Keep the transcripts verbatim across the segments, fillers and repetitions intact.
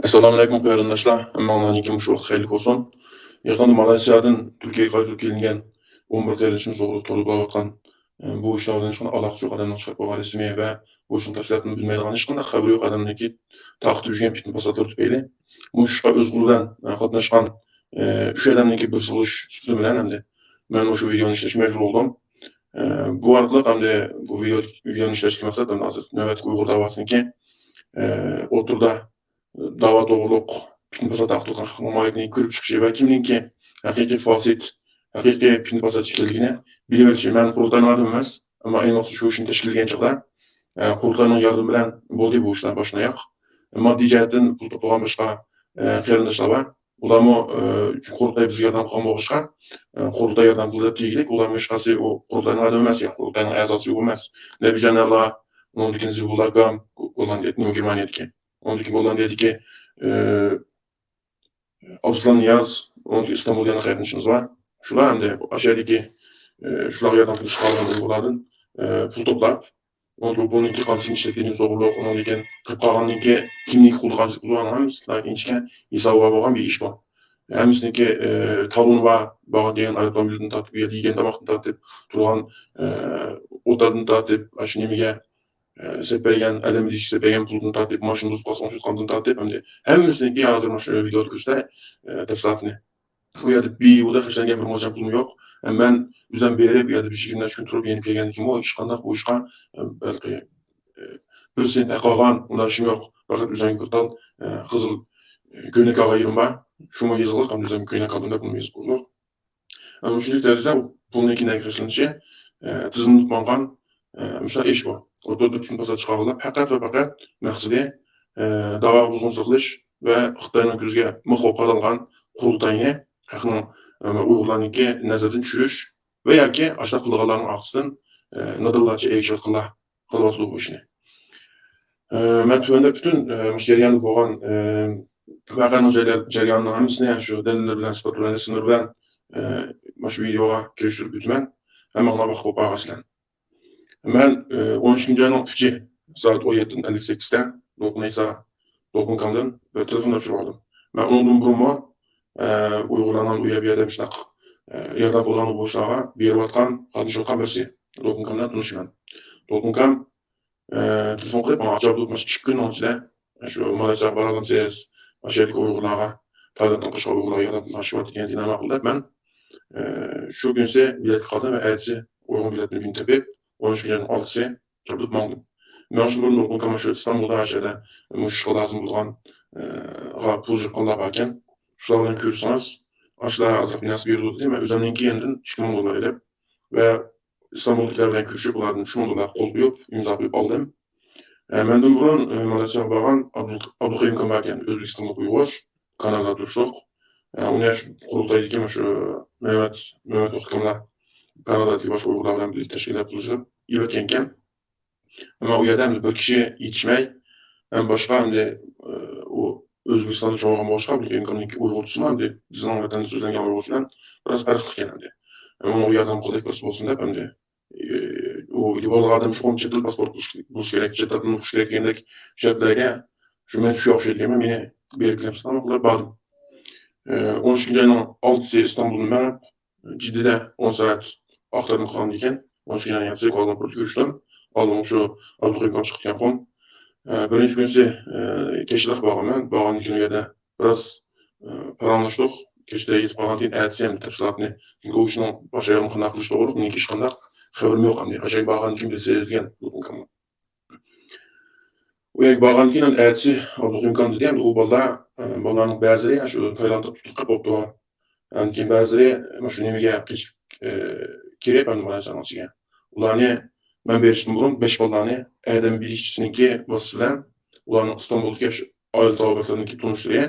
ئەسسالامۇئەلەيكۇم قېرىنداشلار، ھەممىڭلارنىڭكى مۇشۇ ۋاقىت خەيرلىك بولسۇن. يېقىندا مالايسىيادىن تۈركىيەگە قايتىپ كېلىنگەن ئون بىر قېرىندىشىمىز توغرىلىق توردىن بولاۋاتقان، ئە، بۇ ئىشلار بىلەن ھېچقانداق ئالاقىسى يوق ئادەمنىڭ چىقىرىپ قويغان رەسىمى ۋە بۇ ئىشنىڭ تەپسىلاتىنى بىلمەيدىغان، ھېچقانداق خەۋىرى يوق ئادەمنىڭكى تارقىتىپ يۈرگەن پىتنە-پاساتلىرى تۈپەيلى مۇشۇ ئىشقا ئۆز قولى بىلەن، ئە، قاتناشقان، ئە، ئۈچ ئادەمنىڭكى بىرسى بولۇش سۈپىتىم بىلەن ئەمدى مەن مۇشۇ ۋىدېئونى ئىشلەشكە مەجبۇر بولدۇم. ئە، بۇ ئارقىلىق ئەمدى بۇ ۋىدېئو، ۋىدېئونى ئىشلەشتىكى مەقسەت ئەمدى ھازىر نۆۋەتتىكى ئۇيغۇر داۋاسىنىڭكى، ئە، ئوتتۇرىدا داۋا توغرۇلۇق پىتنە-پاسات تارقىتىۋاتقان خەقنىڭ ماھىيىتىنى كۆرۈپ چىقىشى ۋە كىمنىڭكى ھەقىقىي فاسىت، ھەقىقىي پىتنە-پاساتچى ئىكەنلىكىنى بىلىۋېلىشى. مەن قۇرۇلتاينىڭ ئادىمى ئەمەس، ئەمما ئەينى ۋاقىتتا شۇ ئىشنى تەشكىللىگەن چاغدا، ئە، قۇرۇلتاينىڭ ياردىمى بىلەن بولدى بۇ ئىشلار باشتىن-ئاياق. ماددىي جەھەتتىن پۇل توپلىغان باشقا، ئە، قېرىنداشلار بار. ئۇلارمۇ، ئە، قۇرۇلتاي بىزگە ياردەم قىلغان بولغاچقا، ئە، قۇرۇلتاي ياردەم قىلدى دەپ دېگۈلۈك، ئۇلارمۇ ھېچقايسى ئۇ قۇرۇلتاينىڭ ئادىمى ئەمەس، يا قۇرۇلتاينىڭ ئەزاسى ئۇ ئەمەس. نەبىجان ئەلا، ئۇنىڭدىن كېيىن زىبۇللا ئاكام، گوللاندىيە، گېرمانىيەدىكى. ئۇنىڭدىن كېيىن گوللاندىيەدىكى، ئە، ئابدۇسالام نىياز، ئۇنىڭدىن كېيىن ئىستانبۇلدا يەنە قېرىندىشىمىز بار. شۇلار ئەمدى ئاشۇ يەردىكى، ئە، شۇلارغا ياردەم قىلىشقا قالغان ئۇيغۇرلاردىن، ئە، پۇل توپلاپ، ئۇنىڭ بۇنىڭكى قانچىلىك ئىشلەتكىنى سوغۇرلۇق، ئۇنىڭدىن كېيىن قېلىپ قالغاندىن كېيىن كىمنىڭكى قولىدا قانچىلىك پۇلى بار، ھەممىسى ئىنچىكە ھېسابى بار بولغان بىر ئىش بۇ. ھەممىسىنىڭكى، ئى، تالونى بار، بارغان كەلگەن ئايروپىلان بېلىتىدىن تارتىپ، ئۇ يەردە يېگەن تاماقتىن تارتىپ، تۇرغان، ئى، ئوتەلدىن تارتىپ، ئاشۇ نېمىگە، ئى، سېلىپ بەرگەن، ئادەم بېلىتىگە سېلىپ بەرگەن پۇلدىن تارتىپ، ماشىنا بۇزۇپ قالسا ئوڭشىتقاندىن تارتىپ، ئەمدى ھەممىسىنىڭكى ھازىر مانا شۇ ۋىدېودا كۆرسىتەي، ئى، تەپسىلاتىنى. ئۇ يەردە بىر يىلدا خەجلەنگەن بىر مولچەم پۇلمۇ يوق. ھەم مەن ئۆزۈم بېرىپ، ئۇ يەردە بىر يىگىرمە نەچچە كۈن تۇرۇپ يېنىپ كەلگەندىن كېيىن، ئۇ ھېچقانداق بۇ ئىشقا، ئە، بەلكى، ئە، بىر سېنت ئەقىلغان ئۇنداق ئىشىم يوق. پەقەت ئۆزۈمگە بىر تال، ئە، قىزىل، ئە، كۆينەك ئالغان يېرىم بار. شۇمۇ يېزىقلىق، ھەم ئۆزۈمگە كۆينەك ئالدىم دەپ ئۇنى يېزىپ قويدۇق. ئەمما شۇنداق دەرىجىدە پۇلنىڭكى نەگە خەجلىنىشى، ئە، تىزىملىنىپ ماڭغان، ئە، مۇشۇنداق ئىش بۇ. ئوتتۇرىدا پىتنە-پاسات چىقارغانلار پەقەت ۋە پەقەت مەقسىتى، ئە، داۋاغا بۇزغۇنچىلىق قىلىش ۋە خىتاينىڭ كۆزىگە مىخ بولۇپ قارالغان قۇرۇلتاينى خەقنىڭ، ئە، ئۇيغۇرلارنىڭكى نەزىرىدىن چۈشۈرۈش ۋە ياكى ئاشۇنداق قىلىدىغانلارنىڭ ئارقىسىدىن، ئە، نادانلارچە ئەگىشىۋاتقانلار قىلىۋاتىدۇ بۇ ئىشنى. ئە، مەن تۆۋەندە پۈتۈن، ئە، مۇشۇ جەرياندا بولغان، ئە، ۋەقەنىڭ جەريا-، جەريانىنىڭ ھەممىسىنى شۇ دەلىللەر بىلەن، ئىسپاتلار بىلەن، رەسىملەر بىلەن، ئە، مانا شۇ ۋىدېئوغا كىرىشتۈرۈپ ئۆتىمەن. ھەممىڭلار ۋاقىپ بولۇپ قالغايسىلەر. مەن، ئى، ئون ئىككىنچى ئاينىڭ ئۈچى سائەت ئون يەتتىدىن ئەللىك سەككىزدە دولقۇن ئەيسا، دولقۇن كامدىن بىر تېلېفون تاپشۇرۇپ ئالدىم. مەن ئۇنىڭدىن بۇرۇنمۇ، ئە، ئۇيغۇرلارنىڭ ئۇ يەر بۇ يەردە مۇشۇنداق، ئە، ياردەم قىلىدىغان بولۇشلارغا بېرىۋاتقان، قاتنىشىۋاتقان بىرسى. دولقۇن كام بىلەن تونۇشىمەن. دولقۇن كام، ئە، تېلېفون قىلىپ، ماڭا ئاچا بولۇپ، مانا شۇ ئىككى كۈننىڭ ئىچىدە، شۇ مالايسىياغا بارالامسىز، ئاشۇ يەردىكى ئۇيغۇرلارغا، تايلاندتىن قاچقان ئۇيغۇرلارغا ياردەم قىلىشىۋاتىدىكەن دېگەن ماقۇل دەپ، مەن، ئە، شۇ كۈنسى بېلەتكە قالدىم ۋە ئەتىسى ئۇيغۇر بېلەتنى بۈگۈن تېپىپ، ئون ئۈچىنچى ئاينىڭ ئالتىسى چاپلىنىپ ماڭدىم. مەن شۇندىن بۇرۇن دولقۇن كام شۇ ئىستانبۇلدا ئاشۇ يەردە مۇشۇ ئىشقا لازىم بولغان، ئە، غا پۇل يىغقانلار باركەن، شۇلار بىلەن كۆرۈشسىڭىز، ئاشۇلار ئازراق فىنانس بېرىدۇ دېدى. مەن ئۆزۈمنىڭكى يېنىمدىن ئىككى مىڭ دوللار ئېلىپ ۋە ئىستانبۇلدىكىلەر بىلەن كۆرۈشۈپ، ئۇلاردىن ئۈچ مىڭ دوللار قول قويۇپ، ئىمزا قويۇپ ئالدىم. ئە، مەندىن بۇرۇن، ئە، مالايسىياغا بارغان ئابدۇل-، ئابدۇلقەييۇم كام باركەن، ئۆزبېكىستانلىق ئۇيغۇر، كانادادا تۇرۇشلۇق. ئە، ئۇنى شۇ قۇرۇلتايدىكى مۇشۇ مەمەت، مەمەت ئۇكاملار كانادادىكى باشقا ئۇيغۇرلار بىلەن بىرلىكتە تەشكىللەپ تۇرۇشۇپ ئېلىۋەتكەنكەن. ئەمما ئۇ يەردە ئەمدى بىر كىشى يېتىشمەي، ھەم باشقا ئەمدى، ئە، ئۇ ئۆزبېكىستاندا چوڭ بولغان بولغاچقا، ئابدۇلقەييۇم كامنىڭكى ئۇيغۇرچىسىمۇ ئەمدى بىزنىڭ ۋەتەندە سۆزلەنگەن ئۇيغۇرچە بىلەن بىراز پەرقلىق ئىكەن ئەمدى. ئەمما ئۇنىڭغا ياردەم قىلدەك بىرسى بولسۇن دەپ ئەمدى ئى، ئۇ بالىغا ئادەم چوقۇم چەت ئەل پاسپورت بولۇش، بولۇش كېرەك، چەت ئەلدىن ئوقۇش كېرەك دېگەندەك شەرتلەرگە شۇ مەن شۇ ئوخشايدۇ دېگەن، مېنى بېرىپ كېلەمسىز دەپ بارىم. ئى، ئون ئىككىنچى ئاينىڭ ئالتىسى ئىستانبۇلدىن مېڭىپ، جىددىدە ئون سائەت ئاختارما قالغاندىن كېيىن، ئون ئىككىنچى ئاينىڭ يەتتىسى كوالالامپۇردا كۆرۈشتۈم. ئالدىن شۇ ئابدۇقېيۇم چىقىپ كەتكەنكەن. ئى، بىرىنچى كۈنسى، ئى، كەچلىك بارغانمەن. بارغاندىن كېيىن ئۇ يەردە بىراز، ئى، پاراڭلاشتۇق. كەچتە يېتىپ قالغاندىن كېيىن ئەتىسى ئەمدى تەپسىلاتنى، چۈنكى ئۇ ئىشنىڭ باش ئايىغىنى قانداق قىلىش توغرۇلۇق مېنىڭكى ھېچقانداق خەۋىرىم يوق ئەمدى. ئاشۇ يەرگە بارغاندىن كېيىن بىلسە دېگەن بۇ ئۇكام. ئۇ يەرگە بارغاندىن كېيىن ئەمدى ئەتىسى ئابدۇقېيۇم ئۇكام دېدى، ئەمدى ئۇ بالىلار، ئى، بالىلارنىڭ بەزىلىرى شۇ تايلاندتا تۇتۇلۇپ قېلىپتۇ. ئاندىن كېيىن بەزىلىرى مۇشۇ نېمىگە قېچىپ، ئى، كىرىپ، ئەمدى مالايسىيانىڭ ئىچىگە. ئۇلارنى مەن بېرىشتىن بۇرۇن بەش بالىنى ئادەم بېرىشچىسىنىڭكى ۋاسىتىسى بىلەن ئۇلارنىڭ ئىستانبۇلدىكى شۇ ئائىلە تاۋابىئاتلىرىنىڭكى تونۇشلىرى،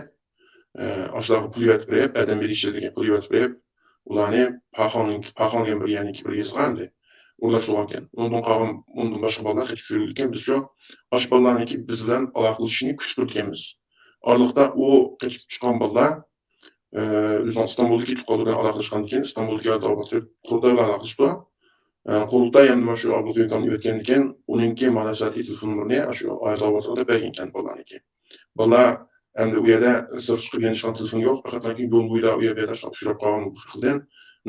ئى، ئاشۇلارغا پۇل يەۋېتىپ بېرىپ، ئادەم بېرىشچىلىرىگە پۇل يەۋېتىپ بېرىپ، ئۇلارنى پاخاڭنىڭ، پاخاڭ دېگەن بىر يەرنىڭكى بىر يېزىغا ئەمدى ئورۇنلاشتۇرغانىكەن. ئۇنىڭدىن قالغان، ئۇنىڭدىن باشقا بالىلار قېچىپ يۈرگەنىكەن. بىز شۇ ئاشۇ بالىلارنىڭكى بىز بىلەن ئالاقىلىشىشىنى كۈتۈپ تۇرىدىكەنمىز. ئارىلىقتا ئۇ قېچىپ چىققان بالىلار ئى، ئۆزىنىڭ ئىستانبۇلدىكى تۇغقانلىرى بىلەن ئالاقىلەشكەندىن كېيىن، ئىستانبۇلدىكى ئائىلە تاۋابىئاتلىرى قۇرۇلتاي بىلەن ئالاقىلىشىپتۇ. ئى، قۇرۇلتاي ئەمدى مانا شۇ ئابدۇلقېيۇم ئۇكامنى ئۆتكەندىن كېيىن، ئۇنىڭكى مالايسىيادىكى تېلېفون نومۇرىنى ئاشۇ ئائىلە تاۋابىئاتلىرىغا دەپ بەرگەنىكەن بالىلارنىڭكى. بالىلار ئەمدى ئۇ يەردە سىرتقا چىقىپ يېنىشقان تېلېفون يوق، پەقەت يول بويىدا ئۇ يەر بۇ يەردە ئۇچراپ قالغان بىر خىلدىن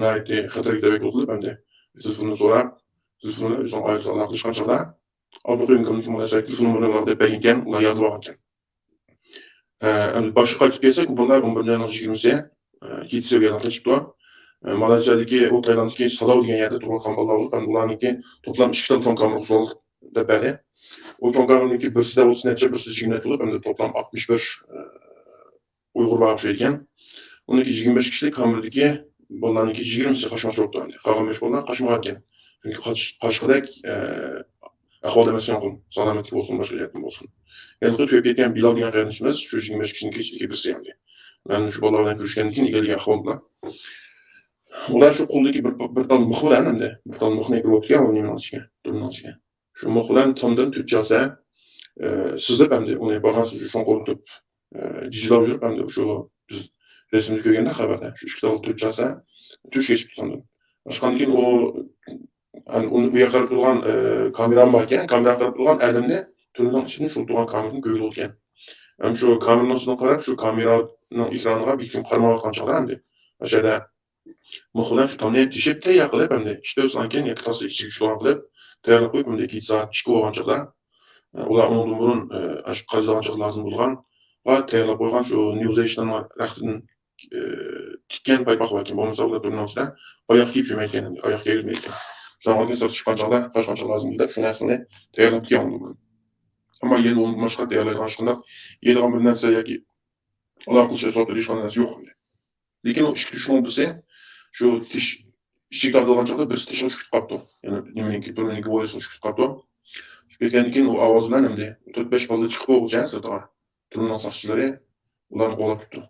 ناھايىتى خەتەرگە تەۋەككۈل قىلىپ، ئەمدى تېلېفوننى سوراپ، تېلېفون بىلەن ئۆزىنىڭ ئائىلىسى ئالاقىلەشكەن چاغدا، ئابدۇقېيۇم كامىلدىن مانا شۇ تېلېفون نومۇرىنى ئالاپ دەپ بەرگەنكەن، ئۇلار يادلاپ ئالغانىكەن. ئە، ئەمدى باشقا قايتىپ كەلسەك، ئۇ بالىلار ئون بىرىنچى ئاينىڭ يىگىرمىسى، ئە، كېچىسى ئۇ يەردىن قېچىپتۇ. ئە، مالايسىيادىكى، ئۇ تايلاندتىكى سالاۋ دېگەن يەردە تۇرۇۋاتقان بالىلار بولۇپ، ئەمدى ئۇلارنىڭكى توپلام ئىككى تېلېفون كامېرا ئۇزۇنلۇق دەپ بەردى. ئۇ چوڭ كامېرىنىڭكى بىرسىدە ئوتتۇز نەچچە، بىرسىدە يىگىرمە نەچچە بولۇپ، ئەمدى توپلام ئاتمىش بىر، ئە، ئۇيغۇر بار ئوخشايدىكەن. ئۇنىڭكى يىگىرمە بەش كىشىلىك كامېردىكى بالىلارنىڭكى يىگىرمىسى قاچماقچى بوپتۇ ئەمدى. قالغان بەش بالا قاچمىغانىكەن. چۈنكى قاچ-، قاچقۇدەك، ئە، ئەھۋالدا ئەمەسكەنغۇ، سالامەتلىك بولسۇن، باشقا جەھەتتىن بولسۇن. ھېلىقى تۆگىپ كەتكەن بىلال دېگەن قېرىندىشىمىز شۇ يىگىرمە بەش كىشىنىڭكى ئىچىدىكى بىرسى ئەمدى. مەن شۇ بالىلار بىلەن كۆرۈشكەندىن كېيىن ئىگىلىگەن ئەھۋالدا. ئۇلار شۇ قولىدىكى بىر، بىر تال مىخ بىلەن ئەمدى، بىر تال مىخنى كىرىۋاتىدىكەن ئۇ نېمىنىڭ ئىچىگە، تۇرمىنىڭ ئىچىگە. شۇ مىخ بىلەن تامدىن تۆت چاسا، ئە، سىزىپ ئەمدى ئۇنى بارغانسېرى چوڭقۇرلىتىپ، ئە، جىجىلاپ يۈرۈپ ئەمدى شۇ بىز رەسىمدە كۆرگەندە خەۋەردە شۇ ئىككى تال تۆت چاسا تۆشۈككە چىقىپ تۇتقاندىن. چىققاندىن كېيىن ئۇ، ئەمدى ئۇنى بۇ يەرگە قاراپ تۇرغان، ئە، كامېرام باركەن، كامېراغا قاراپ تۇرغان ئادەمنى تۈرمىنىڭ ئىچىدىن شۇ تۇرغان كامېرىدىن كۆرگىلى بولىدىكەن. ھەم شۇ كامېرىنىڭ ئىچىدىن قاراپ، شۇ كامېرانىڭ ئېكرانىغا بىر كىم قارىمايۋاتقان چاغدا ئەمدى ئاشۇ يەردە مىخ بىلەن شۇ تامنى تېشىپ تەييار قىلىپ، ئەمدى ئىشتە ئۆتسەڭكەن ياكى تاسا ئىچىگە چۈشىدىغان قىلىپ تەييارلىق قويۇپ، ئەمدى كېچە سائەت ئىككى بولغان چاغدا، ئۇلار ئۇنىڭدىن بۇرۇن، ئاشۇ قايتىدىغان چاغدا لازىم بولىدىغان، تەييارلاپ قويغان شۇ نيۇزېشنىڭ رەختىدىن، تىككەن پايپاق باركەن، بولمىسا ئۇلار تۈرمىنىڭ ئىچىدە ئاياغ كىيىپ يۈرمەيدىكەن، ئەمدى ئاياغ كىيگۈزمەيدىكەن. شۇنىڭدىن كېيىن سىرتقا چىققان چاغدا، قاچقان چاغدا لازىم دەپ شۇ نەرسىنى تەييارلاپ كىيگەن بۇرۇن. ئەمما يەنە ئۇنىڭدىن باشقا تەييارلايدىغان ھېچقانداق يەيدىغان بىر نەرسە ياكى ئالاقىلىشىش سوتىدا ھېچقانداق نەرسە يوق ئەمدى. لېكىن ئۇ ئىككى تۆشۈكنىڭ بىرسى شۇ تىش ئىشىك تارتىلغان چاغدا بىرسى تېشىغا چۈشۈپ قاپتۇ. يەنى نېمىنىڭكى، تۈرمىنىڭكى ۋويرۇسىغا چۈشۈپ قاپتۇ. چۈشۈپ كەتكەندىن كېيىن ئۇ ئاۋاز بىلەن ئەمدى تۆت بەش بالا چىقىپ بولغۇچە سىرتىغا تۈرمىنىڭ ساقچىلىرى ئۇلارنى قوغلاپ تۇرۇپتۇ.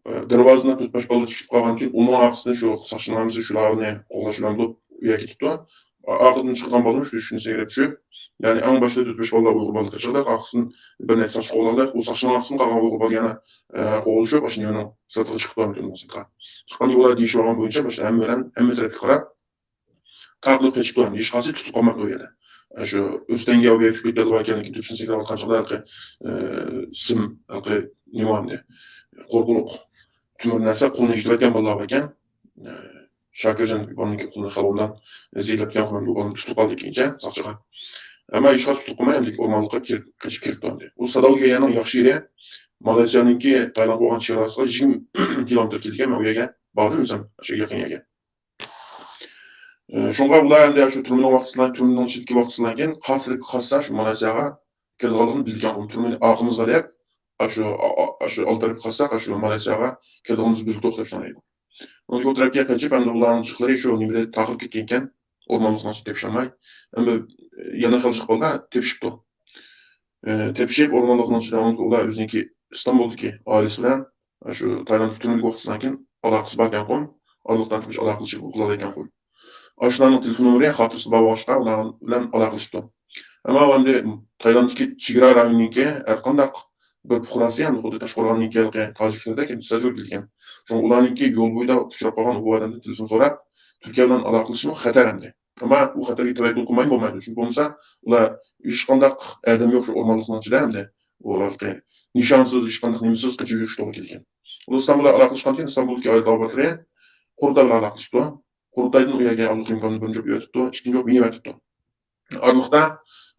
ئە، دەرۋازىدىن تۆت بەش بالا چىقىپ قالغاندىن كېيىن ئۇنىڭ ئارقىسىدىن شۇ ساقچىلار ھەممىسى شۇلارنى قوغلاش بىلەن بولۇپ ئۇ يەرگە كېتىپتۇ. ئا-، ئارقىدىن چىقىدىغان بالىمۇ شۇ ئۈستىنى سەكرەپ چۈشۈپ، يەنى ئەڭ باشتا تۆت بەش بالا ئۇيغۇر بالا قېچىلدى، ئارقىسىدىن بىر نەچچە ساقچى قوغلاندى. ئۇ ساقچىنىڭ ئارقىسىدىن قالغان ئۇيغۇر بالا يەنە، ئە، قوغلىشىپ، ئاشۇ نېمىنىڭ سىرتىغا چىقىپتۇ، تۈرمىنىڭ سىرتىغا. چىققاندىن كېيىن ئۇلار دېيىشىۋالغان بويىچە باشتا ھەممە بىلەن، ھەممە تەرەپكە قاراپ تارقىلىپ قېچىپتۇ. ھېچقايسى تۇتۇپ قالماپتۇ ئۇ يەردە. ئە، شۇ ئۆستەڭگە ئۇ يەرگە چۈشۈپ كەتكەندە باركەن، لېكىن تۆپىسىنى سەكرەۋاتقان چاغدا ھېلىقى، ئە، سىم، ھېلىقى نېمە ئەمدى؟ قورقۇلۇق تۆمۈر نەرسە قولىنى يېتىۋەتكەن بالىلار باركەن. ئە، شاكىرجان بالىنىڭكى قولىنى خەلۋەمدان زېيىنلەپكەن، خۇمەن بۇ بالىنى تۇتۇپ قالدى كېيىنچە ساقچىغا. ئەمما ھېچقاچان تۇتۇپ قالماي، ئەمدى ئورمانلىققا كىرىپ، قېچىپ كىرىپتۇ ئەمدى. ئۇ ساداۋ دېگەن يەرنىڭ ياخشى يېرى، مالايسىيانىڭكى تايلاند بولغان چېگراسىغا يىگىرمە كىلومېتىر كېلىدىكەن، مەن ئۇ يەرگە باردىم ئۆزۈم، ئاشۇ يېقىن يەرگە. ئە، شۇڭا ئۇلار ئەمدى شۇ تۈرمىنىڭ ۋاقتىسىدىن، تۈرمىنىڭ ئىچىدىكى ۋاقتىسىدىن كېيىن قاسرىپ قالسا شۇ مالايسىياغا كېلىدىغانلىقىنى بىلگەن، تۈرمىنى ئارقىمىزغا دەپ، ئاشۇ، ئا-، ئا-، ئاشۇ ئالدىراپ قالساق، ئاشۇ مالايسىياغا كېلىدىغىنىمىزنى بىلدۇق دەپ شۇنداق دەيدۇ. ئۇ تەرەپكە قېچىپ، ئەمدى ئۇلارنىڭ جىقلىرى شۇ نېمىدە تاقىپ كەتكەنىكەن، ئورمانلىقنىڭ ئىچىدە تېپىشالماي. ئەمدى يەنە خېلى جىق بالىلار تېپىشىپتۇ. ئە، تېپىشىپ، ئورمانلىقنىڭ ئىچىدە ئۇلار ئۆزىنىڭكى ئىستانبۇلدىكى ئائىلىسى بىلەن شۇ تايلاند تۈرمىدىكى ۋاقتىسىدىن كېيىن ئالاقىسى باركەنغۇ، ئارىلىقتىن تۇرۇش ئالاقىلىشىپ قىلالايكەنغۇ. ئاشۇلارنىڭ تېلېفون نومۇرى خاتىرىسىدە بار بولغاچقا، ئۇلار بىلەن ئالاقىلىشىپتۇ. ئەمما ئەمدى تايلاندتىكى چېگرا رايونىنىڭكى ھەر قانداق بىر پۇقراسى، يەنى خۇددى تاشقورغاننىڭكى ھېلىقى تاجىكلىرىدەك سەزگۈر كېلىدىكەن. شۇڭا ئۇلارنىڭكى يول بويىدا ئۇچراپ قالغان ئۇ ئادەمدىن تېلېفون سوراپ، تۈركىيە بىلەن ئالاقىلىشىشمۇ خەتەر ئەمدى. ئەمما ئۇ خەتەرگە تەۋەككۈل قىلمايمۇ بولمايدۇ. چۈنكى بولمىسا، ئۇلار ھېچقانداق ئادەم يوق شۇ ئورمانلىقنىڭ ئىچىدە ئەمدى. ئۇ ھېلىقى نىشانسىز، ھېچقانداق نېمىسىز قېچىپ يۈرۈش توغرا كېلىدىكەن. ئۇلار ئىستانبۇل بىلەن ئالاقىلەشكەندىن كېيىن، ئىستانبۇلدىكى ئائىلە تاۋابىئاتلىرى قۇرۇلتاي بىلەن ئالاقىلىشىپتۇ. قۇرۇلتايدىن ئۇ يەرگە ئابدۇقېيۇم كامىل بىرىنچى بولۇپ ئېۋەتىپتۇ، ئىككىنچى بولۇپ مېنى ئېۋەتىپتۇ. ئارىلىقتا،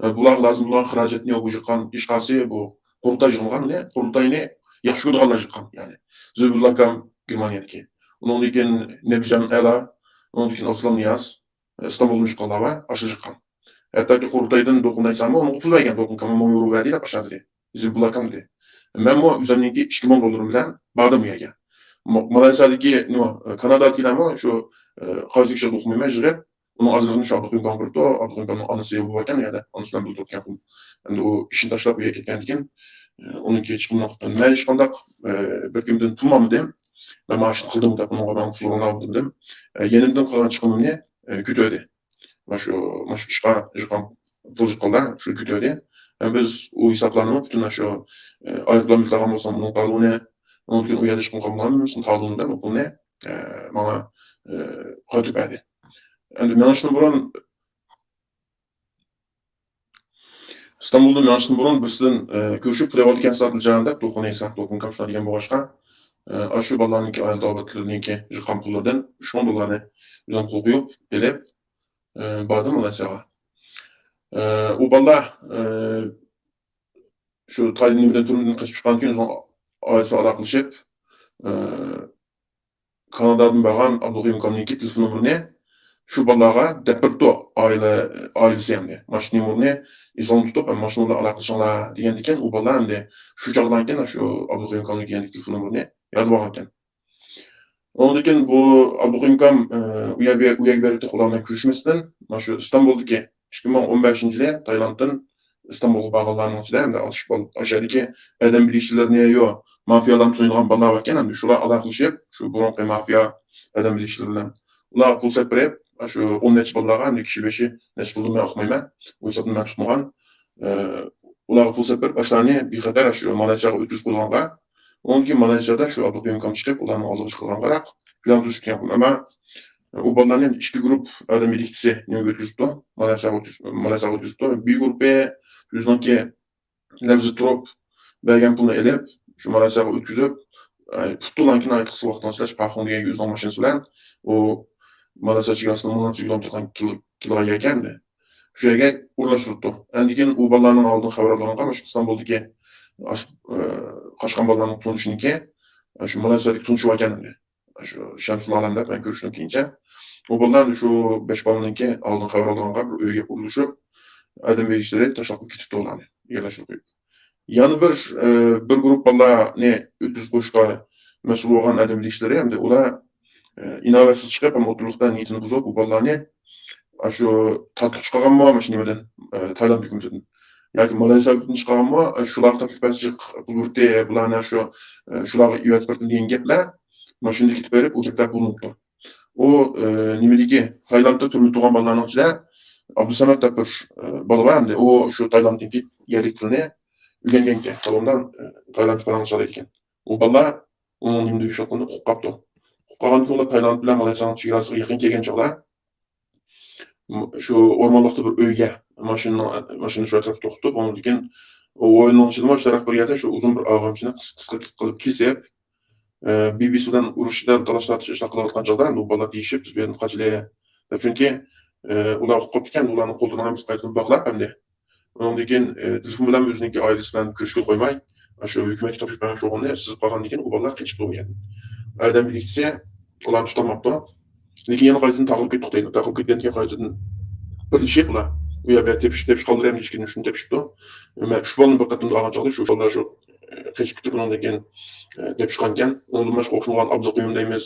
ئە، بۇلارغا لازىم بولغان خىراجەتنى يوق يىغقان ھېچقايسى بۇ قۇرۇلتاي يىغمىغان، ئۇنى قۇرۇلتاينى ياخشى كۆرىدىغانلار يىغقان، يەنى زىبۇللا ئاكام گېرمانىيەدىكى، ئۇنىڭدىن كېيىن نەبىجان ئەلا، ئۇنىڭدىن كېيىن ئابسالام نىياز، ئىستانبۇلدىن چىققانلار بار، ئاشۇلار چىققان. ھەتتاكى قۇرۇلتايدىن دولقۇن ئەيسامۇ ئۇنىڭغا پۇل بەرگەن، دولقۇن ئاكام مىڭ يورو بەردى دەپ ئاشۇ دېدى. زىبۇللا ئاكام دېدى. مەنمۇ ئۆزۈمنىڭكى ئىككى مىڭ دوللىرىم بىلەن باردىم ئۇ يەرگە. ما-، مالايسىيادىكى نېمە، كانادادىكىلەرمۇ شۇ، ئە، قايسى كىشى دولقۇن بەرمەي يىغىپ، ئۇنىڭ ئازلىرىنى شۇ ئابدۇقېيۇم كامىل بېرىپتۇ. ئابدۇقېيۇم كامىلنىڭ ئانىسى بولغان ئەمدى ئۇ ئىشىنى تاشلاپ ئۇ يەرگە كەتكەندىن كېيىن، ئۇنىڭكى چىقىملىق. مەن ھېچقانداق، ئە، بىر كىمدىن پۇل ئالمىدىم. مەن مانا شۇنى قىلدىم دەپ ئۇنىڭغا مەن پۇل ئالمىدىم. ئە، يېنىمدىن قالغان چىقىمىمنى، ئە، كۆتۈردى. مانا شۇ، مانا شۇ ئىشقا يىغقان پۇل چىققاندا شۇنى كۆتۈردى. ئە، بىز ئۇ ھېسابلارنىمۇ پۈتۈن شۇ، ئە، ئايروپىلان بىلەت ئالغان بولسام ئۇنىڭ تالونى، ئۇنىڭدىن كېيىن ئۇ يەردە چىقىم قالمىغان ھەممىسىنى تالونىدا بۇ پۇلنى، ئە، ماڭا، ئە، قايتۇرۇپ بەردى. ئەمدى مېڭىشتىن بۇرۇن، ئىستانبۇلدىن مېڭىشتىن بۇرۇن بىرسىدىن، ئە، كۆرۈشۈپ پۇل ئېۋالىدىكەنسىلەر دېگەندە، دولقۇن ئەيسا، دولقۇن كامچىلار دېگەن بولغاچقا، ئە، ئاشۇ بالىلارنىڭكى ئائىلە تاۋابىئاتلىرىنىڭكى يىغقان پۇللىرىدىن ئۈچ مىڭ دوللارنى ئۆزۈم قول قويۇپ ئېلىپ، ئە، باردىم مالايسىياغا. ئە، ئۇ بالىلار، ئە، شۇ تايلانددىن تۈرمىدىن قېچىپ چىققاندىن كېيىن ئۆزىنىڭ ئائىلىسى بىلەن ئالاقىلىشىپ، ئە، كانادادىن بارغان ئابدۇقېيۇم ئاكامنىڭكى تېلېفون نومۇرىنى شۇ بالىلارغا دەپ بېرىپتۇ، ئائىلە، ئائىلىسى ئەمدى. مانا شۇ نومۇرنى ئېسىڭلاردا تۇتۇپ، مانا شۇنىڭ بىلەن ئالاقىلىشىڭلار دېگەندىكىن، ئۇ بالىلار ئەمدى شۇ چاغدىن كېيىن شۇ ئابدۇقېيۇم ئاكامنىڭكى تېلېفون نومۇرىنى يادلىۋالغانىكەن. ئۇنىڭدىن كېيىن بۇ ئابدۇقېيۇم ئاكام، ئە، ئۇ يەر، ئۇ يەرگە بېرىپ تېخى ئۇلار بىلەن كۆرۈشمەستىن، مانا شۇ ئىستانبۇلدىكى ئىككى مىڭ ئون بەشىنچى يىلى تايلاندتىن ئىستانبۇلغا بارغانلارنىڭ ئىچىدە ئەمدى ئاشۇ بال-، ئاشۇ يەردىكى ئادەم بېجىرىشچىلىرىنى، يو، مافىيالارنى تونۇيدىغان بالىلار باركەن، ئەمدى شۇلار ئالاقىلىشىپ، شۇ بۇرۇنقى مافىيا ئادەم بېجىرىشچىلىرى بىلەن ئۇلارغا پۇل سېلىپ بېرىپ، شۇ ئون نەچچە بالىلارغا، ئەمدى كىشى بېشى نەچچە پۇلدىن مەن ئۇقمايمەن، ئۇ ھېسابنى مەن تۇتمىغان. ئە، ئۇلارغا پۇل سېلىپ بېرىپ، ئاشۇلارنى بىخەتەر شۇ مالايسىياغا ئۆتكۈزۈپ قويغانغا، ئۇنىڭدىن كېيىن مالىيسىيادا شۇ ئابدۇقېيۇم ئاكام چىقىپ، ئۇلارنىڭ ئالدىغا چىقىدىغانغا بىلەن تۇرۇشۇپ كەلگەن. ئەمما ئۇ بالىلارنى ئىككى گۇرۇپ ئادەم يېتەكچىسى نېمىگە ئۆتكۈزۈپتۇ؟ مالايسىياغا ئۆتكۈز-، مالايسىياغا ئۆتكۈزۈپتۇ. بىر گۇرۇپى ئۆزىنىڭكى لەۋزىدە تۇرۇپ بەرگەن پۇلنى ئېلىپ، شۇ مالايسىياغا ئۆتكۈزۈپ، ئە، پۇتتىن كېيىن قىسقا ۋاقىتنىڭ ئىچىدە پاخۇڭ دېگەن ئۆزىنىڭ ماشىنىسى بىلەن ئۇ مالايسىيا چېگراسىنىڭ مىڭلارچە كىلومېتىر كېلىدىغان يەرگە ئەمدى شۇ يەرگە ئورۇنلاشتۇرۇپتۇ. ئاندىن كېيىن ئۇ بالىلارنىڭ ئالدىن خەۋەر ئالغانغا، مۇشۇ ئىستانبۇلدىكى ئاشۇ، ئە، قاچقان بالىلارنىڭ تونۇشىنىڭكى، ئە، شۇ مالايسىيادىكى تونۇشى باركەن ئەمدى. شۇ شەمسۇل ئالەم دەپ مەن كۆرۈشتۈم كېيىنچە. ئۇ بالىلار شۇ بەش بالىنىڭكى ئالدىن خەۋەر ئالغانغا بىر ئۆيگە ئورۇنلىشىپ، ئادەم بېجىرىشچىلىرى تاشلاپ قويۇپ كېتىپتۇ ئۇلارنى. يەرلەشتۈرۈپ قويۇپ. يەنە بىر، ئە، بىر گۇرۇپ بالىلارنى ئۆتكۈزۈپ قويۇشقا مەسئۇل بولغان ئادەم بېجىرىشچىلىرى ئەمدى ئۇلار ئىناۋەتسىز چىقىپ، ئەمما ئوتتۇرىلىقتا نىيىتىنى بۇزۇپ، ئۇ بالىلارنى ئاشۇ تارتۇق چىقارغانمۇ، مانا شۇ نېمىدىن، ئە، تايلاند ھۆكۈمىتىدىن ياكى مالايسىيا ھۆكۈمىتىدىن چىقارغانمۇ، ئە، شۇلارغا تاپشۇرۇپ بەرسە بۇ يۇرتى، بۇلارنى شۇ، ئە، شۇلارغا ئېۋەتىپ بەردى دېگەن گەپلەر مانا شۇنداق كېتىپ بېرىپ، ئۇ گەپلەر بولۇنۇپتۇ. ئۇ، ئە، نېمىدىكى، تايلاندتا تۈرمىدە تۇرغان بالىلارنىڭ ئىچىدە ئابدۇسەمەت دەپ بىر، ئە، بالا بار ئەمدى. ئۇ شۇ تايلاندتىكى يەرلىك تىلنى ئۆگەنگەنكەن. تايلاندتا پاراڭلىشالايدىكەن. ئۇ بالا ئۇنىڭ نېمە دېيىشىۋاتقىنىنى ئۇقۇپ قاپتۇ. ئۇقۇپ قالغاندىن كېيىن ئۇلار تايلاند بىلەن مالايسىيانىڭ چېگراسىغا يېقىن كەلگەن چاغدا، م-، شۇ ئورمانلىقتا بىر ئۆيگە ماشىنىنى، ماشىنىنى شۇ ئەتراپتا توختىتىپ، ئۇنىڭدىن كېيىن ئۇ ھويلىنىڭ ئىچىدىمۇ شۇ تەرەپ بىر يەردە شۇ ئۇزۇن بىر ئاغامچىنى قىس-، قىسقا قىلىپ كېسىپ، ئە، بىر-بىرسى بىلەن ئۇرۇشۇشتا، تالاشتا، ئىشلار قىلىۋاتقان چاغدا، ئۇ بالىلار دېيىشىپ، «بىز بۇ يەردىن قاچىلى» دەپ. چۈنكى، ئە، ئۇلار ئۇقۇپ قاپتىكەن، ئۇلارنىڭ قوللىرىنى ھەممىسى قايتىدىن باغلاپ ئەمدى. ئۇنىڭدىن كېيىن، ئە، تېلېفون بىلەن ئۆزىنىڭكى ئائىلىسى بىلەن كۆرۈشكىلى قويماي، شۇ ھۆكۈمەتكە تاپشۇرۇپ بەرگەن شۇغۇلنى سىزىپ قالغاندىن كېيىن ئۇ بالىلار قېچىپتۇ ئۇ يەردىن. ئادەم ئىگىسى ئۇلارنى تۇتالماپتۇ. لېكىن يەنە قايتىدىن تاقىلىپ كەتتۇق دەيدۇ. تاقىلىپ كەتكەندىن كېيىن قايتىدىن بىرلىشىپ ئۇلار ئۇ يەردە تېپىش، تېپىشقانلىرى ھەم ئىككىدىن ئۈچتىن تېپىشىپتۇ. مەن ئۈچ بالىنى بىر قېتىمدا ئالغان چاغدا شۇ، شۇ بالىلار شۇ، ئە، قېچىپ كېتىپ ئۇنىڭدىن كېيىن، ئە، تېپىشقانكەن. ئۇنىڭدىن باشقا ئوخشىمىغان ئابدۇقىيۇم دەيمىز.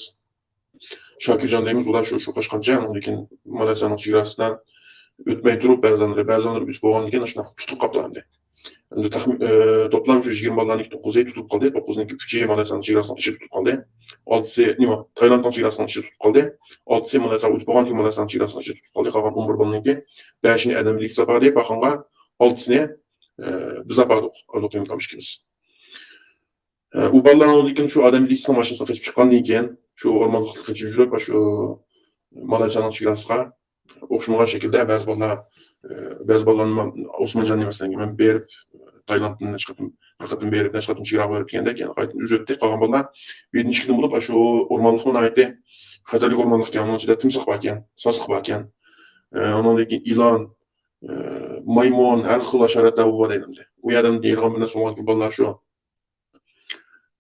شاكىرجان دەيمىز، ئۇلار شۇ، شۇ قاچقانچە، ئۇنىڭدىن كېيىن مالايسىيانىڭ چېگراسىدىن ئۆتمەي تۇرۇپ، بەزىلىرى، بەزىلىرى ئۆتۈپ بولغاندىن كېيىن، ئاشۇنداق تۇتۇپ قاپتۇ ئەمدى. ئەمدى تەخمىن، ئى، توپلام شۇ يىگىرمە بالىلارنىڭكى توققۇزى تۇتۇپ قالدى، توققۇزنىڭكى ئۈچى مالايسىيانىڭ چېگراسىنىڭ ئىچىدە تۇتۇپ قالدى. ئالتىسى، نېمە، تايلاندنىڭ چېگراسىنىڭ ئىچىدە تۇتۇپ قالدى. ئالتىسى مالايسىياغا ئۆتۈپ بولغاندىن كېيىن مالايسىيانىڭ چېگراسىنىڭ ئىچىدە تۇتۇپ قالدى. قالغان ئون بىر بالىنىڭكى بەشىنى ئادەم ئىگىسى ئاپاردى پاخوڭغا، ئالتىسىنى، ئى، بىز ئاپاردۇق، ئابدۇقېيۇم ئاكام ئىككىمىز. ئە، ئۇ بالىلار ئۇنىڭدىن كېيىن شۇ ئادەم ئىگىسىنىڭ ماشىنىسىغا قېچىپ چىققاندىن كېيىن، شۇ ئورمانلىقتا قېچىپ يۈرۈپ، شۇ مالايسىيانىڭ چېگراسىغا ئوخشىمىغان شەكىلدە بەزى بالىلار، ئە، بەزى بالىلارنى مەن، ئوسمانجان دېمەسلەرگە مەن بېرىپ، تايلاندتىن نەچچە قېتىم، بىر قېتىم بېرىپ، نەچچە قېتىم چېگراغا بېرىپ دېگەندەك، يەنە قايتىدىن ئۆزى ئۆتتى. قالغان بالىلار بىردىن ئىككىدىن بولۇپ، شۇ ئورمانلىقمۇ ناھايىتى خەتەرلىك ئورمانلىق ئىكەن. ئۇنىڭ ئىچىدە تىمساھ باركەن، ساسلىق باركەن. ئە، ئۇنىڭدىن كېيىن ئىلان، ئە، مايمۇن، ھەر خىل ھاشاراتلار بار دەيمەن. ئۇ يەردىن دېيىدىغان بىر نەرسە بولغاندىكىن بالىلار شۇ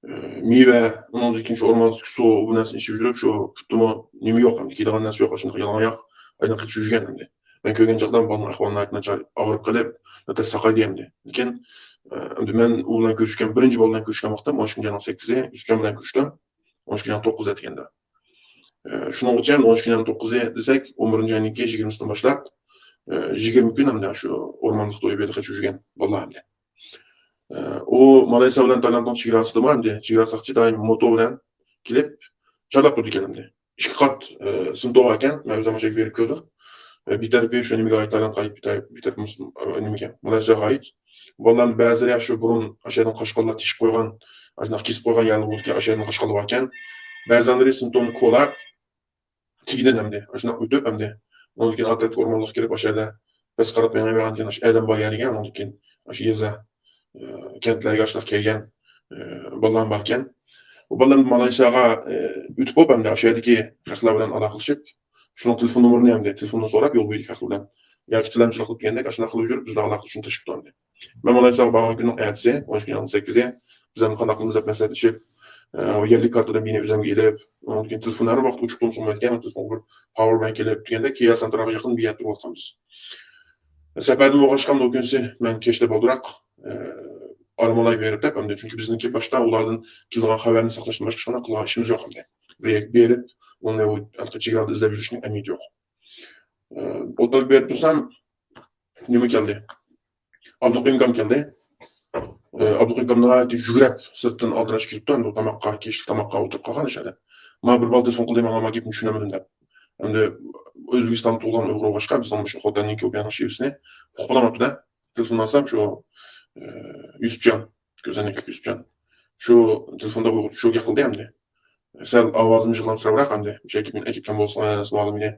ئى، مېۋە، ئۇنىڭدىن كېيىن شۇ ئورمانلىقتىكى سۇ، بۇ نەرسىنى ئىچىپ يۈرۈپ، شۇ پۇتتىمۇ نېمە يوق، ئەمدى كىيىدىغان نەرسە يوق، ئاشۇنداق يالىڭاياق ئايلىنىپ كېتىپ يۈرگەن ئەمدى. مەن كۆرگەن چاغدا بالىنىڭ ئەھۋالى ناھايىتى ناچار، ئاغرىپ قېلىپ، ناھايىتى ساقايدى ئەمدى. لېكىن، ئە، ئەمدى مەن ئۇ بىلەن كۆرۈشكەن، بىرىنچى بالا بىلەن كۆرۈشكەن ۋاقتىم ئون ئىككىنچى ئاينىڭ سەككىزى، يۈسۈپجان بىلەن كۆرۈشتۈم. ئون ئىككىنچى ئاينىڭ توققۇزى دېگەندە. ئە، شۇنىڭغىچە ئەمدى ئون ئىككىنچى ئاينىڭ توققۇزى دېسەك، ئون بىرىنچى ئاينىڭكى يىگىرمىسىدىن باشلاپ، ئە، يىگىرمە كۈن ئەمدى شۇ ئورمانلىقتا ئۆي بېلى قېچىپ يۈرگەن بالىلار ئەمدى. ئە، ئۇ مالايسىيا بىلەن تايلاندنىڭ چېگراسىدىمۇ ئەمدى، چېگرا ساقچى دائىم موتو بىلەن كېلىپ چارلاپ تۇرىدىكەن ئەمدى. ئىككى قات، ئە، سىنتوۋا ئىكەن، مەن ئۆزۈم ئاشۇ يەرگە بېرىپ كۆردۈم. ئە، بىر تەرىپى شۇ نېمىگە ئائىت، تايلاندقا ئائىت، بىر تەرىپى، بىر تەرىپى مۇس-، ئە، نېمىگە، مالايسىياغا ئائىت. بۇ بالىلارنىڭ بەزىلىرى شۇ بۇرۇن ئاشۇ يەردىن قاچقانلار تېشىپ قويغان، ئاشۇنداق كېسىپ قويغان يەرلىرى بولىدىكەن، ئاشۇ يەردىن قاچقانلار باركەن. بەزىلىرى سىنتوننى كولاپ، تېگىدىن ئەمدى ئاشۇنداق ئۆتۈپ ئەمدى، ئۇنىڭدىن كېيىن ئاتراپتىكى ئورمانلىققا كىرىپ، ئاشۇ يەردە بەس قاراپ مېڭىۋەرگەندىن كېيىن، ئاشۇ ئادەم بار يەرگە، ئۇنىڭدىن كېيىن ئاشۇ يېزا، ئە، كەنتلەرگە ئاشۇنداق كەلگەن، ئە، بالىلارمۇ باركەن. ئۇ بالىلار مالايسىياغا، ئە، ئۆتۈپ بولۇپ، ئەمدى ئاشۇ يەردىكى خەقلەر بىلەن ئالاقىلىشىپ، شۇنىڭ تېلېفون نومۇرىنى ئەمدى تېلېفوندىن سوراپ، يول بويىدىكى خەقلەر بىلەن ياكى تىلەمچىلىك قىلىپ دېگەندەك، ئاشۇنداق قىلىپ يۈرۈپ، بىز بىلەن ئالاقىلىشىشنى تەشۋىق قىلدى. مەن مالايسىياغا بارغان كۈننىڭ ئەتىسى، ئون ئىككىنچى ئاينىڭ سەككىزى، بىز ئەمدى قانداق قىلىمىز دەپ مەسلىھەتلىشىپ، ئە، يەرلىك كارتىدىن مېنى ئۆزۈمگە ئېلىپ، ئۇنىڭدىن كېيىن تېلېفون ھەر ۋاقىت ئوچۇق تۇرسۇن ئەتكەن، تېلېفونغا بىر پاۋېر بانك ئېلىپ دېگەندەك، كىيا سانتراغا يېقىن بىر يەردە تۇرۇۋاتقان بىز. سەپەردىن بولغاچقا، ئۇ كۈنسى مەن كەچتە بالدۇراق، ئە، ئارمىلاي بېرىپ دەپ ئەمدى، چۈنكى بىزنىڭكى باشتا ئۇلاردىن كېلىدىغان خەۋەرنى ساقلاشتىن باشقا ھېچقانداق قىلىدىغان ئىشىمىز يوق ئەمدى. بىر يەرگە بېرىپ، ئۇنى ئۇ چېگرادا ئىزدەپ يۈرۈشنىڭ ئەھمىيىتى يوق. ئە، ئوتتۇرىغا بېرىپ تۇرسام، نېمە كەلدى؟ ئابدۇقېيۇم ئاكام كەلدى. ئە، ئابدۇقېيۇم ئاكام ناھايىتى يۈگرەپ سىرتتىن ئالدىراش كېلىپتۇ. ئەمدى تاماققا، كەچلىك تاماققا ئولتۇرۇپ قالغان ئىش ئىدى. ماڭا بىر بالا تېلېفون قىلدى، ماڭا، ماڭا گېپىنى چۈشىنەلمىدىم دەپ. ئەمدى ئۆزبېكىستاندا تۇغۇلغان ئۇيغۇر بولغاچقا، بىزنىڭ مۇشۇ خوتەننىڭكى ئۇ بۇيانىڭ شېۋىسىنى ئۇقۇپ بولالماپتۇ-دە. تېلېفون ئالسام، شۇ، ئە، يۈسۈپجان، كۆزەنەكلىك يۈسۈپجان. شۇ تېلېفوندا ئۇيغۇرچە شۇ گەپ قىلدى ئەمدى. سەل ئاۋازىم يىغلامسىراۋراق ئەمدى. مۇشۇ گېپىنى ئەكەتكەن بولسىڭىز، ماڭا مېنى،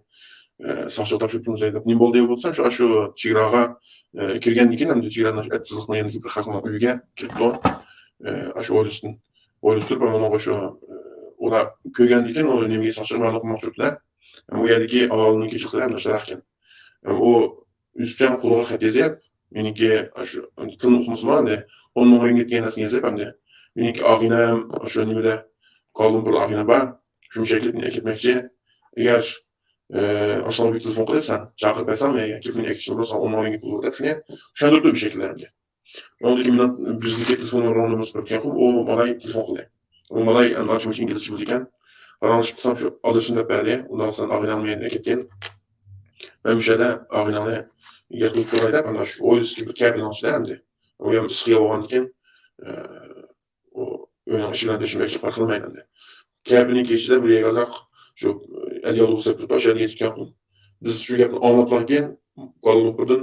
ئە، ساقچىغا تاپشۇرۇپ تۇرىمىز دەپ. نېمە بولدى بولسا، شۇ، ئاشۇ چېگراغا، ئە، كىرگەندىن كېيىن ئەمدى چېگرا ئەتىزلىقنىڭ يېنىدىكى بىر خەقنىڭ ئۆيىگە كىرىپتۇ. ئە، ئاشۇ ئويلىسىدىن، ئويلىسىدۇرۇپ مانا شۇ، ئە، ئۇلار كۆرگەندىن كېيىن ئۇ نېمىگە ساقچىغا مەلۇم قىلماقچى بولۇپتۇ-دە. ئەمما ئۇ يەردىكى ئاھالىنىڭكى جىقلىرى ھەم ناچارراق ئىكەن. ئەمما ئۇ يۈسۈپجان قولىغا خەت يېزىپ، مېنىڭكى ئاشۇ تىلنى ئۇقمىسىمۇ ئەمدى، ئون مىڭ رېڭگىت دېگەن نەرسىنى يېزىپ ئەمدى، مېنىڭكى ئاغىنەم ئاشۇ نېمىدە، كولا-لۇمپۇر ئاغىنەم بار، شۇ مۇشەكىلىكنى ئەكەتمەكچى. ئەگەر، ئە، ئاشۇنداق بىر تېلېفون قىلىپ سەن چاقىرىپ بەرسەڭ، مەن گېپىمنى ئەكېتىشنى بۇيرۇساڭ، ئون مىڭ رېڭگىت بولىدۇ دەپ شۇنى چۈشەندۈرۈپتۇ بۇ شەكىلدە ئەمدى. ئۇنىڭدىن كېيىن مېنىڭ بىزنىڭكى تېلېفون نومۇرىمىز بىر ئىكەن، ئۇ مالاي تېلېفون قىلدى. ئۇ مالاي ئەمدى ئانچە-مۇنچە ئىنگلىزچە بىلىدىكەن. پاراڭلىشىپ قىلسام، شۇ ئادرېسىنى دەپ بەردى. ئۇنداق سەن ئاغىنەڭنى مەن ئەكەتكىن. مەن مۇشۇ يەردە ئاغىنەڭنى ياتقۇزۇپ تۇراي دەپ، ئەمدى شۇ ئويلىسىدىكى بىر كەپىنىڭ ئىچىدە ئەمدى. ئۇ يەم ئىسسىق يەر بولغاندىكىن، ئە، ئۇ ئۆينىڭ ئىشىكىنى تېشىمايچە پەرق قىلمايدۇ ئەمدى. كەپىنىڭ كېچىدە بىر يەرگە ئازراق شۇ، ئە، ئەل يالغۇز سەپ تۇرۇپ، شۇ يەردە يېتىپ كەلدۇق. بىز شۇ گەپنى ئاڭلاپلا كېيىن، كولا-لۇمپۇردىن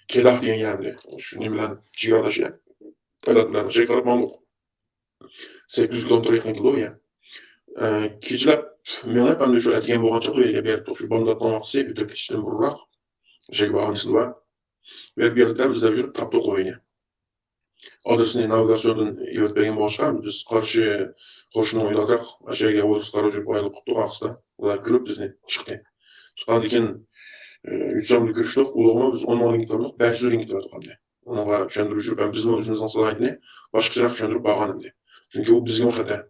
كېداھ دېگەن يەر ئەمدى. شۇ نېمە بىلەن، چېگرا ئاداش يەر. ئەدەت بىلەن شەي قاراپ ماڭدۇق. سەككىز يۈز كىلومېتىر يېقىن كېلىدۇ يا. ئە، كېچىلەپ مېڭىپ، ئەمدى شۇ ئەتىگەن بولغانچە ئۇ يەرگە بېرىپ، شۇ بامداتنىڭ ۋاقتىسى ئۆتۈپ كېتىشتىن بۇرۇنراق، ئەشەگە بارغان ئېسىم بار. بېرىپ يەردە ئىزدەپ يۈرۈپ تاپتۇق ئۇ ئۆينى. ئادرېسىنى ناۋىگاتسىيودىن ئېۋەتىپ بەرگەن بولغاچقا، بىز قارشى قوشنىنىڭ ئۆيىدە ئازراق ئەشەگە ئويلىسىغا قارىۋېتىپ ئايلىنىپ قوپتۇق ئارقىسىدا. ئۇلار كۆرۈپ بىزنى چىقتى. چىققاندىن كېيىن، ئە، يۈسۈپجان بىلەن كۆرۈشتۇق. ئۇلارغىمۇ بىز ئون مىڭ رېڭگىت بەردۇق، بەش يۈز رېڭگىت بەردۇق ئەمدى. ئۇنىڭغا چۈشەندۈرۈپ يۈرۈپ، بىزمۇ ئۆزىمىزنىڭ سالاھىيىتىنى باشقىچىراق چۈشەندۈرۈپ بارغان ئەمدى. چۈنكى ئۇ بىزگىمۇ خەتەر.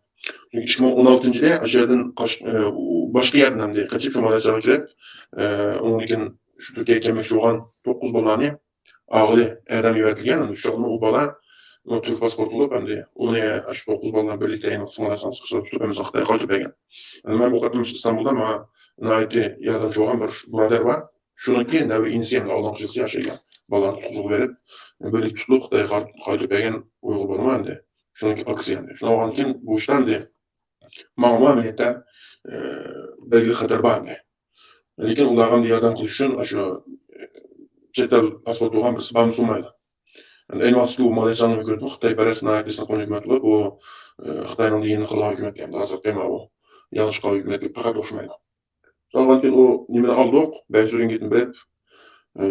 چۈنكى ئىككى مىڭ ئون ئالتىنچى يىلى ئاشۇ يەردىن قاچ-، ئە، باشقا يەردىن ئەمدى قېچىپ، شۇ مالايسىياغا كىرىپ، ئە، ئۇنىڭدىن كېيىن شۇ تۈركىيەگە كەلمەكچى بولغان توققۇز بالىنى ئاغىلى ئەدەم يۆتكىگەن، شۇ ئۇ بالا تۈرك پاسپورت بولۇپ، ئەمدى ئۇنى شۇ توققۇز بالا بىلەن بىرلىكتە يەنە ئىسمايىل ھەسەن تۇتۇپ ئەمدى خىتايغا قايتۇرۇپ بەرگەن. ئەمدى مەن بۇ قېتىم ئىستانبۇلدا ماڭا ناھايىتى ياردەمچى بولغان بىر بۇرادەر بار. شۇنىڭكى نەۋرە ئىنىسى ئەمدى ئالدىنقى يىلى ياشايدىغان بالىنى تۇتقۇزغىلى بېرىپ، بىرلىكتە تۇتۇپ خىتايغا قايتۇرۇپ بەرگەن ئۇيغۇر بالىمۇ ئەمدى. شۇنىڭكى ئاكىسى ئەمدى. شۇنىڭ بولغاندىكىن بۇ ئىشتا ئەمدى ماڭىمۇ ئەمەلىيەتتە، ئە، بەلگىلىك خەتەر بار ئەمدى. لېكىن ئۇلارغا ئەمدى ياردەم قىلىش ئۈچۈن ئاشۇ، ئە، چەت ئەل پاسپورت بولغان بىرسى بارمۇ سۇنمايدۇ. ئەمدى ئەينى ۋاقىتتىكى ئۇ مالىزىيەنىڭ ھۆكۈمىتىمۇ خىتايپەرەس ناھايىتى سىنىق ھۆكۈمەت بولۇپ، ئۇ، ئە، خىتاينىڭ دىنىنى قىلغان ھۆكۈمەت ئەمدى ھازىرقى ماۋۇ يېڭى چىققان ھۆكۈمەتكە پەقەت ئوخشىمايدۇ. شۇنىڭدىن كېيىن ئۇ نېمىنى ئالدۇق، بەش يۈز رېڭگىتنى بېرىپ، ئە،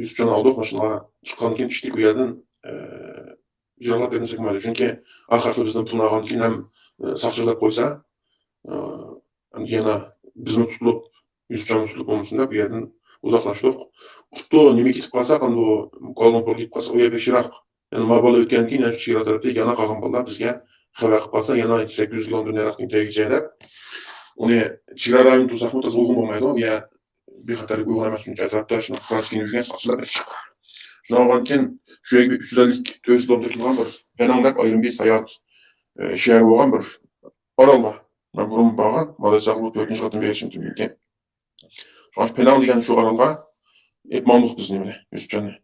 يۈسۈپجاننى ئالدۇق، ماشىنىغا چىققاندىن كېيىن ئىشتىك ئۇ يەردىن، ئە، يىراقلاپ كەتمىسەك بولمايدۇ. چۈنكى ئاخىرقى بىزدىن پۇلنى ئالغاندىن كېيىن ھەم، ئە، ساقچىلار قويسا، ئە، يەنە بىزمۇ تۇتۇلۇپ، يۈسۈپجانمۇ تۇتۇلۇپ بولمىسۇن دەپ، بۇ يەردىن ئۇزاقلاشتۇق. ئۇتتۇ، نېمە كېتىپ قالساق، ئەمدى ئۇ كولا-لۇمپۇرغا كېتىپ قالسا، ئۇ يەر بەك يىراق. يەنى ما بالا ئۆتكەندىن كېيىن، يەنە چېگرا تەرەپتە يەنە قالغان بالىلار بىزگە خەۋەر قىلىپ قالسا، يەنە سەككىز يۈز كىلومېتىر نېرىراقتىن كەلگۈچە دەپ، ئۇنى چېگرا رايونىدا تۇرساقمۇ تازا ئۇيغۇن بولمايدۇ. بۇ يەر بىخەتەرلىك ئۇيغۇن ئەمەس، چۈنكى ئەتراپتا شۇنداق كراس كىيىنىپ يۈرگەن ساقچىلار بەك جىق. شۇنىڭغا كېيىن شۇ يەرگە بىر ئۈچ يۈز ئەللىك، تۆت يۈز كىلومېتىر كېلىدىغان بىر پېناڭ دەپ ئايرىم بىر ساياھەت، ئە، شەھىرى بولغان بىر ئارال بار. مەن بۇرۇن بارغان، مالايسىياغا بۇ تۆتىنچى قېتىم بېرىشىم مۇمكىن. شۇڭا پېناڭ دېگەن شۇ ئارالغا ئېلىپ ماڭدۇق بىز نېمىنى، يۈسۈپجاننى.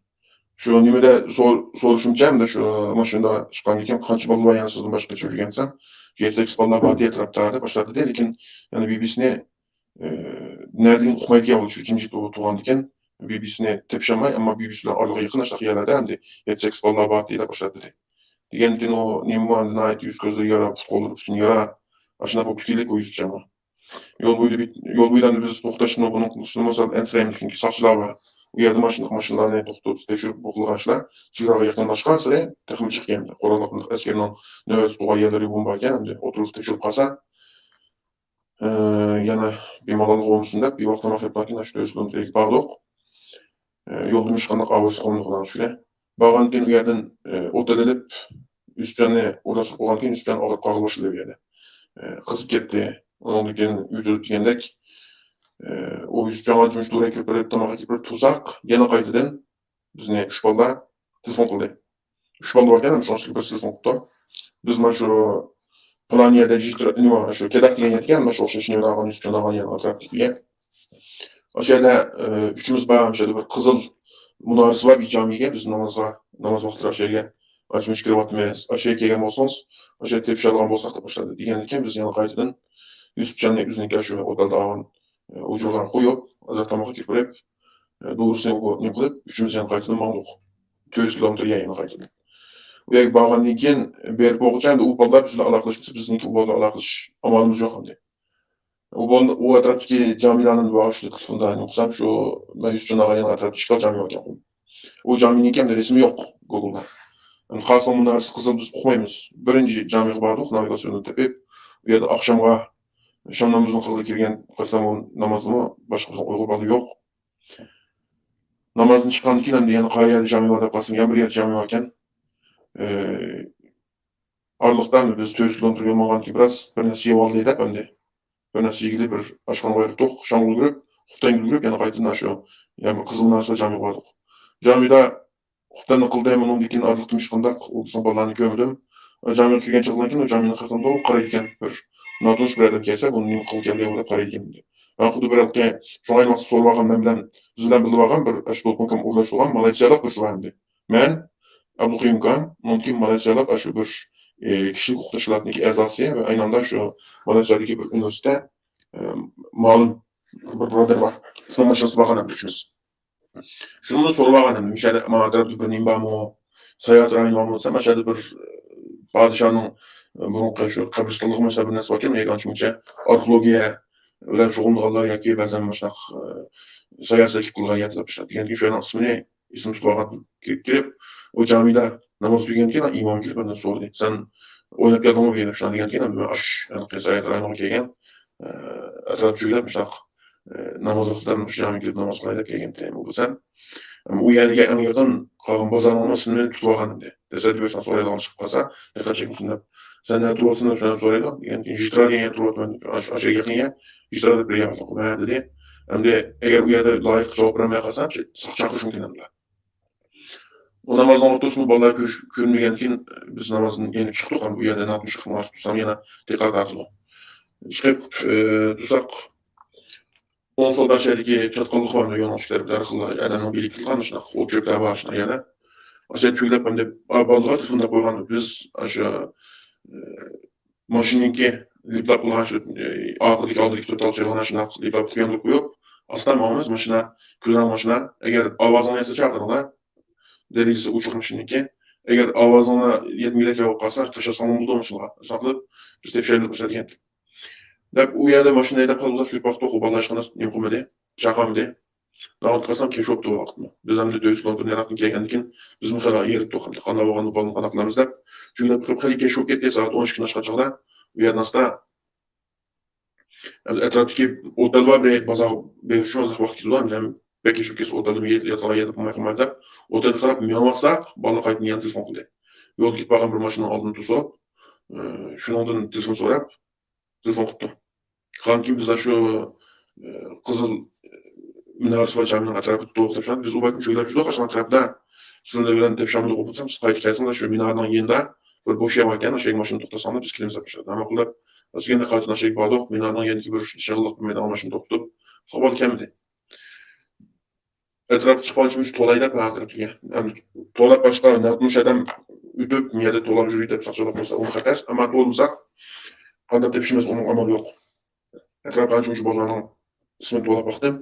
شۇ نېمىدە سور-، سورىشىمچە، ئەمدى شۇ ماشىنىدا چىققاندىن كېيىن، قانچە بالا بار يەنە سىزدىن باشقا كۆچۈپ يۈرگەنسەم، يەتتە سەككىز بالا بار ئەتراپتا دەپ باشلاپ دېدى. لېكىن يەنە بىبىسىنى، ئى، نەدىن ئۇقمايدىكەن، ئۇ شۇ جىمجىت ئولتۇرغاندىكىن، بىبىسىنى تېپىشالماي، ئەمما بىبىسى بىلەن ئارىلىقى يېقىن ئاشۇنداق يەرلەردە ئەمدى يەتتە سەككىز بالا بار دەپ باشلاپ دېدى. دېگەندىكىن ئۇ نېمە، ناھايىتى يۈز-كۆزلىرى يارا، پۇت-قوللىرى پۈتۈن يارا، ئاشۇنداق بولۇپ كېتىلىك ئۇ يۈسۈپجانغا. يول بويىدا، يول بويىدا بىز توختاشنى بۇنىڭ قىلىشىنى مەسىلەن ئەنسىرەيمىز، چۈنكى ساقچىلار بار. ئۇ يەردە ماشىنا، ماشىنىلارنى توختىتىپ تەكشۈرۈپ بۇ قىلغان ئىشلار چېگراغا يېقىنلاشقانسېرى تېخىمۇ جىق كەلدى. قوراللىق ئەسكەرنىڭ نۆۋەتتە تۇرغان يەرلىرى بولۇپ باركەن، ئەمدى ئوتتۇرىلىق تەكشۈرۈپ قالسا، ئى، يەنە بىمالاللىق بولمىسۇن دەپ، بىۋاقتا مەخپىيەتتىن كېيىن ئاشۇ تۆت يۈز كىلومېتىرگە باردۇق. ئى، يولدىمۇ ھېچقانداق ئاۋاز چىقمىدى، خۇدانىڭ شۈكرى. بارغاندىن كېيىن ئۇ يەردىن، ئى، ئوت ئېلىپ، يۈسۈپجاننى ئورۇنلاشتۇرۇپ قويغاندىن كېيىن يۈسۈپجان ئاغرىپ قالغىلى باشلىدى ئۇ يەردە. ئى، قىزىپ كەتتى. ئۇنىڭدىن كېيىن ئۆزى ئۆلۈپ دېگەندەك، ئى، ئۇ يۈسۈپجانغا جۇمۇش دورا كىرىپ بېرىپ، تاماق كىرىپ بېرىپ تۇرساق، يەنە قايتىدىن بىزنى ئۈچ بالىلار تېلېفون قىلدى. ئۈچ بالىلار ئىكەن، شۇنىڭ ئىچىدىكى بىرسى تېلېفون قىپتۇ. بىز مانا شۇ پىلان يەردە جىتر-، نېمە، شۇ كەدەك دېگەن يەر ئىكەن، مانا شۇ ئوخشاش نېمىنى ئالغان، يۈسۈپجان ئالغان يەرنىڭ ئەتراپىدىكى يەر. ئاشۇ يەردە، ئى، ئۈچىمىز بار، ئاشۇ يەردە بىر قىزىل مۇنارىسى بار بىر جامىگە بىز نامازغا، ناماز ۋاقتىدا ئاشۇ يەرگە ئاچمىش كىرىۋاتىمىز. ئاشۇ يەرگە كەلگەن بولسىڭىز، ئاشۇ يەردە تېپىشالىغان بولساق دەپ باشلىدى. دېگەندىكىن بىز يەنە قايتىدىن يۈسۈپجاننى ئۆزىنىڭكى شۇ ئوتەلدە ئالغان، ئى، ئۇجۇرلارنى قويۇپ، ھازىر تاماققا كىرىپ بېرىپ، ئى، دورىسىنى نېمە قىلىپ، ئۈچىمىز يەنە قايتىدىن ماڭدۇق. تۆت يۈز كىلومېتىر يەنە قايتىدىن. ئۇ يەرگە بارغاندىن كېيىن، بېرىپ بولغۇچە ئەمدى ئۇ بالىلار بىز بىلەن ئالاقىلەشمىسە، بىزنىڭكى ئۇ بالىلار ئالاقىلىشىش ئامالىمىز يوق ئەمدى. ئۇ بال-، ئۇ ئەتراپتىكى جامىلارنى بىر ئاشۇ تېلېفوندا نېمە قىلسام، شۇ مەن يۈسۈپجان ئاغا يەنە ئەتراپتا ئىككى جامى باركەن. ئۇ جامىنىڭكى ئەمدى رەسىمى يوق گوگلدا. ئەمدى قاسىم مۇنارىسى قىزىل بىز ئۇقمايمىز. بىرىنچى جامىغا باردۇق، ناۋاي باسىيونى تېپىپ، ئۇ يەردە ئاخشامغا شام نامىزىنىڭ قىلغا كىرگەن قىلسام، ئۇ نامازنىمۇ باشقا بىزنىڭ ئۇيغۇر بالا يوق. نامازدىن چىققاندىن كېيىن ئەمدى يەنە قايەردە جامى بار دەپ قارىسام، يەنە بىر يەردە جامى باركەن. ئى، ئارىلىقتا ئەمدى بىز تۆت يۈز كىلومېتىر يول ماڭغاندىن كېيىن بىراز بىر نەرسە يەۋالدى دەپ ئەمدى. بىر نەرسە يېگىلى بىر ئاشخانىغا بېرىپ تۇردۇق، شامغا ئۈلگۈرۈپ، خۇپتەنگە ئۈلگۈرۈپ، يەنە قايتىدىن شۇ، يەنە بىر قىزىل مۇنارىسى بار جامىغا باردۇق. جامىدا خۇپتەننى قىلدىم، ئۇنىڭدىن كېيىن ئارىلىقتا ھېچقانداق ئۇ بىزنىڭ بالىلارنى كۆرمىدىم. جامىغا كىرگەن چاغدىن كېيىن ئۇ جامىنىڭ قېتىمدا ئۇ قارايدىكەن، بىر ناتونۇش بىر ئادەم كەلسە، بۇنى نېمە قىلغىلى كەلدى دەپ قارايدىكەن ئەمدى. مەن خۇددى بىر ھېلىقى شۇڭا ئاينى ۋاقىتتا سورىۋالغان، مەن بىلەن، بىز بىلەن بىللە بارغان بىر ئاشۇ دولقۇن ئۇكام ئورۇنلاشتۇرغان مالايسىيالىق بىرسى بار ئەمدى. مەن، ئابدۇقەييۇم ئاكام، ئۇنىڭدىن كېيىن مالايسىيالىق ئاشۇ بىر، ئى، كىشىلىك ھوقۇق تەشكىلاتىنىڭكى ئەزاسى ۋە ئەينى ھالدا شۇ مالايسىيادىكى بىر ئۇنىۋېرسىتېتتا، ئى، مۇئاۋىن بىر بۇرادەر بار. شۇنىڭ ماشىنىسىدا بارغان ئەمدى ئۈچىمىز. شۇنى سورىۋالغان ئەمدى، مۇشۇ يەردە ماڭا ئەتراپتا بىر نېمە بارمۇ؟ ساياھەت رايونى بارمۇ دېسەم، مۇشۇ يەردە بىر، ئى، پادىشاھنىڭ، ئى، بۇرۇنقى شۇ قەبرىستانلىقى مۇشۇ بىر نەرسە باركەن، ئۇ يەرگە ئانچە مۇنچە ئارخېئولوگىيە بىلەن شۇغۇللىنىدىغانلار ياكى بەزەن مۇشۇنداق، ئى، ساياھەتچىلەر كېلىپ قىلغان يەر دەپ دېگەندىكىن شۇ يەرنىڭ ئىسمىنى ئېسىمدە تۇتۇۋالغان. كىرىپ، كىرىپ، ئۇ جامىدا ناماز تۈگىگەندىكىن ئىمام كېلىپ مەندىن سورىدى. سەن ئويناپ كەلدىڭمۇ بۇ يەرگە؟ شۇنداق دېگەندىكىن، مەن ئاشۇ ھېلىقى ساياھەت رايونىغا كەلگەن، ئەتراپ چۆگىلەپ مۇشۇنداق، ناماز ۋاقتىدا مۇشۇ جامىغا كېلىپ ناماز قىلاي دەپ كەلگەنتىم. بولسا، ئۇ يەرگە ئەڭ يېقىن قالغان بازارنىڭ ئىسمىنى تۇتۇۋالغان ئىدى. تەسەددۇ بەرسەڭ سورايدىغان چىقىپ قالسا، دىققەت چەكمىسۇن دەپ. سەن نەدە تۇرۇۋاتىسەن دەپ سورايدۇ. دېگەندىكىن، ژىترا دېگەن يەردە تۇرۇۋاتىمەن. ئاشۇ، ئاشۇ يېقىن يەر، ژىترا دەپ بىر يەر بار. مانا دېدى. ئەمدى ئەگەر ئۇ يەردە لايىق جاۋاب بېرەلمەي قالسام، چاقىرىشىم مۇمكىن ئەمدى. ئۇ نامازنىڭ ئوتتۇرىسىنى بالىلار كۆرۈش-، كۆرمىگەندىكىن، بىز نامازدىن يەنە چىقتۇق. بۇ يەردە ناتونۇشلۇق مۇناسىۋەت تۇرسام يەنە دىققەت تارتىدۇ. چىقىپ، ئى، تۇرساق، ئوڭ سول بەش يەردىكى چاتقاللىق بار، يولنىڭ ئىككى تەرىپىدە ھەر خىل ئادەمنىڭ بىلىكى قىلغان شۇنداق ئوت چۆپلەر بار، شۇنداق يەردە. ئاشۇ يەردە چۆگىلەپ، ئەمدى بالىغا تېلېفون دەپ قويغان، بىز ئاشۇ، ئى، ماشىنىنىڭكى لىپلاپ قىلغان شۇ، ئى، ئارقىدىكى، ئالدىدىكى تۆت تال چىرىغىنى شۇنداق لىپلاپ قىلىپ ياندۇرۇپ قويۇپ، ئاستا ماڭىمىز، ماشىنا، كۈلدۈرەڭ ماشىنا، ئەگەر ئاۋازىڭ يەتسە چاقىرىڭلار، دەرىجىسى ئوچۇق ماشىنىنىڭكى. ئەگەر ئاۋازىڭلار يەتمىگۈدەك بولۇپ قالسا، تاشلىساڭلار بولىدۇ ماشىنىغا. شۇنداق قىلىپ، بىز تېپىشايلى باشلاپ دېگەن. دەپ، ئۇ يەردە ماشىنا ھەيدەپ قالىدۇ، شۇ ۋاقىتتا بۇ بالىلار ھېچقانداق نېمە قىلمىدى، چاقىرمىدى. ناھايىتى قارىسام، كەچ بوپتۇ ۋاقىتمۇ. بىز ئەمدى تۆت يۈز كىلومېتىر يىراقتىن كەلگەندىكىن، بىزمۇ خېلى ھېرىپ تۇرغان، قانداق بولغاننى بالىنى قانداق قىلىمىز دەپ، چۆگىلەپ تۇرۇپ خېلى كەچ بولۇپ كەتتى، سائەت ئون ئىككىدىن ئاشقان چاغدا. ئۇ يەردىن ئاستا ئەتراپتىكى ئوتەل بار، بىر بازار، بىر شۇ ۋاقىت كېتىدۇ، ھەم بەك كېچىكىپ كەتسە ئوتەلدىمۇ ياتىدىغان يەر تاپالماي قالماي دەپ، ئوتەلگە قاراپ مېڭىۋاتساق، بالىلار قايتىدىن يەنە تېلېفون قىلدى. يولدا كېتىپ بارغان بىر ماشىنىنىڭ ئالدىدا توسۇپ، ئى، شۇنىڭدىن تېلېفون سوراپ، تېلېفون قىپتۇ. كېيىن بىز شۇ، ئى، قىزىل مىنارىسى بار جامىنىڭ ئەتراپىدا توختاپ شۇنداق، بىز ئۇ بايتىن چۆگىلەپ يۈردۇق، ئاشۇ ئەتراپتا. سىلەر بىلەن تېپىشامدۇق بولسام، سىز قايتىپ كەلسىڭىز، شۇ مىنارىنىڭ يېنىدا بىر بوش يەر باركەن، ئاشۇ يەرگە ماشىنا توختاتساڭلار، بىز كېلىمىز دەپ باشلىدى. ئەمما قىلىپ، ئەسكەندە قايتىدىن ئاشۇ يەرگە باردۇق، مىنارنىڭ يېنىدىكى بىر شېغىللىق بىر مەيدانغا ماشىنا توختىتىپ، ساۋال كەلمىدى. ئەتراپقا چىققانچە مۇشۇ تولاي دەپ ھەقىقەتلىكى. ئەمدى تولاپ باشقا ناتونۇش ئادەم ئۆتۈپ، مۇ يەردە تولاپ يۈرۈي دەپ ساقچىلىق بولسا، ئۇمۇ خەتەر. ئەمما تولىمىساق، قانداق تېپىشىمىز، ئۇنىڭ ئامالى يوق. ئەتراپقا قانچە مۇشۇ بالىلارنىڭ ئىسمىنى تولاپ باقتىم.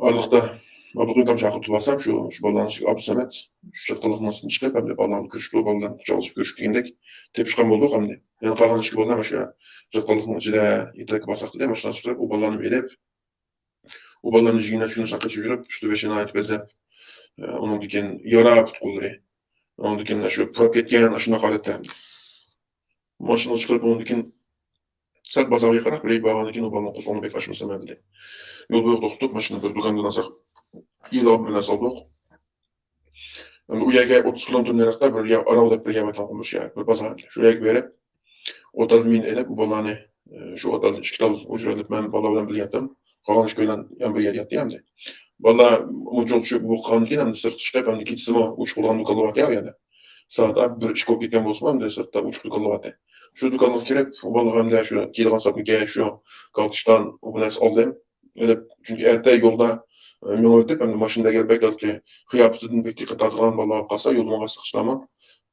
ئارىلىقتا ئابدۇقېيۇم ئاكام چاقىرتىپ ئالسام، شۇ، شۇ بالىلارنىڭ ئىچىدىكى ئابدۇسەمەت شۇ چاتقاللىقنىڭ ئىچىدىن چىقىپ، ئەمدى بالىلار بىلەن كۆرۈشۈپتۇ، بالىلار بىلەن قۇچاقلىشىپ كۆرۈشۈپ دېگەندەك تېپىشقان بولدۇق ئەمدى. يەنە قالغان ئىككى بالا مانا شۇ چاتقاللىقنىڭ ئىچىدە يېتەككە بارساق دېدى، ماشىنىغا چىقىرىپ، ئۇ بالىلارنى ئېلىپ، ئۇ بالىلارنى يىگىرمە نەچچە كۈن شۇنداق قېچىپ يۈرۈپ، ئۈستى بېشى ناھايىتى بەزەپ، ئۇنىڭدىن كېيىن يارا پۇت قوللىرى، ئۇنىڭدىن كېيىن شۇ پۇراپ كەتكەن ئاشۇنداق ھالەتتە. ماشىنىغا چىقىرىپ، ئۇنىڭدىن كېيىن سەل بازارغا يېقىنراق بىر يەرگە بارغاندىن كېيىن، ئۇ بالىنىڭ قورسىقىنى بەك ئاچمىسا مەن دېدى. يول بويىغا توختىتىپ، ماشىنىنى بىر دۇكاندىن ئازراق يېلىۋالىپ بىر نەرسە ئالدۇق. ئەمدى ئۇ يەرگە ئوتتۇز كىلومېتىر نېرىلىقتا بىر يەر، ئاراۋ دەپ بىر يەر بار ئىكەن، بىر شەھەر، بىر بازار. شۇ يەرگە بېرىپ، ئوتەلدىن مېنى ئېلىپ، ئۇ بالىلارنى، ئى، شۇ ئوتەلدىن ئىككى تال ھۇجرا ئېلىپ، مەن بالىلار بىلەن بىللە ياتتىم. قالغان ئىككىيلەن يەنە بىر يەردە ياتتى ئەمدى. بالىلار مۇنچىلىك چۈشۈپ بولغاندىن كېيىن، ئەمدى سىرتقا چىقىپ، ئەمدى كېچىسىمۇ ئوچۇق بولغان دۇكانلار بار ئۇ يەردە. سائەت بىر ئىككى بولۇپ كەتكەن بولسىمۇ، ئەمدى سىرتتا ئوچۇق دۇكانلار بار ئىدى. شۇ دۇكانغا كىرىپ، ئۇ بالىلارغا ئەمدى شۇ كىيىدىغان ساپنىكى، شۇ گالتىشتان، ئۇ نەرسە ئالدىم. ئېلىپ، چۈنكى ئەتە يولدا، ئى، مېڭىۋېتىپ، ئەمدى ماشىنىدا ئەگەر بەك ھالقى قىياپىتىدىن بەك دىققەت تارتىدىغان بالىلار قالسا، يولدا ماڭغان ساقچىلارمۇ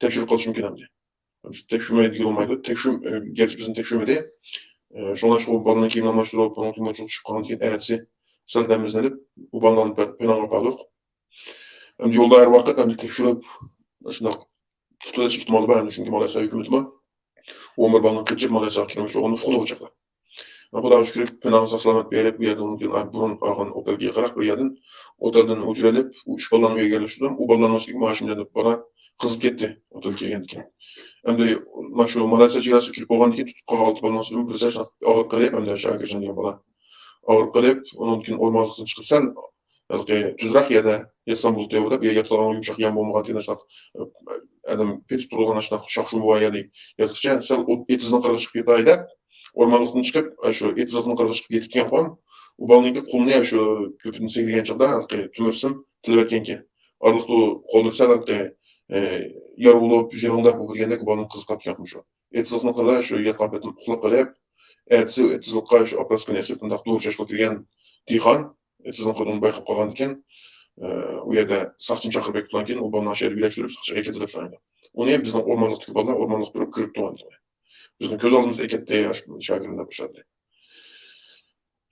تەكشۈرۈپ قېلىشى مۇمكىن ئەمدى. تەكشۈرمەيدىگىلى بولمايدۇ. تەكشۈر-، ئى، گەرچە بىزنى تەكشۈرمىدى. ئى، شۇڭلاشقا ئۇ بالىنى كىيىم ئالماشتۇرۇپ، ئۇنىڭ كىيىمى چوقۇشۇپ قالغاندىن كېيىن، ئەتىسى سەل دەم ئىزدىنىپ، ئۇ بالىنى ئېلىپ پېناڭغا ئاپاردۇق. ئەمدى يولدا ھەر ۋاقىت ئەمدى تەكشۈرۈپ، شۇنداق تۇتۇۋېلىش ئېھتىمالى بار ئەمدى، چۈنكى مالايسىيا ھۆكۈمىتىمۇ ئون بىر بالىنىڭ قېچىپ مالايسىياغا كىرمەكچى بولغىنىنى ئۇقىدۇ ئۇ چاغدا. خۇداغا شۈكرى، پېناڭ ساق-سالامەت بېرىپ، ئۇ يەردىن ئۇنىڭدىن بۇرۇن ئالغان ئوتەلگە يېقىنراق بىر يەردىن ئوتەلدىن ھۇجرا ئېلىپ، ئۇ ئۈچ بالىنى ئۇ يەرگە يەرلەشتۈردۈم. ئۇ بالىلارنىڭ ئىچىدىكى ماشىنىدا بىر بالا قىزىپ كەتتى، ئوتەلگە كەلگەندىن كېيىن. ئەمدى مانا شۇ مالايسىيا چېگراسىغا كىرىپ بولغاندىن كېيىن تۇتۇپ قالغان ئالتە بالىنىڭ ئىچىدىن بىرسى ئاغرىپ قېلىپ، ئەمدى شاكىرجان دېگەن بالا ئاغرىپ قېلىپ، ئۇنىڭدىن كېيىن ئورمانلىقتىن چىقىپ سەل ھېلىقى تۈزرەك يەردە ياتسام بولاتتى دەپ، ياتىدىغان يۇمشاق يان بولمىغان دېگەن شۇنداق ئادەم پېتىپ تۇرىدىغان شۇنداق شاخشۇم بار يەردە ياتقىچە سەل ئوت-، ئېتىزنىڭ قىرىغا چىقىپ ياتاي دەپ، ئورمانلىقتىن چىقىپ، شۇ ئېتىزلىقنىڭ قىرىغا چىقىپ يېتىپكەنكەن. ئۇ بالىنىڭكى قولىنى شۇ كۆپۈردىن سەكرىگەن چاغدا ھېلىقى تۆمۈر سىم تىلىۋەتكەنكەن. ئارىلىقتا قوللىرى سەل ھېلىقى، ئى، يارا بولۇپ، يىرىڭداپ بولۇپ كىرگەندەك ئۇ بالىنىڭ قىزىپ قاپتىكەنكەن شۇ. ئېتىزلىقنىڭ قىرىدا شۇ ياتقان پېتىم ئۇخلاپ قېلىپ، ئەتىسى ئېتىزلىققا شۇ ئاپپاراتسكىنى ئېسىپ، بۇنداق دورا چاچقىلى كىرگەن دېھقان ئېتىزنىڭ قىرىدىن بايقاپ قالغاندىكىن، ئۇ يەردە ساقچىنى چاقىرىپ بېكىتىپتىكەن، ئۇ بالىنى ئاشۇ يەردە يۆلەشتۈرۈپ، ساقچىغا ئەكەتتى دەپ سورايدۇ. ئۇنى بىزنىڭ ئورمانلىقتىكى بالىلار ئورمانلىقتا تۇرۇپ كۆرۈپتۇ. بىزنىڭ كۆز ئالدىمىزدا ئەكەتتى، شاكىرجان دەپ باشلىدى.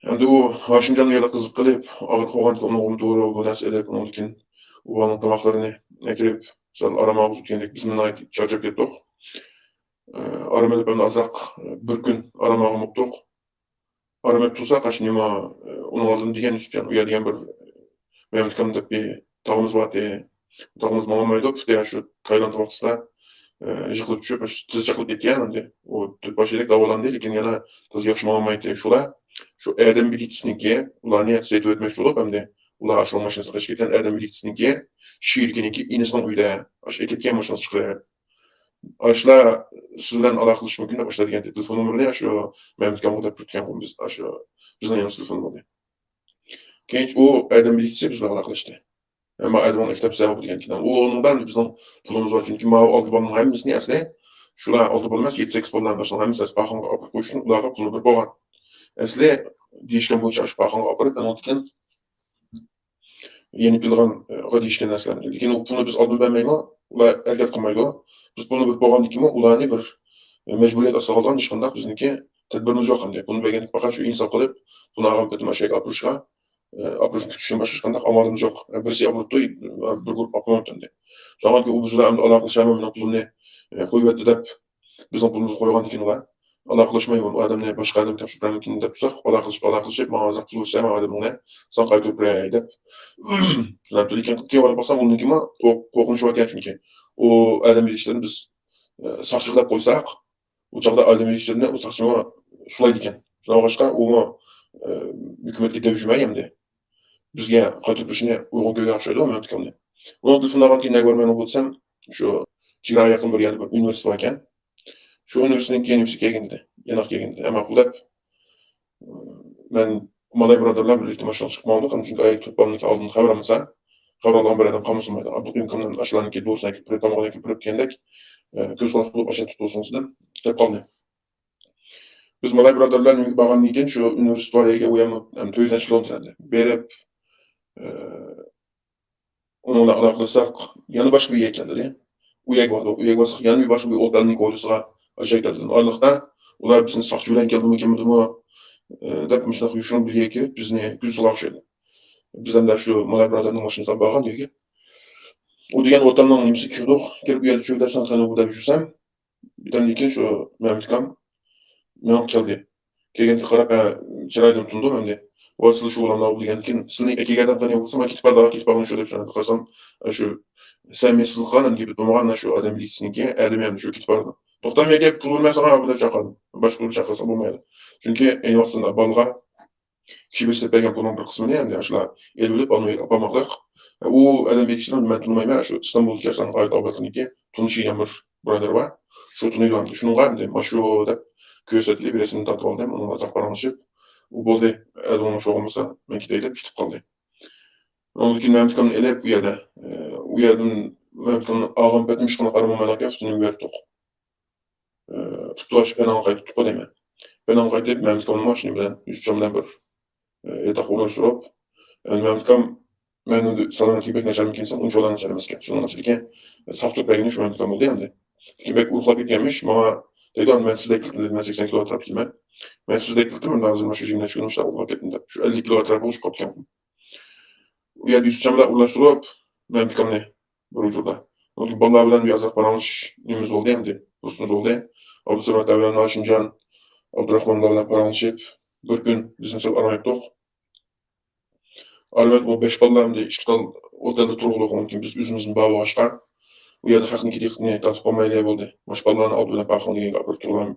ئەمدى ئۇ ھاشىمجان ئۇ يەردە قىزىپ قېلىپ، ئاغرىپ قالغاندىكىن ئۇنىڭغىمۇ دورا، بۇ نەرسە ئېلىپ، ئۇنىڭدىن كېيىن ئۇ بالىنىڭ تاماقلىرىنى ئەكىرىپ، سەل ئارام ئالغۇزۇپ كەينىدىكى بىز مۇنداق چارچاپ كەتتۇق. ئارام ئېلىپ، ئەمدى ئازراق بىر كۈن ئارام ئالغان بوپتۇق. ئارام ئېلىپ تۇرساق، ئاشۇ نېمە، ئۇنىڭ ئالدىدا دېگەن يۈسۈپجان، ئۇ يەر دېگەن بىر مەمتىكام دەپ بىر تاغىمىز بارتى. تاغىمىز ماڭالمايدۇ، پۈتى شۇ تايلاند ۋاقتىسىدا، ئى، يىقىلىپ چۈشۈپ، تىزى چېقىلىپ كەتكەن ئەمدى. ئۇ تۆت باش ئىلىك داۋالاندى، لېكىن يەنە تىزى ياخشى ماڭالمايتتى. شۇلار شۇ ئادەم مىلىچىسىنىڭكى، ئۇلارنى سېتىۋەتمەكچى بولۇپ، ئەمدى ئۇلار ئاشۇ ماشىنىسىغا قېچىپ كەتكەن ئادەم مىلىچىسىنىڭكى شېرىكىنىڭكى ئىنىسىنىڭ ئۆيىدە، ئاشۇ ئەكەتكەن ماشىنىسى چىقىرىپ، ئاشۇلار سىز بىلەن ئالاقىلىشىش مۇمكىن دەپ ئاشۇلار دېگەنتى. تېلېفون نومۇرىنى شۇ مەمتىكامغا دەپ بېرىپتىكەنغۇ بىز، ئاشۇ بىزنىڭ يېنىمىزدا تېلېفون بولدى. كېيىن ئۇ ئادەم مىلىچىسى بىز بىلەن ئالاقىلەشتى. ئەمما ئادەم ئۇنى ئەكتەپ سەۋەب دېگەن كىنو. ئۇ ئۇنىڭدا بىزنىڭ پۇلىمىز بار، چۈنكى ماۋۇ ئالتە بالىنىڭ ھەممىسىنى ئەسلى شۇلار ئالتە بالا ئەمەس، يەتتە سەككىز بالىنىڭ ئاشۇنىڭ ھەممىسىنى ئەسلى پاخانغا ئاپىرىپ قويۇش ئۈچۈن ئۇلارغا پۇلنى بېرىپ بولغان. ئەسلى دېيىشكەن بويىچە ئاشۇ پاخانغا ئاپىرىپ، ئۇنىڭدىن كېيىن يەنە پىلغانغا دېيىشكەن نەرسىلەرنى. لېكىن ئۇ پۇلنى بىز ئالدىن بەرمەيمۇ، ئۇلار ھەرىكەت قىلمايدۇ. بىز پۇلنى بېرىپ بولغاندىن كېيىنمۇ ئۇلارنى بىر مەجبۇرىيەت ئاستىغا ئالغان ھېچقانداق بىزنىڭكى تەدبىرىمىز يوق ئەمدى. پۇلنى بەرگەندىن پەقەت شۇ ئىنساپ قىلىپ، پۇلنى ئالغان پېتىم ئاشۇ يەرگە ئاپىرىشقا، ئاپىرىشنى كۈتۈشتىن باشقا ھېچقانداق ئامالىمىز يوق. بىرسى ئاپىرىپتۇ، بىر گۇرۇپپا ئاپىرىۋاتىدۇ. شۇنىڭغا ئۇ بىز بىلەن ئەمدى ئالاقىلىشالماي، مېنىڭ پۇلۇمنى قويۇۋەتتى دەپ، بىزنىڭ پۇلىمىزنى قويغاندىن كېيىن ئۇلار ئالاقىلىشماي، ئۇ ئادەمنى باشقا ئادەمگە تاپشۇرۇپ بېرەرمىكىن دەپ تۇرساق، ئالاقىلىشىپ، ئالاقىلىشىپ، ماڭا ھازىر پۇل بەرسەڭ، ئادەمنى ساڭا قايتۇرۇپ بېرەي دەپ، سۆزلەپتۇ. لېكىن كېيىن قاراپ باقسام، ئۇنىڭكىمۇ قورقۇنچى باركەن، چۈنكى ئۇ ئادەم ئىشلىرىنى بىز ساقچىغا دەپ قويساق، ئۇ چاغدا ئادەم ئىشلىرىنى ئۇ ساقچىمۇ سولايدىكەن. شۇنىڭغا قارىغاندا ئۇمۇ ھۆكۈمەتكە دەۋجىمەي ئەمدى بىزگە قايتۇرۇپ بېرىشنى ئۇيغۇن كۆرگەن ئوخشايدۇ مەمتىكامنى. ئۇنىڭ تېلېفونىنى ئالغاندىن كېيىن نەگە بارىمەن دېسەم، شۇ چېگرا يېقىن بىر يەردە بىر ئۇنىۋېرسىتېت باركەن. شۇ ئۇنىۋېرسىتېتنىڭ كېيىن بىزگە كەلگەن ئىدى. يېنىق كەلگەن ئىدى. ئەمما قۇدەپ، مەن مالاي بۇرادەرلەر بىلەن بىرلىكتە ماشىنىغا چىقىپ ماڭدۇق. چۈنكى ئايەت تۇتۇپ بالىنىڭكى ئالدىن خەۋەر ئالمىسا، خەۋەر ئالغان بىر ئادەم قالمىسۇن مايدا. ئابدۇقۇيۇم كىمدىن ئاشۇلارنىڭكى دورىسىنى ئەكىرىپ بېرىپ، تامىقىنى ئەكىرىپ بېرىپ دېگەندەك، ئە، كۆز قۇلاق بولۇپ ئاشۇ تۇتۇلسۇن سىزدىن دەپ قالدى. بىز مالاي بۇرادەرلەر نېمىگە بارغاندىن كېيىن شۇ ئۇنىۋېرسىتېت بار يەرگە ئۇ يەرمۇ، ئەم، تۆت يۈز نەچچە كىلومېتىر ئەمدى. بېرىپ، ئە، ئۇنىڭ بىلەن ئالاقىلەشسەك، يەنە باشقا بىر يەرگە كەلدى. ئۇ يەرگە باردۇق. ئۇ يەرگە بارساق، يەنە بىر باشقا بىر ئوتەلنىڭ ھويلىسىغا ئاشۇ كەلدى. ئارىلىقتا ئۇلار بىزنى ساقچى بىلەن كەلدىمۇ، كەلمىدىمۇ، ئە، دەپ مۇشۇنداق يوشۇرۇن بىر يەرگە كىرىپ، بىزنى كۆزىتىشقا ئوخشايدۇ. بىز ئەمدى شۇ مالاي بۇرادەرنىڭ ماشىنىسىغا بارغان يەرگە. ئۇ دېگەن ئوتەلنىڭ نېمىسىگە كىردۇق. كىرىپ ئۇ يەردە چۆگىدەپ سەن قېنى بۇ دەپ يۈرسەم، بىردەمدىن كېيىن شۇ مەمتىكام مېڭىپ كەلدى. كەلگەندىكىن قاراپ، ھە، چىرايىدىن تونۇدۇم ئەمدى. ۋاي، سىلى شۇ بالاملا بۇ دېگەندىكىن، سىلىنى ئەكەلگەندىن قېنى بولسا، مەن كېتىپ باردا، كېتىپ بارغىن شۇ دەپ سورىدى. قارىسام، شۇ سەمىي سىزىققان ئەمدى گېپى بولمىغان شۇ ئادەم مىلىتسىنىڭكى، ئادەم ئەمدى شۇ كېتىپ بارىدۇ. توختام، ياكى پۇل بەرمەي ساڭا بۇ دەپ چاقىردىم. باشقا بىر چاقىرسام بولمايدۇ. چۈنكى ئەينى ۋاقىتتا بالىغا كىشى بېسىپ بەرگەن پۇلنىڭ بىر قىسمىنى ئەمدى ئاشۇلار ئېلىۋېلىپ، ئانىڭ ئۆيىگە ئاپارماقلىق. ئۇ ئادەم بېكىشنى مەن تونۇمايمەن، شۇ ئىستانبۇلدىكى ئاشۇلارنىڭ ئايرىم ئاۋاتلىرىنىڭكى تونۇشى يەنە بىر بۇرادەر بار. شۇ تونۇيدۇ ئەمدى. شۇنىڭغا ئەمدى مانا شۇ دەپ كۆرسەتتى، بىر رەسىمنى تارتىپ ئالدىم، ئۇنىڭغا ئازراق پاراڭلىشىپ، ئۇ بولدى، ئەدىڭ شۇ بولمىسا مەن كېتەي دەپ كېتىپ قالدى. ئۇنىڭدىن كېيىن مەمتىكامنى ئېلىپ ئۇ يەردە، ئۇ يەردىن مەمتىكامنى ئالغان پېتىم ھېچقانداق ئارام بولمايدىغان گەپ، ئۈستىنى يۇيۇۋەتتۇق. ئۇ، تۇتۇش پەناڭغا قايتىپتۇققۇ دەيمەن. پەناڭغا قايتىپ، مەمتىكامنى ماشىنا بىلەن يۈسۈپجان بىلەن بىر، ئۇ، ياتاققا ئورۇنلاشتۇرۇپ، ئەمدى مەمتىكام، مەن ئەمدى سالامەتلىكى بەك ناچارمىكىن دېسەم، ئۇنچىۋالا ناچار ئەمەسكەن. شۇنىڭ ئىچىدىكى ساقچى بەرگىنى شۇ مەمتىكام بولدى ئەمدى. لېكىن بەك ئۇرۇقلاپ كەتكەنمىش، ماڭا دەيدۇ، مەن سىزدەك كېلىپتىم دېدى، مەن سەكسەن كىلو ئەتراپى كېلىمەن. مەن سىزدەك كېلىپتىم، مەن ھازىر مانا شۇ يىگىرمە نەچچە كۈن مۇشۇنداق ئۇرۇقلاپ كەتتىم دەپ، شۇ ئەللىك كىلو ئەتراپى بولۇشۇپ قاپتىكەن. ئۇ يەردە يۈسۈپجان بىلەن ئورۇنلاشتۇرۇپ، مەمتىكامنى بىر ئۇچۇردا. لېكىن بالىلار بىلەن بىر ئازراق پاراڭلىشىش نېمىمىز بولدى ئەمدى، پۇرسىتىمىز بولدى. ئابدۇسەمەت بىلەن ھاشىمجان، ئابدۇراخمانلار بىلەن پاراڭلىشىپ، بىر كۈن بىز مىسال ئارام ئايتتۇق. ئارام ئايتىپ، ئۇ بەش بالىلار ئەمدى ئىككى تال ئوتەلدە تۇرغۇلۇق، چۈنكى بىز ئۆزىمىزنىڭ بار بولغاچقا، ئۇ يەردە خەقنىڭكى دىققىتىنى تارتىپ قالمايلى بولدى. مانا شۇ بالىلارنى ئالدى بىلەن پاخالنىڭ ئالدىغا ئاپىرىپ تۇرغان،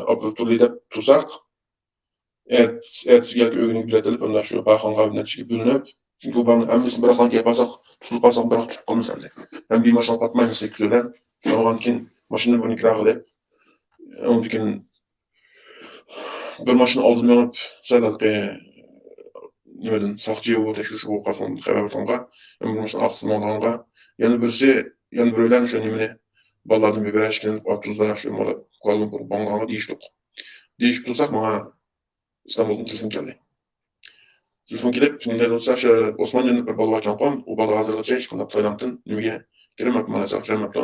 ئاپىرىپ تۇرۇلى دەپ تۇرساق، ئەت-، ئەتىسىگە ياكى ئۆگۈنگە بېلەت ئېلىپ، ئەمدى شۇ پاخالغا نەتىجىگە بۆلۈنۈپ، چۈنكى ئۇ بالىنى ھەممىسىنى بىراقلا ئەپ بارساق، تۇتۇپ قالساق، بىراق تۇتۇپ قالىمىز ئەمدى. ھەم بىماشىنى پاتمايمىز سەككىز بىلەن. شۇنىڭدىن كېيىن ماشىنىنى بىرنى كىراغا دەپ، ئۇنىڭدىن كېيىن بىر ماشىنا ئالدىدا مېڭىپ، سەل ھېلىقى نېمىدىن، ساقچى بۇ تەكشۈرۈش بولۇپ قالسۇن خەۋەر بېرىدىغانغا، يەنە بىر ماشىنا ئارقىسىدا ماڭىدىغانغا، يەنە بىرسى، يەنە بىرەيلەن شۇ نېمىنى، بالىلاردىن بىر بىرەر ئىككىلىنىپ ئاپتوبۇستا شۇ مانا كۇئالالۇمپۇرغا ماڭىدىغانغا دېيىشتۇق. دېيىشىپ تۇرساق، ماڭا ئىستانبۇلدىن تېلېفون كەلدى. تېلېفون كېلىپ، كىمدىن دېسە، شۇ ئوسمانجان دەپ بىر بالا باركەنغۇ، ئۇ بالا ھازىرغىچە ھېچقانداق تايلاندتىن نېمىگە كىرەلمەپتۇ، مانا شۇ كىرەلمەپتۇ.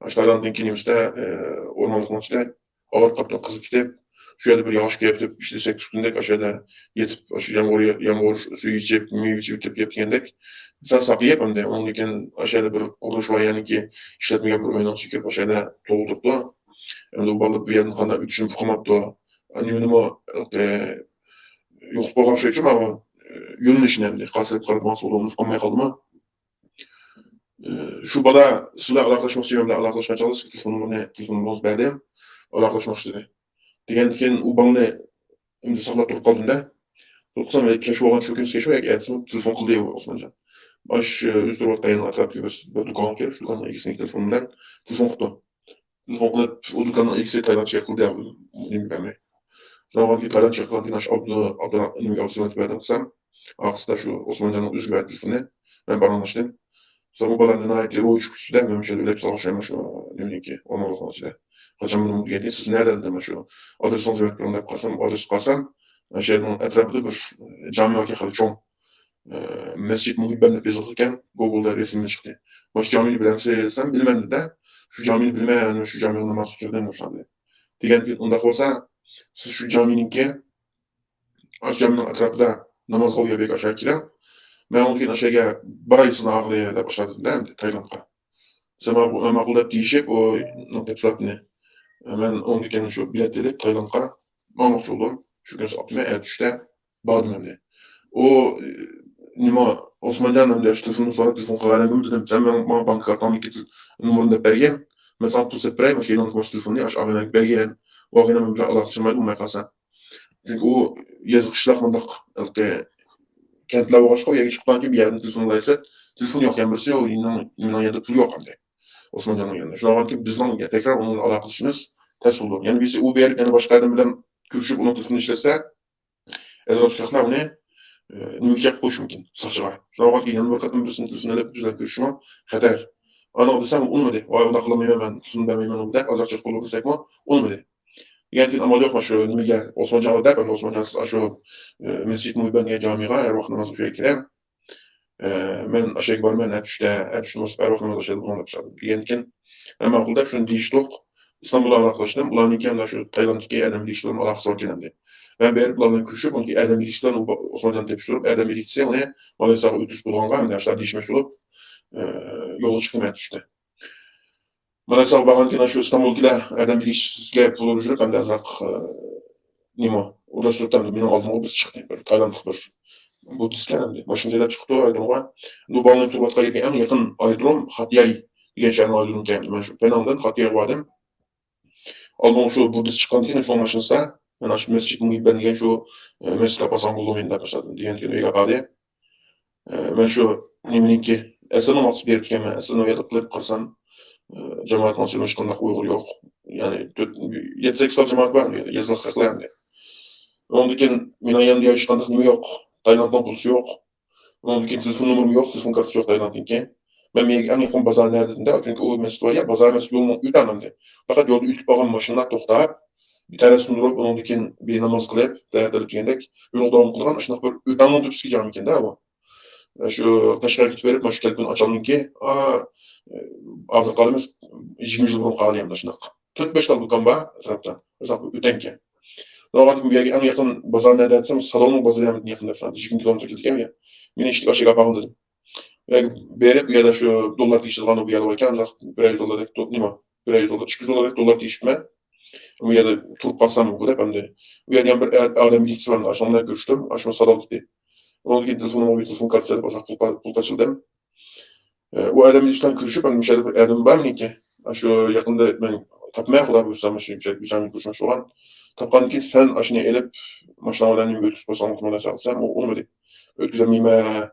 شۇ تايلاندتىن كېيىن نېمىسىدە، ئە، ئورمانلىقنىڭ ئىچىدە ئاغرىپ قاپتۇ، قىزىپ كېتىپ، شۇ يەردە بىر ياغاچ كېلىپ، ئىچىدە سەككىز كۈندەك ئاشۇ يەردە يېتىپ، ئاشۇ يامغۇر، يامغۇر سۈيى ئىچىپ، مېۋە ئىچىپ، يېتىپ، يەپ دېگەندەك، سەل ساقىيىپ، ئەمدى ئۇنىڭدىن كېيىن ئاشۇ يەردە بىر قۇرۇلۇش ۋايىنىڭكى ئىشلەتمىگەن بىر ئۆينىڭ ئىچىگە كىرىپ، ئاشۇ يەردە تولدۇرۇپتۇ. ئەمدى ئۇ بالا بۇ يەردىن قانداق ئۆتۈشىنى ئۇقماپتۇ. نېمىنىمۇ، ئە، يوقىتىپ قويغان ئوخشايدۇ، مانا، ئە، يۆنىلىشىنى ئەمدى قاسىرىپ قاراپ ماڭسا بولىدۇ، ئۇنى ئۇقالماي قالدىمۇ. ئە، شۇ بالا سىلەر ئالاقىلەشمەكچى، مەن بىلەن ئالاقىلەشكەن چاغدا سىزگە تېلېفون نومۇرىنى، تېلېفون نومۇرىڭىزنى بەردىم. ئالاقىلەشمەكچى دېدى. دېگەندىكىن ئۇ بالىنى ئەمدى ساقلاپ تۇرۇپ قالدىم-دە. تۇرۇپ قالسام، كەچ بولغان، شۇ كۈنى كەچ ئەتىسى تېلېفون قىلدى ئوسمانجان. ئاش، ئۆزى تۇرۇۋاتقان ئەتراپتىكى بىر، بىر دۇكانغا كىرىپ، شۇ دۇكاننىڭ ئىگىسىنىڭ تېلېفونى بىلەن تېلېفون قىپتۇ. تېلېفون قىلىپ، ئۇ دۇكاننىڭ ئىگىسى تايلاندچە گەپ قىلدى، نېمە بەرمەي. شۇنىڭغا كېيىن تايلاندچە گەپ قىلغاندىن كېيىن، ئاشۇ ئابدۇ-، ئابدۇراخ-، نېمىگە، ئابدۇسەمەتكە بەردىم قىلسام، ئارقىسىدا شۇ ئوسمانجاننىڭ ئۆزىگە بەردى تېلېفوننى. مەن پاراڭلاشتىم. بىز بۇ بالىنى ناھايىتى روھى چۈشۈپ كېتىپتۇ، مەن مۇشۇ يەردە ئۆلۈپ ساغلىشايمەن شۇ نېمىنىڭكى، ئورمانلىقنىڭ ئىچىدە. قاچان بۇنى دېگەندىن، سىز نەدە دېدىم، شۇ ئادرېسىڭىزنى بېرىپ بېرىڭ دەپ قالسام، ئادرېسنى قالسام، ئاشۇ يەرنىڭ ئەتراپىدا بىر جامى باركەن، خېلى چوڭ. ئە، مەسچىت مۇھىببەن دەپ يېزىلغانىكەن، گوگلدا رەسىمى چىقتى. مانا شۇ جامىنى بىلەمسىز دېسەم، بىلىمەن دېدى. شۇ جامىنى بىلىمەن، شۇ جامىغا ناماز ئوقۇپ كىردىم دېدى. دېگەندىكىن، ئۇنداق بولسا، سىز شۇ جامىنىڭكى، ئاشۇ جامىنىڭ ئەتراپىدا ناماز ئوقۇيدىغان بىر ئاشاغا كېلىڭ. مەن ئۇنىڭدىن كېيىن ئاشاغا باراي سىزنى ئاغىلى دەپ ئاشاغا دېدىم تايلاندقا. سەن ماقۇل، ماقۇل دەپ دېيىشىپ، ئۇ نۇقتە سۈرەتنى. مەن ئۇنىڭدىن كېيىن شۇ بېلەت ئېلىپ تايلاندقا ماڭماقچى بولدۇم. شۇ كۈنى سائەت ئاپتىمەن، ئەتە چۈشتە باردىم ئەمدى. ئۇ، نېمە، ئوسمانجان ئەمدى شۇ تېلېفوننى سوراپ، تېلېفون قىلغانىدىم دېدىم، سەن ماڭا، ماڭا بانكا كارتاڭنىڭكى تېل-، نومۇرىنى دەپ بەرگىن. مەن ساڭا پۇل سېلىپ بېرەي، مانا شۇ ئېلانغا مانا شۇ تېلېفوننى ئاشۇ ئاغىنەڭگە بەرگىن. ئۇ ئاغىنەم مەن بىلەن ئالاقىلىشالمايدۇ، بولماي قالسا. چۈنكى ئۇ يېزا قىشلاق مۇنداق ھېلىقى كەنتلەر بولغاچقا، ئۇ يەرگە چىققاندىن كېيىن بىر يەردىن تېلېفون ئۇلايسەن، تېلېفون يوق، يەنە بىرسى ئۇ يېنىڭ، يېنىڭ يېنىدا پۇل يوق ئەمدى. ئوسمانجاننىڭ يېنىدا. شۇنىڭغا كېيىن بىزنىڭ تەكرار ئۇنىڭ بىلەن ئالاقىلىشىشىمىز تەس بولىدۇ. يەنە بىرسى ئۇ بېرىپ يەنە باشقا ئادەم بىلەن كۆرۈشۈپ ئۇنىڭ تېلېفونىنى ئىشلەتسە، ئەتراپتىكى خەقلەر ئۇنى، ئە، نېمىگە چېقىپ قويۇشى مۇمكىن ساقچىغا. شۇنىڭغا كېيىن يەنە بىر قېتىم بىرسىنىڭ تېلېفونىنى ئېلىپ بىز بىلەن كۆرۈشۈشىمۇ خەتەر. ئانداق دېسەم ئۇنىمىدى. ۋاي ئۇنداق قىلالمايمەن مەن، تېلېفون بەرمەيمەن دەپ ئازراق چېقىپ قويۇپ دېسەكمۇ ئۇنىمىدى. دېگەندىكىن ئامال يوق، مانا شۇ نېمىگە، ئوسمانجانغا دەپ، ئەمدى ئوسمانجان سىز ئاشۇ، ئە، مەسچىت مۇھىببەنگە جامىغا ھەر ۋاقىت ناماز ئوقۇشقا كېلىڭ. ئە، مەن ئاشۇ يەرگە بارىمەن، ئەتە چۈشتە، ئەتە چۈشتە ناماز ھەر ۋاقىت ناماز ئاشۇ يەردە بولۇڭ دەپ چاقىردى. دېگەندىكىن، مەن ماقۇل دەپ شۇنى دېيىشتۇق. ئىستانبۇلدا ئالاقىلەشتىم. ئۇلارنىڭكى ھەمدە شۇ تايلاندتىكى ئادەم بېكىتىشلىرىمۇ ئالاقىسى بار ئىكەن ئەمدى. مەن بېرىپ، ئۇلار بىلەن كۆرۈشۈپ، ئۇنىڭكى ئادەم بېكىتىشلىرىنى ئۇ ئوسمانجان تېپىشتۇرۇپ، ئادەم بېكىتسە ئۇنى مانا ساغا ئۆتكۈزۈپ بولغانغا ھەمدە شۇلار دېيىشمەكچى بولۇپ، ئە، يولغا چىقتىم ئەتە چۈشتە. مانا ساغا بارغاندىن كېيىن شۇ ئىستانبۇلدىكىلەر ئادەم بېكىتىشكە پۇل ئۇرۇشۇپ، ھەمدە ئازراق، ئە، نېمە، ئۇلار سۈرتتە مېنىڭ ئالدىمغا بىز چىقتى. بىر تايلاندلىق بىر بۇددىستكەن ئەمدى. ماشىنا ھەيدەپ چىقىپتۇ ئايرودرومغا. بۇ بالىنى تۇرۇۋاتقان يەرگە ئەڭ يېقىن ئايرودروم خاتياي دېگەن شەھەرنىڭ ئايرودرومى ئىكەن. مەن شۇ پېناڭدىن خاتيايغا باردىم. ئالدىڭ شۇ بۇددىست چىققاندىن كېيىن شۇ ماشىنىسىدا مەن شۇ مەسچىت مۇھىببەن دېگەن شۇ، ئە، مەسچىتكە بارساڭ بولىدۇ مەن دەپ باشلادىم. دېگەن كېيىن ئۆيگە قالدى. ئە، مەن شۇ نېمىنىڭكى، ئەسىرنىڭ ۋاقتىسى بېرىپ كەلمە، ئەسىرنىڭ ياتاقلاپ قارىسام، ئە، جامائەتنىڭ ئىچىدە ھېچقانداق ئۇيغۇر يوق. يەنى تۆت، يەتتە سەككىز خىل جامائەت بار، يېزىلىق خەقلەر ئەمدى. ئۇنىڭدىن كېيىن مېنىڭ يېنىمدا ھېچقانداق نېمە يوق. تايلاندنىڭ پۇلىسى يوق. ئۇنىڭدىن كېيىن تېلېفون نومۇرۇم يوق، تېلېفون كارتىسى يوق تايلاندنىڭكى. مەن مېنىڭ ئەڭ يېقىن بازار نەدە دېدىم، چۈنكى ئۇ مەسچىت بار يا، بازار ئەمەس، يولنىڭ ئۆتەڭ ئەمدى. پەقەت يولدا ئۆتۈپ بارغان ماشىنىلار توختاپ، بىر تەرەزىسىنى ئۇرۇپ، ئۇنىڭدىن كېيىن بىر ناماز قىلىپ، تەھەججۇد دېگەندەك يولغا داۋام قىلغان ئاشۇنداق بىر ئۆتەڭنىڭ تۆپىسىدىكى جامىكەن-دە ئۇ. شۇ قەشقەرگە كېتىپ بېرىپ، مانا شۇ كەلكۈن ئاچامنىڭكى، ئا، ھازىر قالىمىز، يىگىرمە يىل بۇرۇن قالغان يەردە شۇنداق. تۆت-بەش تال دۇكان بار ئەتراپتا. ئۇزاق بىر ئۆتەڭكەن. ئۇنىڭغا بۇ يەرگە ئەڭ يېقىن بازار نەدە دېسەم، سالوننىڭ بازىرى ھەم يېقىن دەپ، يىگىرمە كىلومېتىر كېتىدىكەن يا. مېنى ئىشتىك ئاشىگە ئاپارغىن دېدىم. ئۇ يەرگە بېرىپ، ئۇ يەردە شۇ دوللار تېشىلغان بۇ يەر باركەن، ئۇزاق بىر يۈز دوللاردەك دو-، نېمە، بىر يۈز دوللار، ئىككى يۈز دوللاردەك دوللار تېشىپمەن. ئۇ يەردە تۇرۇپ قالسام بۇ دەپ ئەمدى. ئۇ يەردە يەنە بىر ئادەم بىلىسى بار، ئاشۇنىڭ بىلەن كۆرۈشتۈم، ئاشۇ سالون دېدى. ئۇنىڭدىن كېيىن تېلېفون، تېلېفون كارتىسى دەپ، ئاشۇنداق پۇل قا-، پۇل قاچىلىدىم. ئە، ئۇ ئادەم بىلەن كۆرۈشۈپ، مەن مۇشۇ يەردە بىر ئادەم بار مېنىڭكى. ئاشۇ يېقىندا مەن تاپماي خۇدا بۇيرۇسا، مۇشۇ بىچارە بىچارە كۆرۈشمەكچى بولغان. تاپقاندىن كېيىن سەن ئاشۇنى ئېلىپ، ماشىناڭ بىلەن نېمە ئۆتكۈزۈپ قويساڭ بولىدۇ دەپ سالسام، ئۇ ئۇنىمىدى. ئۆتكۈزەلمەيمەن،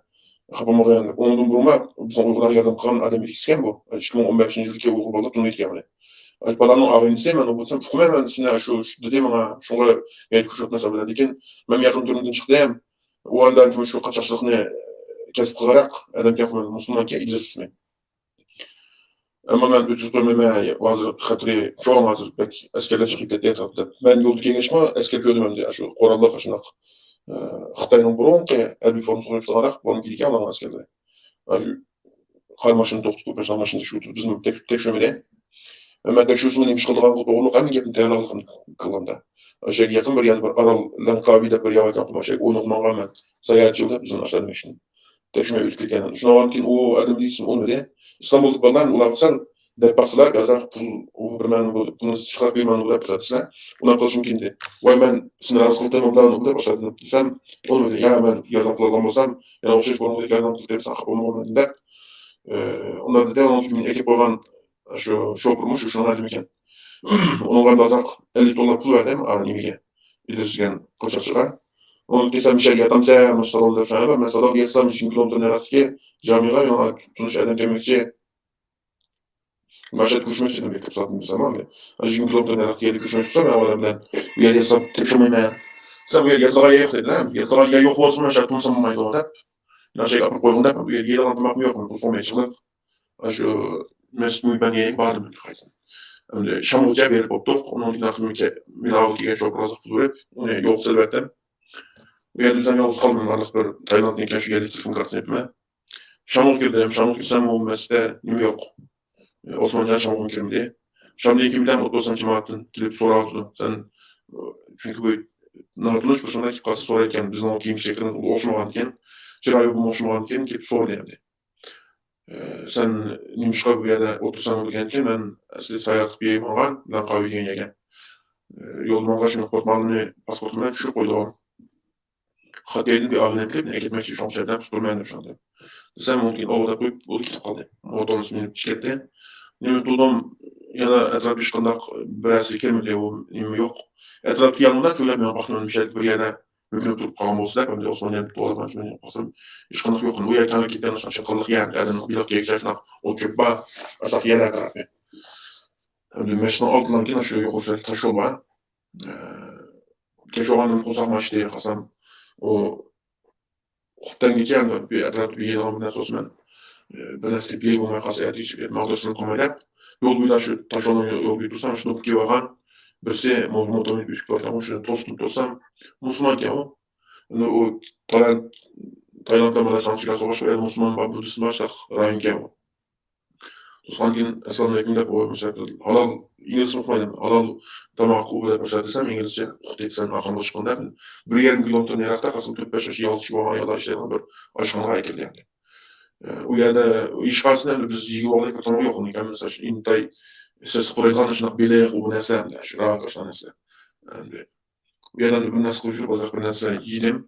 خاپا بولمىغىن. ئۇنىڭدىن بۇرۇنلا بىزنىڭ ئۇيغۇرلارغا ياردەم قىلغان ئادەم ئىككىسىكەن بۇ. ئىككى مىڭ ئون بەشىنچى يىلدىكى ئۇيغۇر بالىلار تونۇيدىكەن بۇنى. ئاشۇ بالامنىڭ ئاغىنىسى، مەن ئۇ بولسام ئۇقىمەن، مەن سېنى شۇ، شۇ دېدى ماڭا، شۇڭا يەنە كۆرۈشۈۋاتىمەن سەن بىلەن. لېكىن مەن يېقىن تۈرمىدىن چىقتىم. ئۇ ئاندىن شۇ قاچاقچىلىقنى كەسىپ قىلغانراق ئادەمكەن، مۇسۇلمانكەن، ئىدرىس ئىسمى. ئەمما مەن ئۆتكۈزۈپ قويمايمەن، ھازىر خەتىرى چوڭ، ھازىر بەك ئەسكەرلەر چىقىپ كەتتى ئەتراپتا دەپ. مەن يولدا كەلگەچمۇ ئەسكەر كۆردۈم ئەمدى، ئاشۇ قوراللىق ئاشۇنداق، ئە، خىتاينىڭ بۇرۇنقى ھەربىي فورمىسىنى كىيىپ تۇرغانراق، بۇرۇن كىيىدىكەن ئۇلارنىڭ ئەسكەرلىرى. ئاشۇ قارا ماشىنا توختىتىپ، ماشىنا تەكشۈرۈپ، بىزنى تەك-، تەكشۈرمىدى. مەن تەكشۈرسىمۇ نېمە ئىش قىلىدىغانلىقى توغرۇلۇق ھەممە گەپنى تەييارلىقىم قىلغاندا. ئاشۇ يەرگە يېقىن بىر يەردە بىر ئارال لەنقاۋى دەپ بىر يەر باركەن، ئاشۇ يەرگە ئوينىغىلى ماڭغان مەن. ساياھەتچى بولۇپ بىزنى ئاشۇ يەردىن تەكشۈرمەي ئۆتۈپ كەتكەن. شۇنىڭ كېيىن ئۇ ئادەم دېيىشىم ئۇنىمىدى. ئىستانبۇلدىكى بالىلار ئۇلارغا سەل دەپ باقسىلار، ئازراق پۇل، ئۇ بىر مەن بۇ پۇلنى چىقىراپ بېرىمەن دەپ دېسە، ئۇنداق قىلىشىم كېلدى. ۋاي، مەن سېنى رازى قىلىپ قويمامدا دەپ باشلىدىم دېسەم، ئۇنىمىدى. يا، مەن ياردەم قىلىدىغان بولسام، يەنە ئوخشاش بۇرۇنقىدەك ياردەم قىلىپ بېرىسەن، خاپا بولمىغىن دەپ. ئۇنداق دېدى، ئۇنىڭ كېيىن مېنى ئەكىپ قويغان شۇ شوپۇرمۇ شۇ، شۇنىڭ ئادىمى ئىكەن. ئۇنىڭغا ئازراق ئەللىك دوللار پۇل بەردىم، ئا، نېمىگە، ئىدرىس دېگەن قاچاقچىغا. ئۇنى دېسەم، مۇشۇ يەرگە ياتامسەن، مۇشۇ سالوندا شۇ، مەن سالونغا ياتسام، يىگىرمە كىلومېتىر نەرىدىكى جامىغا ماڭا تونۇش ئادەم كەلمەكچى. مەن شۇ يەردە كۆرۈشمەكچى ئىدىم، بىر سائەتتىن بىر زامان. يىگىرمە كىلومېتىر نەرىدىكى يەردە كۆرۈشمەكچى بولسام، مەن ئۇ ئادەم بىلەن ئۇ يەردە ياتسام تېپىشالمايمەن. دېسەم، ئۇ يەردە ياتىدىغان يەر يوق دېدى. ياتىدىغان يەر يوق بولسىمۇ، مەن شۇ يەردە تۇرمىسام بولمايدۇ دەپ، مەن شۇ يەرگە ئاپىرىپ قويغىن دەپ، ئۇ يەردە يەيدىغان تاماقمۇ يوق، قورسىقىم ئېچىقلىق. ئاشۇ مەسچىت مۇھىببەنگە بارىمەن قايتىدىن. ئەمدى شامغىچە بېرىپ بوپتۇق. ئۇنىڭدىن كېيىن مېنى ئالغا كەلگەن شوپۇرغا پۇل بېرىپ، ئۇنى يولغا سېلىۋەتتىم. ئۇ يەردە ئۆزۈم يالغۇز قالدىم. بارلىق بىر تايلاندتىن كەلگەن شۇ يەرلىك تېلېفون كارتىسىنى ئېلىپمەن. شامغا كىردىم. شامغا كىرسەم، ئۇ مەسچىتتە نېمە يوق. ئوسمانجان شامغىمۇ كىرمىدى. شامدىن كېيىن بىردەم ئوتتۇرىسان جامائەتتىن كېلىپ سوراۋاتىدۇ. سەن، چۈنكى بۇ ناتونۇش بىر سوراق كېلىپ قالسا سورايدىكەن. بىزنىڭ كىيىم كېچەكلىرىمىز ئوخشىمىغانىكەن، چىرايى ئوخشىمىغانىكەن، كېلىپ سورىدى ئەمدى. ئە، سەن نېمىشقا بۇ يەردە ئولتۇرساڭ دېگەنتى، مەن ئەسلى ساياھەت قىلىپ ماڭغان، لەنقاۋى دېگەن يەرگە. ئە، يولدا ماڭغاچ مېنى پاسپورتۇم بىلەن چۈشۈرۈپ قويدى. خاتايدىن بىر ئاغىنەم كېلىپ، مېنى ئەكەتمەكچى، شۇڭا شۇ يەردە تۇرىمەن دەپ شۇنداق. دېسەم، ئۇنىڭ كېيىن ئالغا دەپ قويۇپ، ئۇ كېتىپ قالدى. موتورنى مىنىپ چىقىپ كەتتى. نېمە تۇردۇم، يەنە ئەتراپتا ھېچقانداق بىرەرسى كەلمىدى، ئۇ نېمە يوق. ئەتراپتا ياڭلاپ شۇ گەپ مېڭىپ باقتىم، مۇشۇ يەردە بىر يەردە مۆكۈنۈپ تۇرۇپ قالغان بولسا دەپ، ئەمدى ئوسمان يەنە توغرىلىغان شۇنى قىلسام، ھېچقانداق يوق. ئۇ يەر كەڭرى كەتكەن، ئاشۇ قاللىق يەر، ئادەمنىڭ بېلىق يەيگۈچە شۇنداق ئوت چۆپ بار، ئاشۇنداق يەرلەر ئەتراپى. ئەمدى مەسچىتنىڭ ئالدىدىن كېيىن شۇ يۇقىرى سۈرئەتلىك تاش يول بار. ئە، كەچ بولغاندىن قورساقمۇ ئاچتى، قارىسام، ئۇ ئۇخۇپتەنگىچە ئەمدى بىر ئەتراپتا بىر يەيدىغان بىر نەرسە بولسا مەن، ئە، بىر نەرسە تېپىپ يەي بولماي قالسا، ئەتىگە چىقىپ ماڭا تۇرسۇن قىلماي دەپ، يول بويىدا شۇ تاش يولنىڭ يول بويىدا تۇرسام، شۇ نوپۇكى بارغان بىرسى مو-، موتورنى ئۆتۈپ بارغان، شۇنى توستۇم تۇرسام، مۇسۇلمانكەن ئۇ. ئەمدى ئۇ تايلاند، تايلاندتا مانا سانچىگا سوغۇش، ئەمدى مۇسۇلمان بار، بۇددىست بار، شۇنداق رايونكەن ئۇ. ئۇسمان كېيىن ئەسسالامۇ ئەلەيكۇم دەپ، ئۇ مەسىلەن، ھالال، ئىنگلىزچە ئۇقمايدۇ، ھالال تاماق ئۇ دەپ ئاشۇ دېسەم، ئىنگلىزچە ئۇقتى، سەن ئاخىرىدا چىققىن دەپ، بىر يېرىم كىلومېتىر نېرىراقتا قالسام، تۆت بەش يالغۇز ئاياللار ئىشلەيدىغان بىر ئاشخانىغا ئەكىردى ئەمدى. ئۇ يەردە ھېچقايسىسىنى ئەمدى بىز يېگىلىۋالغىلى بىر تامغا يوق، ھەممىسى ئىنتاي سېسىق پۇرايدىغان شۇنداق بېلىق، ئۇ بۇ نەرسە ئەمدى، شۇ راك، شۇنداق نەرسە. ئەمدى ئۇ يەردە بىر نەرسە قىلىپ يۈرۈپ، ئازراق بىر نەرسە يېدىم.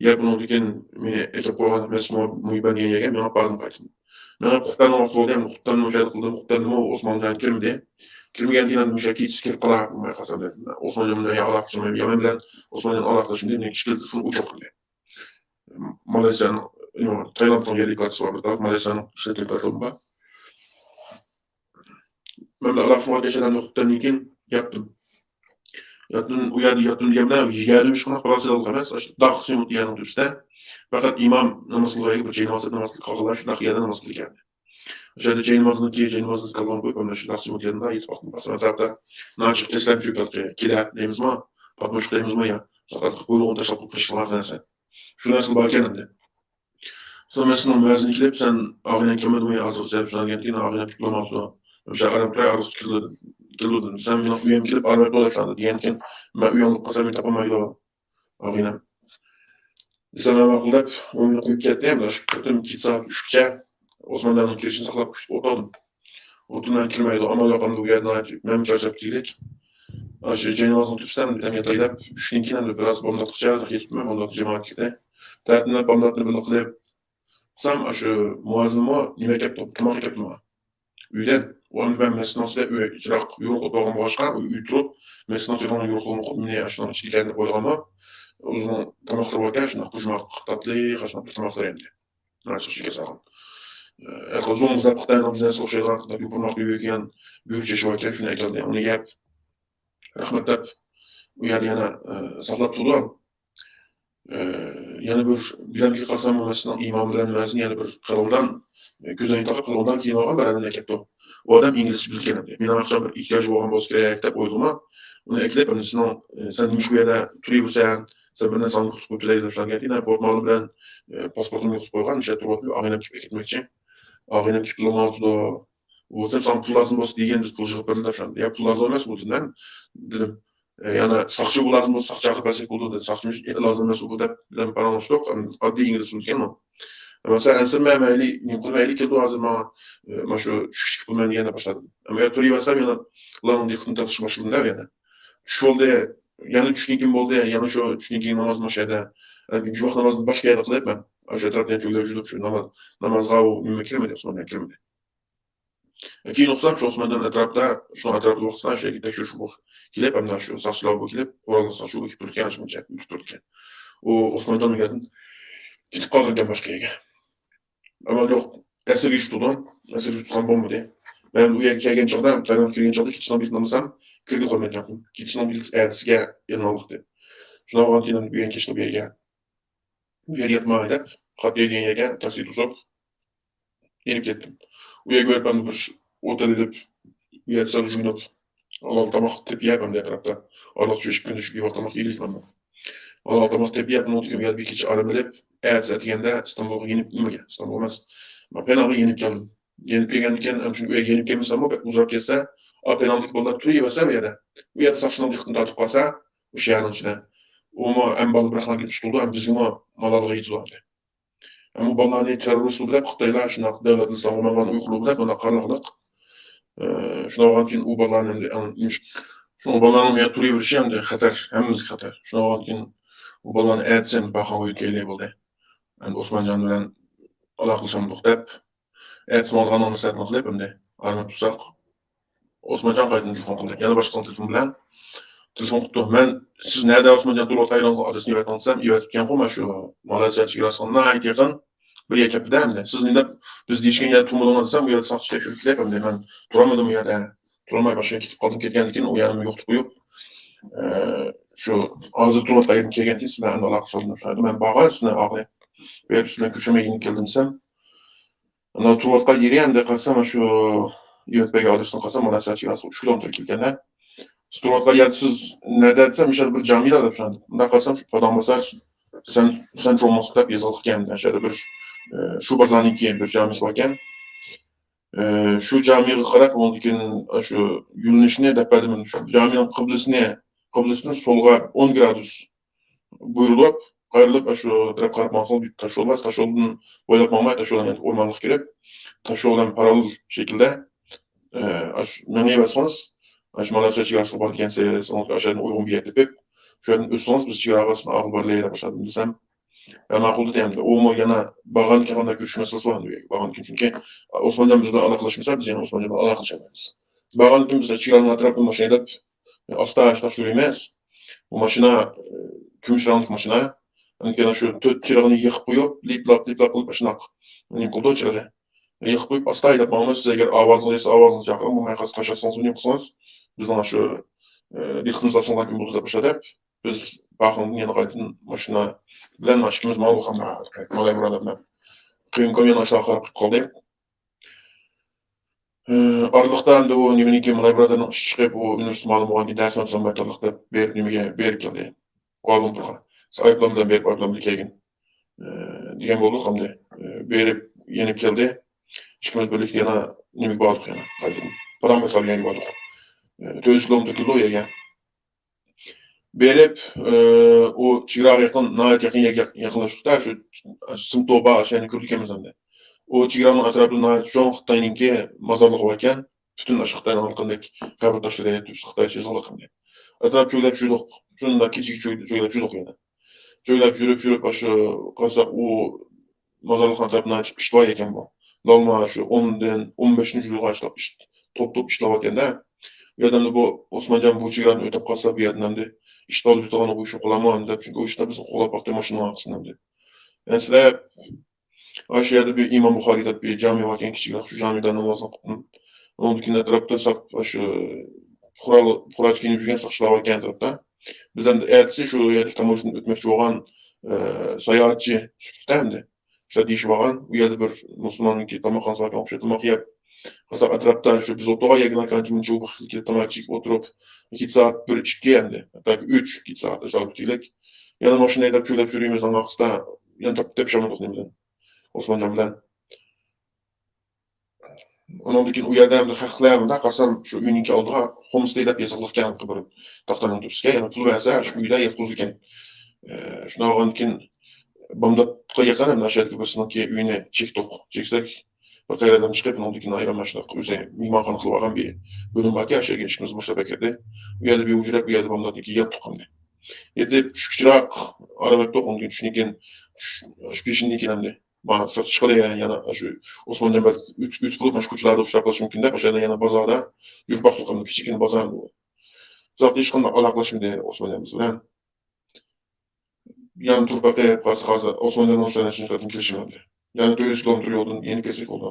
يەپ، ئۇنىڭدىن كېيىن مېنى ئەكەپ قويغان مەسىت مۇھىببەن دېگەن يەرگە مېڭىپ باردىم قايتىدىن. مېڭىپ قۇپتاننىڭ ۋاقتى بولدى، ئەمدى قۇپتاننى مۇشۇ يەردە قىلدىم، قۇپتاننىمۇ ئوسمانجان كىرمىدى. كىرمىگەندىن كېيىن ئەمدى مۇشۇ كېچىسى كىرىپ قاراپ قالسام دېدىم. ئوسمانجان بىلەن ئالاقىلىشىم، يامان بىلەن ئوسمانجان ئالاقىلىشىم دېدىم، كىشىلىك تېلېفون ئوچۇق ئىدى. مالايسىيانىڭ، تايلاندنىڭ يەرلىك كارتىسى بار، بىر تال مالايسىيانىڭ ئىشلەتكەن كارتام بار. مەن بىلەن ئالاقىسىڭلار دېگەن ئادەمنى ئۇقۇپتىن كېيىن ياتتىم. ياتتىم، ئۇ يەردە ياتتىم دېگەن بىلەن، يەردىن ھېچقانداق پالاسىلىق ئەمەس، ئاشۇ داغ سېمونت يەرنىڭ تۆپىسىدە. پەقەت ئىمام ناماز قىلغان يەرگە بىر جايناماز، ناماز قىلىدىغان، شۇنداق يەردە ناماز قىلىدىكەن. ئاشۇ يەردە جاينامازنىڭكى، جاينامازنى كاللامغا قويۇپ، مانا شۇنداق سېمونت يېنىدا يېتىپ باقتىم. بارسام ئەتراپتا ناچىق دېسەم، شۇ پەلقى، كىلە دەيمىزمۇ، پاتمۇچۇق دەيمىزمۇ يا، ساقاتلىق قۇيرۇقىنى تاشلاپ قويۇپ قېچىپ قالغان نەرسە. شۇ نەرسە باركەن ئەمدى. سوڭ مەسچىتنىڭ مۇئەززىنى كېلىپ، سەن ئاغىنەڭ كەلمىدىمۇ يا ھازىر دەپ سورىغاندىكىن، ئاغىنەم كېلىپ بولماپتۇ. مۇشۇ ئارام تۇراي، ئارىلىق كېلىدۇ، كېلىدۇ دېدىم. سەن مېنىڭ ئۆيۈمگە كېلىپ ئارام بولۇپ شۇنداق دېگەنكىن، مەن ئۆيۈڭدە قالسام مېنى تاپالمايدۇ ئاغىنەم. دېسەم مەن ماقۇل دەپ، ئۇنى قويۇپ كەتتىم. شۇ پېتىم كېچە سائەت ئۈچكىچە ئوسمانجاننىڭ كېلىشىنى ساقلاپ كۈتۈپ ئولتۇردۇم. ئولتۇرماي كىرمەيدۇ. ئامال يوق، ئەمدى ئۇ يەردە ناھايىتى مەنمۇ چارچاپ كېلىك. ئاشۇ جاينامازنىڭ تۈپسىدە ئەمدى دەم ياتاي دەپ، ئۈچتىن كېيىن ئەمدى بىراز بامداتقىچە يېتىپمەن، بامداتتا جامائەت كىردى. تەتۈندە بامداتنى بىللە قىلىپ، قىلسام، ئاشۇ مۇئەززىنمۇ نېمە ئەكەپتۇ، تاماق ئەكەپتۇ ماڭا. ئۆيدىن. ئۇ ئەمدى مەن مەسچىتنىڭ ئىچىدە ئۆي چىراغ يورۇق ئولتۇرغان بولغاچقا، ئۇ ئۆي تۇرۇپ، مەسچىتنىڭ چىراغىنىڭ يورۇقلۇقىنى ئۇقۇپ، مېنى ئاشۇنىڭ ئىچىدىكەن دەپ ئويلىغانمۇ، ئۆزىنىڭ تاماقلىرى باركەن، شۇنداق قوشماق تاتلىق، ئاشۇنداق بىر تاماقلار ئەمدى. ئاچچىق شېكەر سالغان. ئە، زوڭزا پۇختەنىڭ بىزنەسىگە ئوخشايدىغان يوپۇرماقتا يۈرگەن بۆرۈك چېچى باركەن، شۇنى ئەكەلدى. ئۇنى يەپ، رەھمەت دەپ، ئۇ يەردە يەنە، ئە، ساقلاپ تۇردۇم. ئە، يەنە بىر بىلەمگە قارىسام، مەسچىتنىڭ ئىمامى بىلەن مۇئەززىن يەنە بىر قېرىندام، ئە، كۆزنەكنى تاقاپ قېرىندام كىيىنىۋالغان بىر ئادەمنى ئەكەپتۇ. ئۇ ئادەم ئىنگلىزچە بىلىدىكەن ئەمدى. مېنىڭ ئاخشام بىر ئېھتىياجى بولغان بولسا كېرەك دەپ ئويلىدىم. ئۇنى ئەكېلىپ، ئەمدى سېنىڭ، ئە، سەن نېمىشقا بۇ يەردە تۇرۇۋېرىسەن؟ سەن بىر نەرسە ئالمىغا قويۇپ بېرەي دەپ سورىغان. يەنە پورتمونى يوقىتىپ قويغان، مۇشۇ يەردە تۇرۇۋاتىمەن، ئاغىنەم كېلىپ كەتمەكچى. ئاغىنەم كېلىپ بولماپتۇ. بولسام ساڭا پۇل لازىم بولسا دېگەن، بىز پۇل يىغىپ بېرىمىز دەپ سورىدى. يا پۇل لازىم ئەمەس بۇ دېدىم. دېدىم. ئە، يەنە ساقچى بۇ لازىم بولسا ساقچى چاقىرىپ بەرسەك بولىدۇ دېدى. ساقچىمۇ لازىم ئەمەس بۇ دەپ بىلەن پاراڭلاشتۇق. ئاددىي ئىنگلىز تىلى ئىكەن ئۇ. مەن سەن ئەنسىرىمە، مەيلى، نېمە قىلىپ مەيلى كېلىدۇ ھازىر ماڭا، ئە، مانا شۇ چۈشكە چىقىپ قالىمەن دېگەن دەپ باشلىدىم. ئەمما يا تۇرۇۋەرسەم يەنە ئۇلارنىڭ دىققىتىنى تارتىشقا باشلىدىم دە يەنە. چۈش بولدى، يەنە چۈشتىن كېيىن بولدى، يەنە شۇ چۈشتىن كېيىن نامازنى ئاشۇ يەردە، ئە، جۇمۇ ۋاق نامازىنى باشقا يەردە قىلىپ مەن ئاشۇ ئەتراپتا يەنە چۆگىلەپ يۈردۈم، شۇ ناماز، نامازغا ئۇ نېمە كىرمىدى، ئۇسمان كىرمىدى. كېيىن ئۇقسام، شۇ ئوسمانجان ئەتراپىدا، شۇنىڭ ئەتراپىدا ۋاقىتتا شۇ يەرگە تەكشۈرۈش بولۇپ كېلىپ، ئەمدى شۇ ساقچىلار بولۇپ كېلىپ، قوراللىق ساقچى بولۇپ كېلىپ تۇرىدىكەن، شۇنچە كۈتۈپ تۇرىدىكەن. ئۇ ئوسمانجان ئۇ يەردىن كېتىپ قالغانىكەن باشقا يەرگە. ئامال يوق، ئەسىرگە چۈشتۇردۇم. ئەسىرگە چۈشتۈرسەم بولمىدى. مەن ئۇ يەرگە كەلگەن چاغدا، تايلاندغا كىرگەن چاغدا كېچىسىنىڭ بېلىتىنى ئالمىسام، كىرگىلى قويمايدىكەن. كېچىسىنىڭ بېلىتى ئەتىسىگە ئېلىنغانلىقتى. شۇنداق بولغاندىكىن بۈگۈن كەچتە بۇ يەرگە بۇ يەردە ياتماي دەپ، خاتىرە دېگەن يەرگە تاكسى توسۇپ، يېنىپ كەتتىم. ئۇ يەرگە بېرىپ، مەن بىر ئوتېل ئېلىپ، ئۇ يەردە سەل يۇيۇنۇپ، ھالال تاماق تېپىپ يەپ، ئەمدى ئەتراپتا ئارىلىق چۈشۈپ، كۈندۈز چۈشۈپ، بىۋاق تاماق يېگىلى مانا. ھالال تاماق تېپىپ يەپ، ئۇنىڭدىن كېيىن ئۇ يەردە بىر كېچە ئارام ئېلىپ، ئەتىسى ئەتىگەندە ئىستانبۇلغا يېنىپ، نېمىگە، ئىستانبۇل ئەمەس، پېناڭغا يېنىپ كەلدىم. يېنىپ كەلگەندىن كېيىن، ئەمدى چۈنكى ئۇ يەرگە يېنىپ كەلمىسەممۇ، بەك ئۇزاپ كەتسە، ئا، پېناڭدىكى بالىلار تۇرۇۋەرسە ئۇ يەردە. ئۇ يەردە ساقچىنىڭ دىققىتىنى تارتىپ قالسا، ئۇ شەھەرنىڭ ئىچىدە. ئۇمۇ ھەم بالا بىراقلارنى تۇتۇلىدۇ، ھەم بىزگىمۇ مالاللىق يېتىدۇ ئەمدى. ھەم بۇ بالىلارنى تېررورىست دەپ خىتايلار شۇنداق دۆلەتنى ساقلىمايدىغان ئۇيغۇرلار دەپ مۇنداق قارىلىقلىق. ئى، شۇنداق بولغاندىكىن ئۇ بالىلارنى ئەمدى ئەڭ نېمىش-، شۇ بالىلارنىڭ يا تۇرۇۋېرىشى ئەمدى خەتەر، ھەممىمىزگە خەتەر. شۇنداق بولغاندىكىن ئۇ بالىلارنى ئەتىسى ئەمدى پاخانغا يۆتكەيلى بولدى. ئەمدى ئوسمانجان بىلەن ئالاقىلىشالمىدۇق دەپ، ئەتىسى ماڭىدىغان نامرات سەتنى قىلىپ ئەمدى ئارمىيە تۇرساق، ئوسمانجان قايتىدىن تېلېفون قىلدى. يەنە باشقىسىنىڭ تېلېفونى بىلەن تېلېفون قىپتۇ. مەن، سىز نەدە ئوسمانجان تۇرۇۋاتقان يېرىڭىزنىڭ ئادرېسىنى ئېۋەتىڭ دېسەم، ئېۋەتىپتىكەنغۇ، مانا شۇ مالايسىيا چېگراسىغا ناھايىتى يېقىن بىر يەر كەپتىدە ئەمدى. سىز نېمە دەپ، بىز دېيىشكەن يەردە تۇرمىدىڭىز دېسەم، ئۇ يەردە ساقچى تەكشۈرۈپ كېلىپ ئەمدى مەن تۇرالمىدىم ئۇ يەردە. تۇرالماي باشقا يەرگە كېتىپ قالدىم. كەتكەندىن كېيىن ئۇ يەرنى يوقىتىپ قويۇپ، ئە، شۇ ھازىر تۇرۇۋاتقان يېرىمگە كەلگەندىن كېيىن سىز بىلەن ئەمدى ئالاقىلىشالمىدىم. شۇ يەردە مەن بارغان سىزنى ئاغىنە بېرىپ سىز بىلەن كۆرۈشەلمەي يېنىپ كەلدىم دېسەم، ئانا تۇرۇۋاتقان يېرى ئەمدى قارىسام، شۇ يۆتبەگە ئادرېسنى قارىسام، مانا سەن چېگراسى ئۈچ كىلومېتىر كېلىكەن-دە. سىز تۇرۇۋاتقان يەردە سىز نەدە دېسەم، ئاشۇ يەردە بىر جامىدا دەپ شۇنداق. مۇنداق قارىسام، شۇ پاداڭ باسار، سەن، سەن چوڭماسلىق دەپ يېزىلغانىكەن. ئاشۇ يەردە بىر، ئە، شۇ بازارنىڭكى بىر جامىسى باركەن. ئى، شۇ جامىغا قاراپ، ئۇنىڭدىن كېيىن شۇ يۆنىلىشنى دەپ بەردىم. شۇ جامىنىڭ قىبلىسىنى، قىبلىسىدىن سولغا ئون گرادۇس بۇيرۇلۇپ، قايرىلىپ، شۇ تەرەپ قاراپ ماڭسىڭىز، بىر تاش يول بار، تاش يولدىن بويلاپ ماڭماي، تاش يولدىن يەنە ئورمانلىققا كىرىپ، تاش يول بىلەن پاراللېل شەكىلدە، ئى، ئاش-، مېڭىۋەرسىڭىز، ئاشۇ مالايسىيا چېگراسىغا بارىدىكەنسىز، ئاشۇ يەردىن ئۇيغۇن بىر يەر تېپىپ، شۇ يەردىن ئۆتسىڭىز، بىز چېگراغا ئاغا بارىلى دەپ باشلىدىم دېسەم، ھە، ماقۇل دېدى ئەمدى. ئۇمۇ يەنە بارغاندىن كېيىن قانداق كۆرۈشۈش مەسىلىسى بار ئەمدى ئۇ يەرگە بارغاندىن كېيىن. چۈنكى ئوسمانجان بىز بىلەن ئالاقىلاشمىسا، بىز يەنە ئوسمانجان بىلەن ئالاقىلىشالمايمىز. بارغاندىن كېيىن بىز چېگرانىڭ ئەتراپىدا ماشىنا ھەيدەپ، ئاستا ئاشتا يۈرىمىز. بۇ ماشىنا، ئى، كۈمۈش رەڭلىك ماشىنا. ئاندىن كېيىن شۇ تۆت چىرىغىنى يېقىپ قويۇپ، لىپلاپ، لىپلاپ قىلىپ ئاشۇنداق نېمە قىلىدۇ چىرىغى. يېقىپ قويۇپ، ئاستا ھەيدەپ ماڭىمىز. سىز ئەگەر ئاۋازىڭىز يەتسە، ئاۋازىڭىزنى چاقىرىڭ، بولماي قالسا، قاچاتسىڭىز، نېمە قىلسىڭىز، بىزنىڭ شۇ، ئى، دىققىتىمىزنى ئالسىڭىزلار بولىدۇ دەپ ئاشۇنداق دەپ، بىز پاخىڭدىن يەنە قايتىدىن ماشىنا بىلەن ئىككىمىز ماڭدۇق، مالاي بۇرادەر بىلەن. قېيۇمكام يەنە ئاشۇنداق قاراپ قالدى. ئارىلىقتا ئەمدى ئۇ نېمىنىڭكى، مالاي بۇرادەرنىڭ ئىشى چىقىپ، ئۇ ئۇنىۋېرسىتېت مالىمى بولغاندىكىن دەرس مەن سالمايتتۇق دەپ بېرىپ نېمىگە، بېرىپ كەلدى. كۇئالالۇمپۇرغا. ئايروپىلان بىلەن بېرىپ، ئايروپىلان بىلەن كەلگىن. ئى، دېگەن بولدۇق ئەمدى. ئى، بېرىپ يېنىپ كەلدى. ئىككىمىز بىرلىكتە يەنە نېمىگە باردۇق يەنە قايتىدىن. پاداڭ بەسسارىيەگە باردۇق. ئى، تۆت يۈز كىلومېتىر كېلىدۇ ئۇ يەرگە. بېرىپ، ئى، ئۇ چېگراغا يېقىن، ناھايىتى يېقىن يەرگە يېقىنلاشتۇق-تا، شۇ سىمتوبا شەھىرىنى كۆردۇق ئەمىز ئەمدى. ئۇ چېگرانىڭ ئەتراپىدا ناھايىتى چوڭ خىتاينىڭكى مازارلىقى باركەن. پۈتۈن ئاشۇ خىتاينىڭ ھېلىقىندەك قەبرە تاشلىرى، تۈپسى خىتايچە يېزىقلىق ئەمدى. ئەتراپ چۆگىلەپ يۈردۇق. شۇنداق كېچىگە چۆ-، چۆگىلەپ يۈردۇق يەنە. چۆگىلەپ يۈرۈپ، يۈرۈپ، ئاشۇ قارىساق، ئۇ مازارلىقنىڭ ئەتراپىدا ئىشلەۋاتىدىكەن بۇ. لالما شۇ ئوندىن ئون بەشتىن يۈرگەن ئىشلەپ، ئىش، توپ، توپ ئىشلەۋاتىدىكەن-دە. ئۇ يەردە بۇ ئوسمانجان بۇ چېگرادىن ئۆتۈپ قالسا، بۇ يەردىن ئەمدى ئىش تالىپ يۈرىدىغان بۇ ئىشنى قىلامۇ ئەمدى دەپ، چۈنكى ئۇ ئىشتا بىز قوغلاپ باقتى ماشىنىنىڭ ئارقىسىنى ئەمدى. ئەنسىرەپ، ئاشۇ يەردە بىر ئىمام بۇخارىي دەپ بىر جامى باركەن، كىچىكرەك، شۇ جامىدا نامازنى قىلدىم. ئۇنىڭدىن كېيىن ئەتراپتا ساق-، شۇ پۇقرا-، پۇقراچە كىيىنىپ يۈرگەن ساقچىلار باركەن ئەتراپتا. بىز ئەمدى ئەتىسى شۇ يەردىكى تاموژنىدىن ئۆتمەكچى بولغان، ئە، ساياھەتچى سۈپىتىدە ئەمدى شۇ دېيىشىپ بارغان. ئۇ يەردە بىر مۇسۇلماننىڭكى تاماقخانىسى باركەن ئوخشايدۇ، تاماق يەپ، قارىساق ئەتراپتا شۇ بىز ئولتۇرغان يەرگە ئانچە مۇنچە بىر خىل كېلىپ تاماق ئىچىپ ئولتۇرۇپ، ئىككى سائەت، بىر، ئىككى ئەمدى، ھەتتاكى ئۈچ، ئىككى سائەت ئاشۇ پۈتۈكلۈك. يەنە ماشىنا ھەيدەپ چۆگىلەپ يۈرىمىز، ئاڭا قىستا يەنە تاپ-، تېپىشالمىدۇق نېمە بىلەن. ئوسمانجان بىلەن. ئۇنىڭدىن كېيىن ئۇ يەردە ئەمدى خەقلەر مۇنداق قارىسام، شۇ ئۆينىڭكى ئالدىغا ھومستېي دەپ يېزىقلىق ئىكەن، بىر تاختانىڭ تۆپىسىگە، يەنە پۇل بەرسە، شۇ ئۆيدە ياتقۇزىدىكەن. ئى، شۇنداق بولغاندىن كېيىن بامداتقا يېقىن ھەم ئاشۇ يەردىكى بىرسىنىڭكى ئۆيىنى چەكتۇق. چەكسەك، بىر قېرى ئادەم چىقىپ، ئۇنىڭدىن كېيىن ئايرىم ئاشۇنداق ئۆزى مېھمانخانا قىلىۋالغان بىر بۆلۈم باركەن، ئاشۇ يەرگە ئىككىمىز باشلاپ ئەكىردى. ئۇ يەردە بىر ھۇجرىلەپ، ئۇ يەردە بامداتتىن كېيىن ياتتۇق ئەمدى. يەتتە چۈشكىچىراق ئارام ئۆتتۇق، ئۇنىڭدىن چۈشتىن كېيىن، چۈش، چۈش پېشىندىن كېيىن ئەمدى. مانا سىرتقا چىقىلى يەنە، يەنە شۇ ئوسمانجان بەگ ئۆت-، ئۆتۈپ بولۇپ، مانا شۇ كوچىلاردا ئۇچراپ قېلىشى مۇمكىن دەپ، ئاشۇ يەردە يەنە بازاردا يۈرۈپ باقتۇق، كىچىككىنە بازار بۇ. ئۇزاقتا ھېچقانداق ئالاقىلاشمىدى ئوسمانجان بىز بىلەن. يەنە تۇرۇپ بېقىپ، قارىسا، قارىسا، ئوسمانجاننىڭ شۇ نەچچە قېتىم كېلىشى مەندە. يەنە تۆت يۈز كىلومېتىر يولدىن يېنىپ كەتسەك بولىدۇ.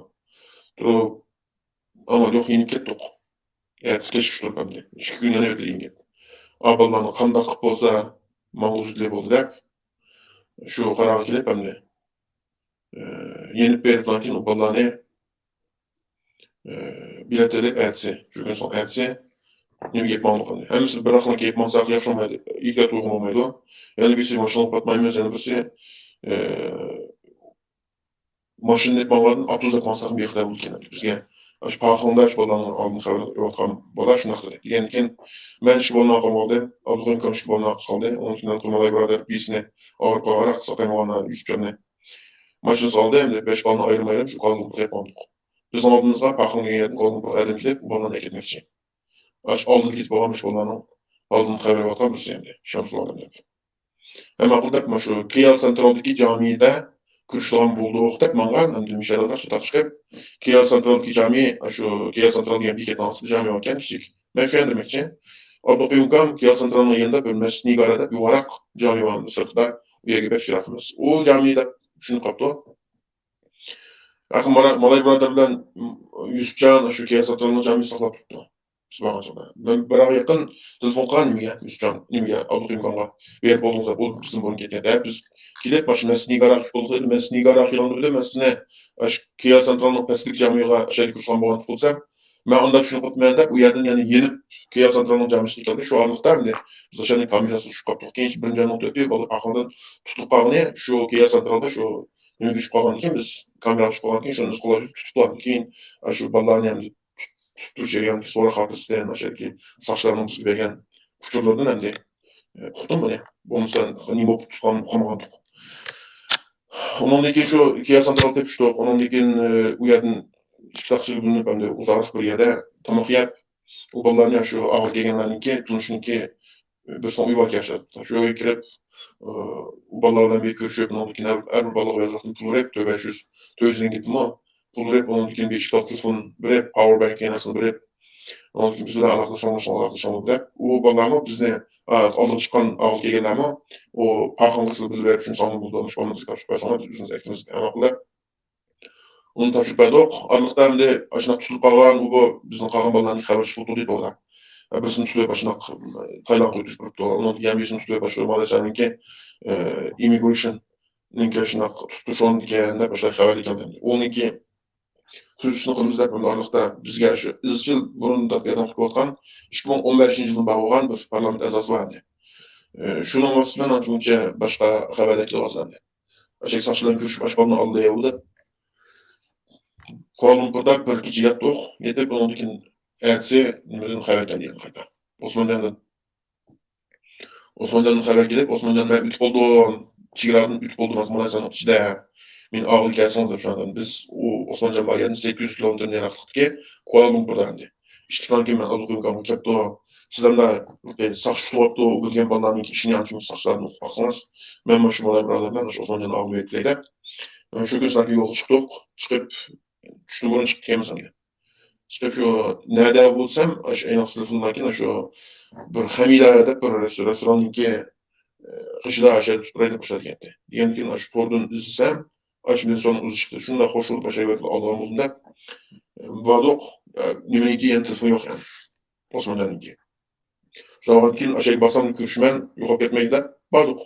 تۇرۇپ، ئەمما يوق، يېنىپ كەتتۇق. ئەتىسى كەچكىچە تۇرۇپ ئەمدى. ئىككى كۈن يەنە ئۆتتى، يېنىپ كەتتى. ئا، بالىلارنى قانداق قىلىپ بولسا ماڭغۇزۇۋېتىلى بولدى دەپ، شۇ قارارغا كېلىپ ئەمدى، ئى، يېنىپ بېرىپلا كېيىن ئۇ بالىلارنى، ئى، بېلەت ئېلىپ ئەتىسى، شۇ كۈن سوڭ ئەتىسى نېمىگە يېپىپ ماڭدۇق ئەمدى. ھەممىسى بىراقلا يېپىپ ماڭساق ياخشى بولمايدۇ. ئېھتىيات قىلغىلى بولمايدۇ. يەنە بىرسى ماشىنىغا پاتمايمىز، يەنە بىرسى، ئى، ماشىنىنى ئېلىپ ماڭغاندىن ئاپتوبۇس ئېلىپ ماڭساق بىخەتەر بولىدىكەن بىزگە. ئاشۇ پاخىڭدا شۇ بالىنىڭ ئالدىن خەۋەر ئېلىۋاتقان بالا شۇنداق دېدى. دېگەندىكىن، مەن ئىككى بالىنى ئارقامغا ئالدىم، ئابدۇقېيۇم ئاكام ئىككى بالىنى ئارقىسىغا ئالدى. ئۇنىڭ كېيىن مالاي بۇرادەر بىرسىنى ئاغرىپ قالغانراق ساقايمىغان يۈسۈپجاننى ماشىنىسىغا ئالدى. ئەمدى بەش بالىنى ئايرىم-ئايرىم شۇ كالىدىن قېلىپ ماڭدۇق. بىزنىڭ ئالدىمىزغا پاخىڭ دېگەن يەردىن كالىدىن بىر ئادەم كېلىپ، ئۇ بالىنى ئەكەتمەكچى. ئاشۇ ئالدىدا كېتىپ بولغان بىر بالىنىڭ ئالدىن قايرىۋاتقان بىرسى ئەمدى، شەمسۇللا دەپ. ھە، ماقۇل دەپ، مانا شۇ كىيا سېنترالدىكى جامىدە كۆرۈشىدىغان بولدۇق دەپ ماڭغان، ئەمدى مىشەل ئازراق چاتاق چىقىپ، كىيا سېنترالدىكى جامى، شۇ كىيا سېنترال دېگەن بېكەتنىڭ ئاستىدا جامى باركەن، كىچىك. مەن شۇ يەردە دېمەكچى. ئابدۇقېيۇم ئاكام كىيا سېنترالنىڭ يېنىدا بىر مەسچىت نىگارا دەپ يۇقىراق جامى بار سىرتىدا، ئۇ يەرگە بەك يىراق ئەمەس. ئۇ جامى دەپ چۈشىنىپ قاپتۇ. ئاخىر مالا-، مالاي بۇرادەر بىلەن، م، يۈسۈپجان شۇ كىيا سېنترالنىڭ جامىسىنى ساقلاپ تۇرۇپتۇ. بىز بارغان چاغدا. مەن بىراققا يېقىن تېلېفون قىلغان نېمىگە، يۈسۈپجان، نېمىگە، ئابدۇقېيۇم ئاكامغا. بۇ يەردە بولدىڭىزلار، بولدى، بىزدىن بۇرۇن كەتكەن. ھە، بىز كېلىپ، مانا شۇ مەسچىت نىگاراغا كېلىپ بولدۇق دېدى. مەسچىت نىگاراغا كەلگەندە بىلەن مەن سىزنى، ئاشۇ كىيا سېنترالنىڭ پەسلىك جامىغا ئاشۇ يەردە كۆرۈشكەن بولغان قىلسام، مەن ئانداق چۈشىنىپ قاپتىمەن دەپ، ئۇ يەردىن يەنە يېنىپ، كىيا سېنترالنىڭ جامىسىغا كەلدى. شۇ ئارىلىقتا ئەمدى بىز ئاشۇ يەرنىڭ كامېراسىغا چۈشۈپ قاپتۇق. كېيىن بىرىنچى ئاينىڭ تۆتى بولۇپ، ئاخىرىدا تۇتۇپ قالغىنى شۇ كىيا سېنترالدا شۇ نېمىگە چۈشۈپ قالغاندىكىن، بىز كامېراغا چۈشۈپ قالغاندىكىن، شۇنى ئىز قوغلاپ تۇتۇپتۇ. ئاندىن كېيىن ئاشۇ بالىلارنى ئەمدى تۇتۇپ تۇرۇش جەريانىدىكى سوراق خاتىرىسىدىن، ئاشۇ يەردىكى ساقچىلارنىڭ بىزگە بەرگەن ئۇچۇرلىرىدىن ئەمدى، ئۇقتۇم بۇنى. بولمىسا نېمە بولۇپ تۇتقان ئۇقمىغانتۇق. ئۇنىڭدىن كېيىن شۇ ئىككى ياسان تاغا تېپىشتۇق. ئۇنىڭدىن كېيىن، ئۇ يەردىن ئىككى تاكسىغا بۆلۈنۈپ، ئەمدى ئۇزاقراق بىر يەردە تاماق يەپ، ئۇ بالىلارنى شۇ ئاغا كەلگەنلەرنىڭكى، تونۇشنىڭكى، بىرسىنىڭ ئۇيى بار ئىكەن، شۇ يەرگە كىرىپ، ئۇ بالىلار بىلەن بىر كۆرۈشۈپ، ئۇنىڭدىن كېيىن ھەر، ھەر بىر بالىغا بىر يازغان پۇل بېرىپ، تۆت بەش يۈز، تۆت يۈز رېڭگىتمۇ پۇل بېرىپ، ئۇنىڭدىن كېيىن بىر ئىككى تال تېلېفون بېرىپ، پاۋېر بانك يەنە نەرسىنى بېرىپ، ئۇنىڭدىن كېيىن بىز بىلەن ئالاقىلىشىڭلار، ئالاقىلىشىڭلار دەپ، ئۇ بالىلارمۇ بىزنى، ئا، ئالدىغا چىققان ئاغا كەلگەنلەرمۇ ئۇ پاخىڭ قىزىل بىلىپ بېرىپ، شۇنى ساڭا بولدى، مۇشۇ بالىنى بىزگە تاپشۇرۇپ بەرسەڭلار، بىز ئۆزىمىز ئەكىتىمىز دەپ ئەمەل قىلدى. ئۇنى تاپشۇرۇپ بەردۇق. ئارىلىقتا ئەمدى ئاشۇنداق تۇتۇلۇپ قالغان، ئۇ بۇ بىزنىڭ قالغان بالىلارنىڭ خەۋىرى چىقىپ تۇردى توغرا. بىرسىنى تۇتۇپ ئاشۇنداق تايلاندغا ئۆتكۈزۈپ بېرىپتۇ. ئۇنىڭ يەنە بىرسىنى تۇتۇپ ئاشۇ مالايسىيانىڭكى، ئىممىگرېيشننىڭكى ئاشۇنداق تۇتۇپ شۇندىكەن دەپ ئاشۇنداق خەۋەر كەلدى. ئۇنىڭكى كۆزىتىشنى قىلىمىز دەپ ئارىلىقتا بىزگە شۇ ئىزچىل بۇرۇندىن تارتىپ ياردەم قىلىپ كېلىۋاتقان ئىككى مىڭ ئون بەشىنچى يىلدىن بار بولغان بىر پارلامېنت ئەزاسى بار ئىدى. شۇنىڭ ۋاسىتىسى بىلەن ئانچە-مۇنچە باشقا خەۋەرلەر كېلىۋاتىدۇ ئەمدى. ئاشۇ ساقچىلار كۆرۈشۈپ ئاشۇ بالىنى ئالدى دەپ كولا لۇمپۇردا بىر كېچە ياتتۇق. يېتىپ ئۇنىڭدىن كېيىن ئەتىسى نېمىدىن خەۋەر كەلدى يەنە قايتا. ئوسمانجاندىن. ئوسمانجاندىن خەۋەر كېلىپ، ئوسمانجان، مەن ئۆتۈپ بولدۇم. چېگرادىن ئۆتۈپ بولدۇم، ھازىر مالايسىيانىڭ ئىچىدە. مېنى ئالغىلى كەلسىڭىز دەپ شۇندىن. بىز ئۇ ئوسمانجان بار يەردىن سەككىز يۈز كىلومېتىر نېرىراقلىقتىكى كولا لۇمپۇردا ئەمدى. ئىشتىكتىن كېيىن مەن ئابدۇقىيۇم كەپتۇ. سىز ئەمدى ساقچى تۇتۇۋاپتۇ، بىلگەن بالىلارنىڭ ئىشىنى ئانچە ساقچىلاردىن ئوقۇپ باقسىڭىز، مەن مانا شۇ مالاي بۇرادەر بىلەن مۇشۇ ئوسمانجاننى ئالغىلى ئۆتكىلى دەپ، شۇ كۈنى سىلەرگە يولغا چىقتۇق. چىقىپ، چۈشتىن بۇرۇن چىقىپ كەلمىسەم دەپ. چىقىپ شۇ نەدە بولسام، ئاشۇ ئەينەك تېلېفوندىن كېيىن شۇ بىر خەمىدە دەپ بىر رېس-، رېستوراننىڭكى، ئە، قېشىدا ئاشۇ يەردە تۇرۇپ تۇراي دەپ باشلىدى. دېگەندىن كېيىن ئاشۇ توردىن ئىزدىسەم، ئاشۇ مېنى سورۇن ئۆزى چىقتى. شۇنداق خوش بولۇپ ئاشۇ يەردە ئالغان بولدۇم دەپ، ئە، باردۇق. ئە، نېمىنىڭكى يەنە تېلېفون يوق يەنە. ئوسمانجاننىڭكى. شۇنىڭغا كېيىن ئاشۇ يەرگە بارسام كۆرۈشىمەن، يوقاپ كەتمەيدۇ دەپ باردۇق.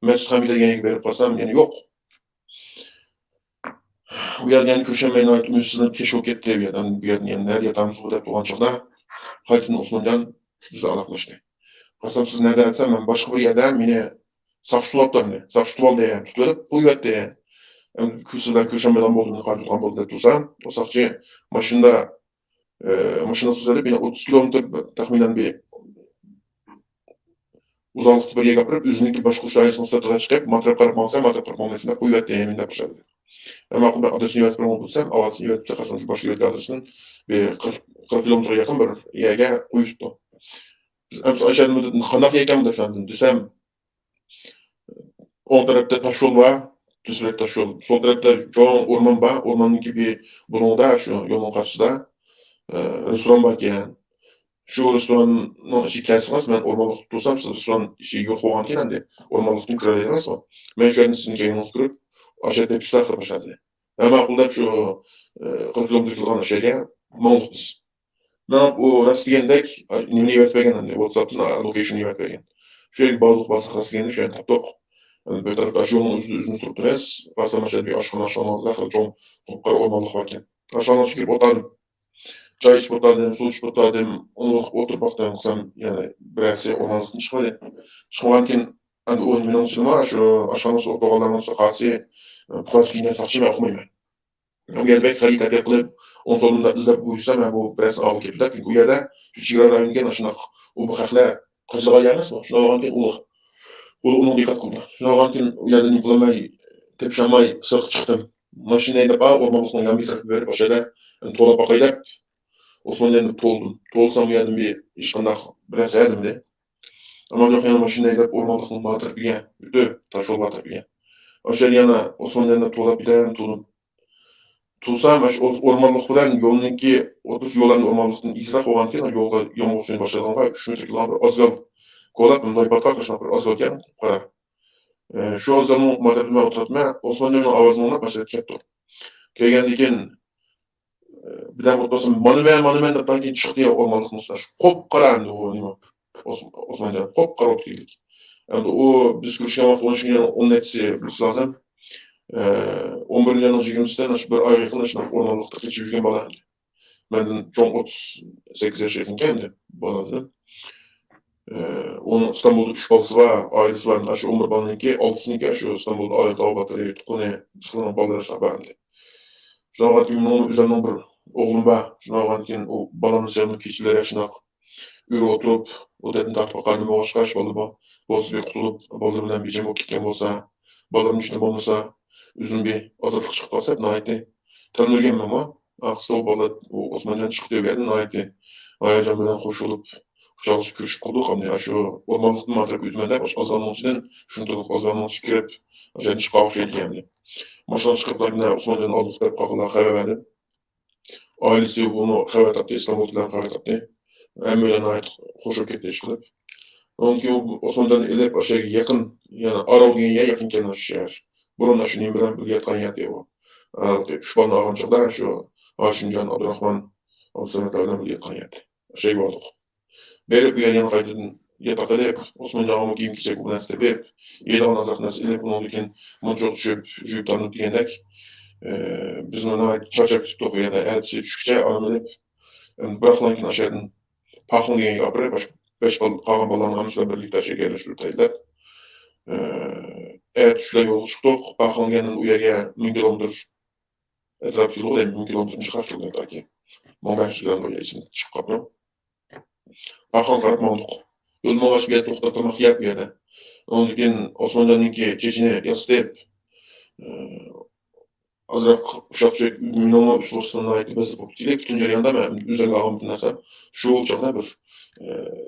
مەسچىت خەمىدە دېگەن يەرگە بېرىپ قارىسام، يەنە يوق. ئۇ يەردە يەنە كۆرۈشەلمەي ناھايىتى ئۈمىدسىزلىنىپ كەچ بولۇپ كەتتى. بۇ يەردىن، بۇ يەردىن يەنە نەدە ياتامىز بۇ دەپ تۇرغان چاغدا قايتىدىن ئوسمانجان بىزگە ئالاقىلەشتى. قارىسام، سىز نەدە دېسەم، مەن باشقا بىر يەردە، مېنى ساقچى تۇتۇۋاپتۇ ئەمدى. ساقچى تۇتۇۋالدى، تۇتۇۋېلىپ قويۇۋەتتى. ئەمدى سىز بىلەن كۆرۈشەلمەيدىغان بولدۇم، قايتىدىغان بولدۇم دەپ تۇرسام، ئۇ ساقچى ماشىنىدا، ئە، ماشىنا سوزۇلۇپ، يەنە ئوتتۇز كىلومېتىر بىر، تەخمىنەن بىر ئۇزاقلىقتا بىر يەرگە ئاپىرىپ، ئۆزىنىڭكى باشقۇرۇش دائىرىسىنىڭ سىرتىغا چىقىپ، ماتراپ قاراپ ماڭسا، ماتراپ قاراپ ماڭمايسەن دەپ قويۇۋەتتى مەندە باشلىدى. ئەمما مەن ئادرېسىنى يۆتكەپ بېرىڭ دېسەم، ئادرېسىنى يۆتكەپتۇ، قارىسام شۇ باشقا يۆتكەپ ئادرېسىدىن بىر قىرىق، قىرىق كىلومېتىرغا يېقىن بىر يەرگە قويۇپتۇ. بىز ئەمسە ئاشۇ يەردىن قانداق يەركەن دەپ سوراپ دېسەم، ئوڭ تەرەپتە تاش يول بار، تۈز تەرەپ تاش يول. سول تەرەپتە چوڭ ئورمان بار، ئورماننىڭكى بىر بۇلۇڭدا، شۇ يولنىڭ قارشىسىدا، ئە، رېستوران باركەن. شۇ رېستوراننىڭ ئىچىگە كەلسىڭىز، مەن ئورمانلىقتا تۇرسام، سىز رېستوران ئىشىكى يوق بولغانكەن ئەمدى ئورمانلىقتىن كىرەلەيسىز. مەن شۇ يەردىن سىزنى كەينىڭىزگە كىرىپ، ئاشۇ يەردە تېپىشساق دەپ باشلىدى. ھە، ماقۇل دەپ شۇ، ئە، قىرىق كىلومېتىر كېلىدىغان ئاشۇ يەرگە ماڭدۇق بىز. ماڭا ئۇ راست دېگەندەك، ئا، نېمىنى يېۋەتىپ بەرگەن ئەمدى، ۋاتساپتىن، ئا، لوكېيشننى يېۋەتىپ بەرگەن. شۇ يەرگە باردۇق، بارساق راست دېگەندەك شۇ يەرنى تاپتۇق. ئەمدى بىر تەرەپتە ئاشۇ يولنىڭ ئۆزىدە ئۆزىمىز تۇرۇپ تۇرىمىز. قارىسام ئاشۇ يەردە بىر ئاشخانا، ئاشخانا بىر خېلى چوڭ، قۇپقارا ئورمانلىق باركەن. ئاشخانىنىڭ ئىچىگە كىرىپ ئولتۇردۇم. چاي ئىچىپ ئولتۇردۇم، سۇ ئىچىپ ئولتۇردۇم. ئۇنى ئولتۇرۇپ باقتىم، قارىسام يەنە بىرەرسى ئورمانلىقتىن چىقمىدى. چىقمىغاندىن كېيىن ئەمدى ئۇ نېمىنىڭ ئىچىدىمۇ، شۇ ئاشخانىدا ئولتۇرغانلارنىڭ ئىچىدە قارىسى، پۇقرا كىيىنگەن ساقچى، مەن ئۇقمايمەن. ئۇ يەردە بەك خەرىتە تەربىيە قىلىپ، ئوڭ سولۇمدا ئىزدەپ يۈرسەم، مەن بۇ بىرەرسىنى ئالغا كېلىپ، چۈنكى ئۇ يەردە شۇ چېگرا رايونىدىكى ئاشۇنداق ئۇ بىر خەقلەر قاچىدىغان يەر ئەمەسمۇ؟ شۇنداق بولغاندىكىن ئۇ، ئۇ ئۇنىڭغا دىققەت قىلدى. شۇنداق بولغاندىكىن ئۇ يەردىن نېمە قىلالماي، تېپىشالماي سىرتقا چىقتىم. ماشىنا ھەيدەپ، ئا، ئورمانلىقنىڭ يان بىر تەرىپىگە بېرىپ، ئاشۇ يەردە توۋلاپ باقاي دەپ، ئوسمانجاننى توۋلىدىم. توۋلىسام، ئۇ يەردىن بىر ھېچقانداق بىرەرسى ھەدىمىدى. ئەمما يوق، يەنە ماشىنا ھەيدەپ ئورمانلىقنىڭ بار تەرىپىگە ئۆتۈپ، تاش يول بار تەرىپىگە. ئاشۇ يەردە يەنە ئوسمانجاننى توۋلاپ بىردەم تۇردۇم. تۇرسام، ئاشۇ ئوس-، ئورمانلىق بىلەن يولنىڭكى ئوتتۇرىسى، يول ئەمدى ئورمانلىقتىن ئېگىزرەك بولغاندىكىن، يولغا يامغۇر سۈيىنى باشلايدىغانغا ئۈچ مېتىر كېلىدىغان بىر ئازگال كولاپ، مۇنداق پاتقاق قىلىشقا بىر ئازگالكەن، قارا. ئە، شۇ ئازگالنىڭ ماتەمدە مەن ئولتۇراتتىم، ئوسمانجاننىڭ ئاۋازىنى ئاڭلاپ باشلاپ كەپتۇ. كەلگەندىن كېيىن، ئە، بىردەم ئولتۇرسام، مانا مەن، مانا مەن دەپ كېيىن چىقتى ئورمانلىقتىن. شۇ قۇپقارا ئەمدى ئۇ نېمە، ئوس-، ئوسمانجان قۇپقارا بولۇپ كەلدى. ئەمدى ئۇ بىز كۆرۈشكەن ۋاقىت ئون ئىككىنچى ئاينىڭ ئون نەچچىسى بولسا لازىم. ئە، ئون بىرىنچى ئاينىڭ يىگىرمىسىدىن ئاشۇ بىر ئايغا يېقىن ئاشۇنداق ئورمانلىقتا قېچىپ يۈرگەن بالا ئەمدى. مەندىن چوڭ، ئوتتۇز سەككىز ياش يېقىنكەن ئەمدى بالا دېدىم. ئۇنىڭ ئىستانبۇلدا ئۈچ بالىسى بار، ئائىلىسى بار. ئاشۇ ئون بىر بالىنىڭكى ئالتىسىنىڭكى ئاشۇ ئىستانبۇلدا ئائىلە تاۋابىئاتلىرى، تۇغقىنى، چىقىدىغان بالىلار شۇنداق بار ئەمدى. شۇنىڭغا كېيىن مېنىڭ ئۆزۈمنىڭ بىر ئوغلۇم بار. شۇنىڭغا كېيىن ئۇ بالامنى سەل كېچىلىرى شۇنداق ئۆرە ئولتۇرۇپ، ئۇ دەردىنى تارتىپ باقايلى، بولغاچقا، بالىمۇ بولسا بىر قۇتۇلۇپ، بالىلىرى بىلەن بىر جەم بولۇپ كەتكەن بولسا، بالىلىرىمۇ شۇنداق بولمىسا، ئۆزۈم بىر ئازادلىققا چىقىپ قالسا دەپ ناھايىتى تەلمۈرگەنمەنمۇ. ئاخىرسىدا ئۇ بالا، ئۇ ئوسمانجان چىقتى، ئۇ يەردە ناھايىتى ھاياجان بىلەن خوش بولۇپ، قۇچاقلىشىپ كۆرۈشۈپ قالدۇق. ئەمدى ئاشۇ ئورمانلىقتىن ماڭا تەرەپ ئۆتىمەن دەپ، ئاشۇ ئازغاننىڭ ئىچىدىن شۇنچىلىق ئازغاننىڭ ئىچىگە كىرىپ، ئاشۇ يەردىن چىققان ئوخشايدىكەن ئەمدى. ماشىنىغا چىقىپ، مانا ئوسمانجاننى ئالدۇق دەپ قالغانلارغا خەۋەر بەردىم. ئائىلىسى بۇمۇ خەۋەر تاپتى، ئىستانبۇلدىكىلەر خەۋەر تاپتى. ھەممەيلەن ناھايىتى خوش بولۇپ كەتتى ئىشقىلىپ. ئۇنىڭدىن كېيىن ئۇ ئوسمانجاننى ئېلىپ، ئاشۇ يەرگە يېقىن، يەنى ئاراۋ دېگەن يەر يېقىن ئىكەن ئاشۇ شەھەر. بۇرۇن ئاشۇ نېمە بىلەن بىللە ياتقان يەردى ئۇ. ھېلىقى ئۈچ بالىنى ئالغان چاغدا شۇ ھاشىمجان، ئابدۇراخمان، ئابدۇسەمەتلەر بىلەن بىللە ياتقان يەردى. ئاشۇ يەرگە باردۇق. بېرىپ، ئۇ يەرگە يەنە قايتىدىن ياتاق ئېلىپ، ئوسمانجانغىمۇ كىيىم-كېچەك، بۇ نەرسە تېپىپ، يەيدىغان ئازراق نەرسە ئېلىپ، ئۇنىڭدىن كېيىن مۇنچىغا چۈشۈپ، جۇيۇپ تارتىنىپ دېگەندەك، ئى، بىزمۇ ناھايىتى چارچاپ كېتىپتۇق ئۇ يەردە. ئەتىسى چۈشكىچە ئارام ئېلىپ، ئەمدى بىراقلا كېيىن ئاشۇ يەردىن پاخۇڭ دېگەن يەرگە ئاپىرىپ، بەش، بەش بال-، قالغان بالىلارنىڭ ھەممىسى بىلەن بىرلىكتە ئاشۇ يەرگە يەرلەشتۈرۈپ تەيىنلەپ، ئى، ئەتىسى چۈشلەر يولغا چىقتۇق. پاخۇڭ دېگەندىن ئۇ يەرگە مىڭ كىلومېتىر ئەتراپى كېلىدىغۇ دەيمەن، مىڭ كىلومېتىر نېچە قەدەر كېلىدۇ تاكى. مىڭ بەش يۈز كىلومېتىر ئېسىمدىن چىقىپ قاپتۇ. پاخۇڭغا قاراپ ماڭدۇق. يول ماڭغاچ بۇ يەردە توختاپ تاماق يەپ بۇ يەردە. ئۇنىڭدىن كېيىن ئوسمانجاننىڭكى چېچىنى ياسىتىپ، ئازراق ئۇششاق چۈشەك مېنىڭمۇ ئۈستى باشلىرىم ناھايىتى بەزلىك بولۇپ كېتىپ، پۈتۈن جەرياندا مەن ئۆزۈمگە ئالغان بىر نەرسەم شۇ چاغدا بىر، ئى،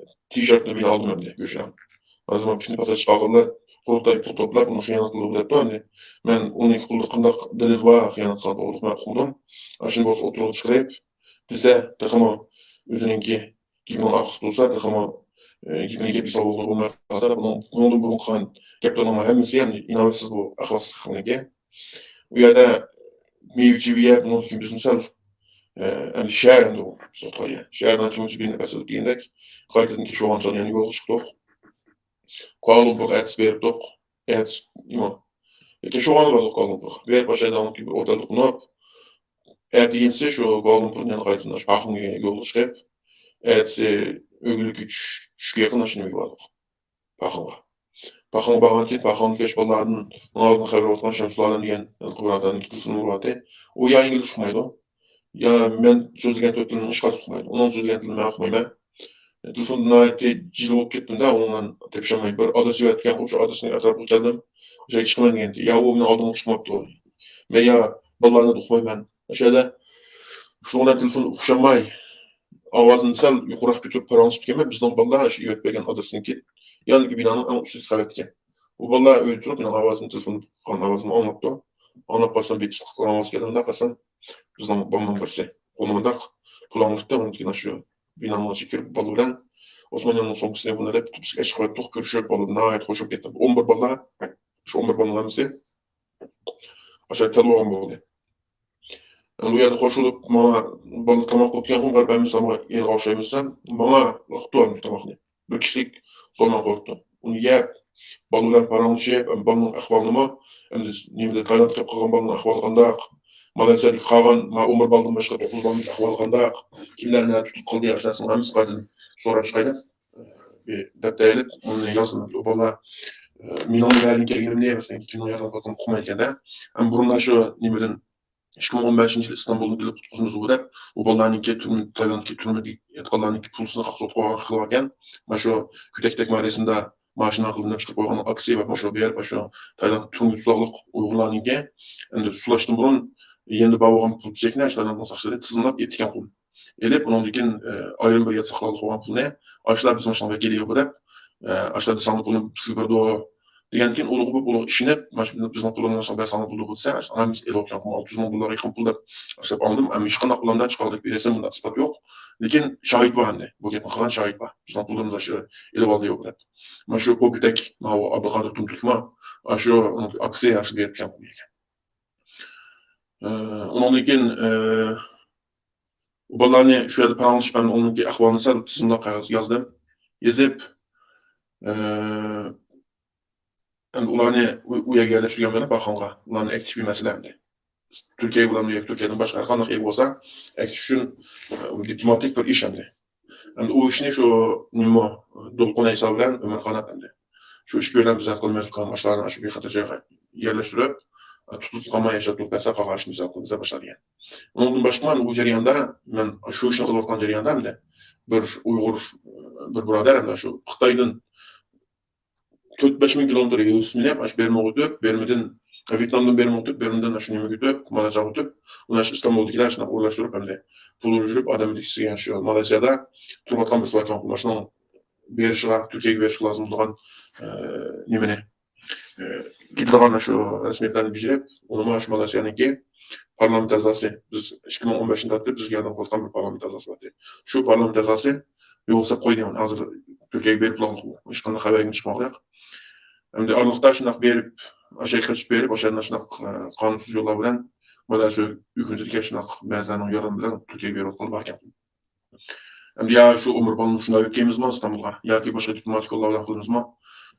تىشېرتنى بىللە ئالدىم ئەمدى، گۆشنىڭ. ھازىر مانا پۈتۈن پاساژ چىقارغانلار قۇرۇقتاي پۇل توپلاپ، ئۇنى خىيانەت قىلدى دەپتۇ ئەمدى. مەن ئۇنى قىلدى، قانداق دەلىل بار خىيانەت قىلغان توغرىلىق مەن ئۇقمىدىم. ئاشۇنى بولسا ئوتتۇرىغا چىقىرىپ دېسە، تېخىمۇ ئۆزىنىڭكى گېپىنىڭ ئارقىسى تۇرسا، تېخىمۇ، ئى، گېپىنى گەپ ھېساب بولماي قالسا، بۇنىڭ، بۇنىڭدىن بۇرۇن قىلغان گەپلىرىنىڭ ھەممىسى ئەمدى ئىناۋەتسىز بۇ ئەخلاقسىزلىقنىڭكى. ئۇ يەردە مېۋە-چېۋە يەپ، بۇنىڭدىن كېيىن بىز مىسال، ئى، ئەمدى شەھەر ئەمدى ئۇ، بىز ئوتقان يەر. شەھەردىن چىڭچى بىنى پەسىل دېگەندەك، قايتىدىن كېيىن شۇ ئاڭچان يەنە يولغا چىقتۇق. كۇئالالۇمپۇرغا ئەتىسى بېرىپتۇق. ئەتىسى، نېمە؟ كەچ بولغاندا باردۇق كۇئالالۇمپۇرغا. بېرىپ ئاشۇ يەردە بىر ئوتېلدا قونۇپ، ئەتىگىنسى شۇ كۇئالالۇمپۇردىن يەنە قايتىدىن ئاشۇ پاخۇڭغا يولغا چىقىپ، ئەتىسى ئۆگۈنلۈككە چۈش-، چۈشكە يېقىن ئاشۇ نېمىگە باردۇق. پاخۇڭغا. پاخۇڭغا بارغاندىن كېيىن، پاخۇڭدىن كەچ بالىلار ئالدىن خەۋەر ئاتقان شەمسۇللا ئالەم دېگەن بىرادەرنىڭكى تېلېفونى بولۇۋاتتى. ئۇ يا ئىنگلىزچە ئۇقمايدۇ، يا مەن سۆزلىگەن تۆت تىلنى ھېچقايسى ئۇقمايدۇ. ئۇنىڭ سۆزلىگەن تىلىنى مەن ئۇقمايمەن. تېلېفوندا ناھايىتى جىل بولۇپ كەتتىم-دە، ئۇنىڭ بىلەن تېپىشالماي. بىر ئادرېس يېۋەتكەن، شۇ ئادرېسنىڭ ئەتراپىغا كەلدىم. شۇ يەرگە چىقىمەن دېگەنتى. يا ئۇ مېنىڭ ئالدىمغا چىقماپتۇ. مەن يا بالىلارنى ئۇقمايمەن. ئاشۇ يەردە شۇنىڭ بىلەن تېلېفون ئوخشىماي، ئاۋازىنى سەل يۇقىرىراق كۆتۈرۈپ پاراڭلىشىپ كەلمەي، بىزنىڭ بالىلار شۇ يېۋەتىپ بەرگەن ئادرېستىن كېلىپ، ياندىكى بىنانىڭ ئەڭ ئۈستىدىكى قەۋەتكەن. ئۇ بالىلار ئۆيدە تۇرۇپ مېنىڭ ئاۋازىمنى، تېلېفون قىلغان ئاۋازىمنى ئاڭلاپتۇ. ئاڭلاپ قارىسام، بىر ئىسسىقلىق ئاۋازى كەلدى. مۇنداق قارىسام، بىزنىڭ بالىنىڭ بىرسى، قولىدا مۇنداق پۇل ئاڭلىتىپتۇ. ئۇنىڭدىن كېيىن شۇ بىنانىڭ ئىچىگە كىرىپ، بالا بىلەن ئوسمانجاننىڭ سومكىسىنى بۇنى دەپ تۇتۇپ ئىشقا چىقىپ كەتتۇق. كۆرۈشۈپ، بالا ناھايىتى خوش بولۇپ كەتتى. ئون بىر بالا، شۇ ئون بىر بالىنىڭ ھەممىسى ئاشۇ تەل بولغان بولدى. ئەمدى ئۇ يەردە خوش بولۇپ، ماڭا بالا تاماق قىلىپ كەلگەن قېرىپ ھەممىسى ماڭا ئېلىغا ئوخشايمىز دېسەم، ماڭا قىپتۇ ئەمدى تاماقنى. بىر كىشىلىك سوماق قويۇپتۇ. ئۇنى يەپ، بالا بىلەن پاراڭلىشىپ، بالىنىڭ ئەھۋالىنىمۇ، ئەمدى نېمىدە، تايلاندقا كېلىپ قالغان بالىنىڭ ئەھۋالى قانداق؟ مالايسىيادىكى قالغان، ما ئون بىر بالىدىن باشقا توققۇز بالىنىڭ ئەھۋالى قانداق؟ كىملەر نەدە تۇتۇپ قالدى؟ ئاشۇ نەرسىنىڭ ھەممىسى قايتىدىن سوراپ چىقاي دەپ، بىر دەپتەر ئېلىپ، ئۇنى يازدىم. ئۇ بالا، مېنىڭ نەدىن كەلگىنىمنى، مەسىلەن، كىمنىڭ ياردىمىنى قىلىدىغانلىقىنى ئۇقمايدىكەن-دە. ھەم بۇرۇنلا شۇ نېمىدىن، ئىككى مىڭ ئون بەشىنچى يىلى ئىستانبۇلدىن كېلىپ قۇتقۇزىمىز بۇ دەپ، ئۇ بالىلارنىڭكى تۈرمە، تايلاندتىكى تۈرمىدە ياتقانلارنىڭكى پۇلىسىنى قاقسىتىپ قويغان خىيال ئىكەن. مانا شۇ كۆتەكتەك مارىسىندا ماشىنا قىلىنىپ چىقىپ قويغان ئاكىسى ۋە مانا شۇ بېرىپ، مانا شۇ تايلاند تۈرمىگە تۇتۇلۇق ئۇيغۇرلارنىڭكى ئەمدى سۇلاشتىن بۇرۇن يېنىدا بار بولغان پۇل چېكىنى تايلاندنىڭ ساقچىلىرى تىزىملاپ ئېتىكەن قۇم. ئېلىپ، ئۇنىڭدىن كېيىن، ئە، ئايرىم بىر يەر ساقلاپ قويغان پۇلنى، ئاشۇلار بىزنىڭ ئىشىمىزغا كېلىدۇ دەپ، ئە، ئاشۇلار دېسەڭلار پۇلنى بىزگە بېرىدۇ دېگەندىن كېيىن، ئۇلۇغ بولۇپ، ئۇلۇغ ئىشىنىپ، مانا شۇ بىزنىڭ پۇللىرىمىزنى بەرسەڭلار بولىدۇ دېسە، ئاشۇ ھەممىسى ئېلىۋاتقان قۇم، ئالتە يۈز مىڭ دوللارغا يېقىن پۇل دەپ ئاشۇنداق ئاڭلىدىم. ئەمما ھېچقانداق ئۇلارنى چىقاردۇرۇپ بېرەلسەم، بۇنداق ئىسپات يوق. لېكىن شاھىت بار ئەمدى. بۇ گەپنى قىلغان شاھىت بار. بىزنىڭ پۇللىرىمىزنى ئاشۇ ئېلىۋالدى دەپ. مانا شۇ پوكىتەك، ماۋۇ ئابدۇقادىر تۇمتۇركما، ئاشۇ ئاكىسى ئاشۇ بېرىپكەن قۇم ئىكەن. ئە، ئۇنىڭدىن كېيىن، ئە، ئۇ بالىلارنى شۇ يەردە پاراڭلىشىپ، مەن ئۇنىڭكى ئەھۋالىنى سەل تىزىملاپ قەغەزگە يازدىم. يېزىپ، ئە، ئەمدى ئۇلارنى ئۇ، ئۇ يەرگە يەرلەشتۈرگەن بىلەن پاخۇنغا. ئۇلارنى ئەكېتىش بىر مەسىلە ئەمدى. تۈركىيەگە ئۇلارنى، تۈركىيەدىن باشقا ھەر قانداق ئەلگە بولسا ئەكېتىش ئۈچۈن، ئە، دىپلوماتىك بىر ئىش ئەمدى. ئەمدى ئۇ ئىشنى شۇ نېمە، دولقۇن ئەيسا بىلەن ئۆمەر قانات ئەمدى. شۇ ئىككى بىلەن بىز ھەل قىلىمىز، ئۇكام، ئاشۇلارنى شۇ بىخەتەر جايغا يەرلەشتۈرۈپ، تۇتۇپ قالماي ياشاپ تۇرۇپ بەرسە، قالغان ئىشنى بىز ھەل قىلىمىز دەپ باشلىدى. ئۇنىڭدىن باشقا مەن بۇ جەرياندا، مەن شۇ ئىشنى قىلىۋاتقان جەرياندا ئەمدى بىر ئۇيغۇر، بىر بۇرادەر ئەمدى شۇ خىتايدىن تۆت بەش مىڭ كىلومېتىر يول ئۈستىنى مېنىپ، ئاشۇ بېرمىغا ئۆتۈپ، بېرمىدىن، ۋيېتنامدىن بېرمىغا ئۆتۈپ، بېرمىدىن ئاشۇ نېمىگە ئۆتۈپ، مالايزىياغا ئۆتۈپ، ئۇنى ئاشۇ ئىستانبۇلدىكىلەر شۇنداق ئورۇنلاشتۇرۇپ، ئەمدى پۇل يۈرۈپ، ئادەم يېتىكسىگەن شۇ مالايزىيادا تۇرۇۋاتقان بىرسى باركەن، ماشۇنىڭ بېرىشىغا، تۈركىيەگە بېرىشىغا لازىم بولغان، ئە، نېمىنى، ئە، كېتىدىغان شۇ رەسمىيەتلەرنى بېجىرىپ، ئۇنىمۇ شۇ مالايزىيانىڭكى پارلامېنت ئەزاسى، بىز ئىككى مىڭ ئون بەشتىن تارتىپ بىزگە ياردەم قىلىۋاتقان بىر پارلامېنت ئەزاسى بار ئىدى. شۇ پارلامېنت ئەزاسى يوقىساپ قويدى، ھازىر تۈركىيەگە بېرىپ بولغانلىقى، ھېچقانداق خەۋەرگە چىقمىغانلىق. ئەمدى ئارىلىقتا شۇنداق بېرىپ، ئاشۇ قېچىپ بېرىپ، ئاشۇ شۇنداق، ئە، قانۇنسىز يوللار بىلەن مالايزىيە ھۆكۈمىتىدىكى شۇنداق بەزىلەرنىڭ ياردىمى بىلەن تۈركىيەگە بېرىۋاتقان باركەن. ئەمدى يا شۇ ئۆمەر قانۇننى شۇنداق يۆتكەيمىزمۇ ئىستانبۇلغا ياكى باشقا دىپلوماتىك يوللار بىلەن قىلىمىزمۇ؟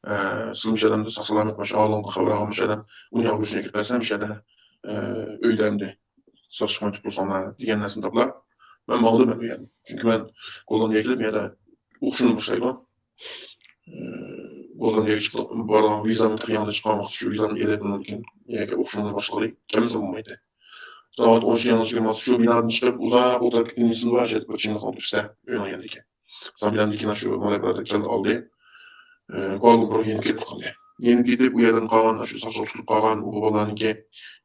ئە، سىز مۇشۇ ئادەمدە ساق-سالامەت، ماشۇ ئالىڭدا خەۋەر ئالغان مۇشۇ ئادەم ئۇنى ياغ گۆشىنى ئەكىرىپ بەرسە، مۇشۇ ئادەم، ئە، ئۆيدە ئەمدى ساقچىغا ئۆتۈپ تۇرساڭلار دېگەن نەرسىنى دەپلا مەن ماڭدىم ئەمدى يەنە. چۈنكى مەن گوللاندىيەگە كېلىپ يەنە ئوقۇشۇمنى باشلايدۇ. ئە، گوللاندىيەگە چىقىپ بارغان ۋىزامنى تېخى يېڭىدىن چىققان ۋاقىت شۇ ۋىزامنى ئېلىپ ئۇنىڭدىن كېيىن يەنە ئوقۇشۇمنى باشلىغىلى كەلمىسەم بولمايتتى. ساۋات ئون ئىككى يىلىڭىز يىگىرمە شۇ بىنادىن چىقىپ ئۇزاق ئولتۇرۇپ كېتىپ نېمىسىنى بار بىر چىملىقنىڭ تۆپىسىدە ئۆينىڭ يېنىدىكى. سامبىلەندىكىن شۇ مالاي بۇرادەر كەلدى ئالدى. ئە، كوالالامپۇرغا يېنىپ كېتىپ قالدى. يېنىپ كېتىپ ئۇ يەردىن قالغان شۇ ساقچىلىق تۇتۇپ قالغان ئۇ بالىلارنىڭكى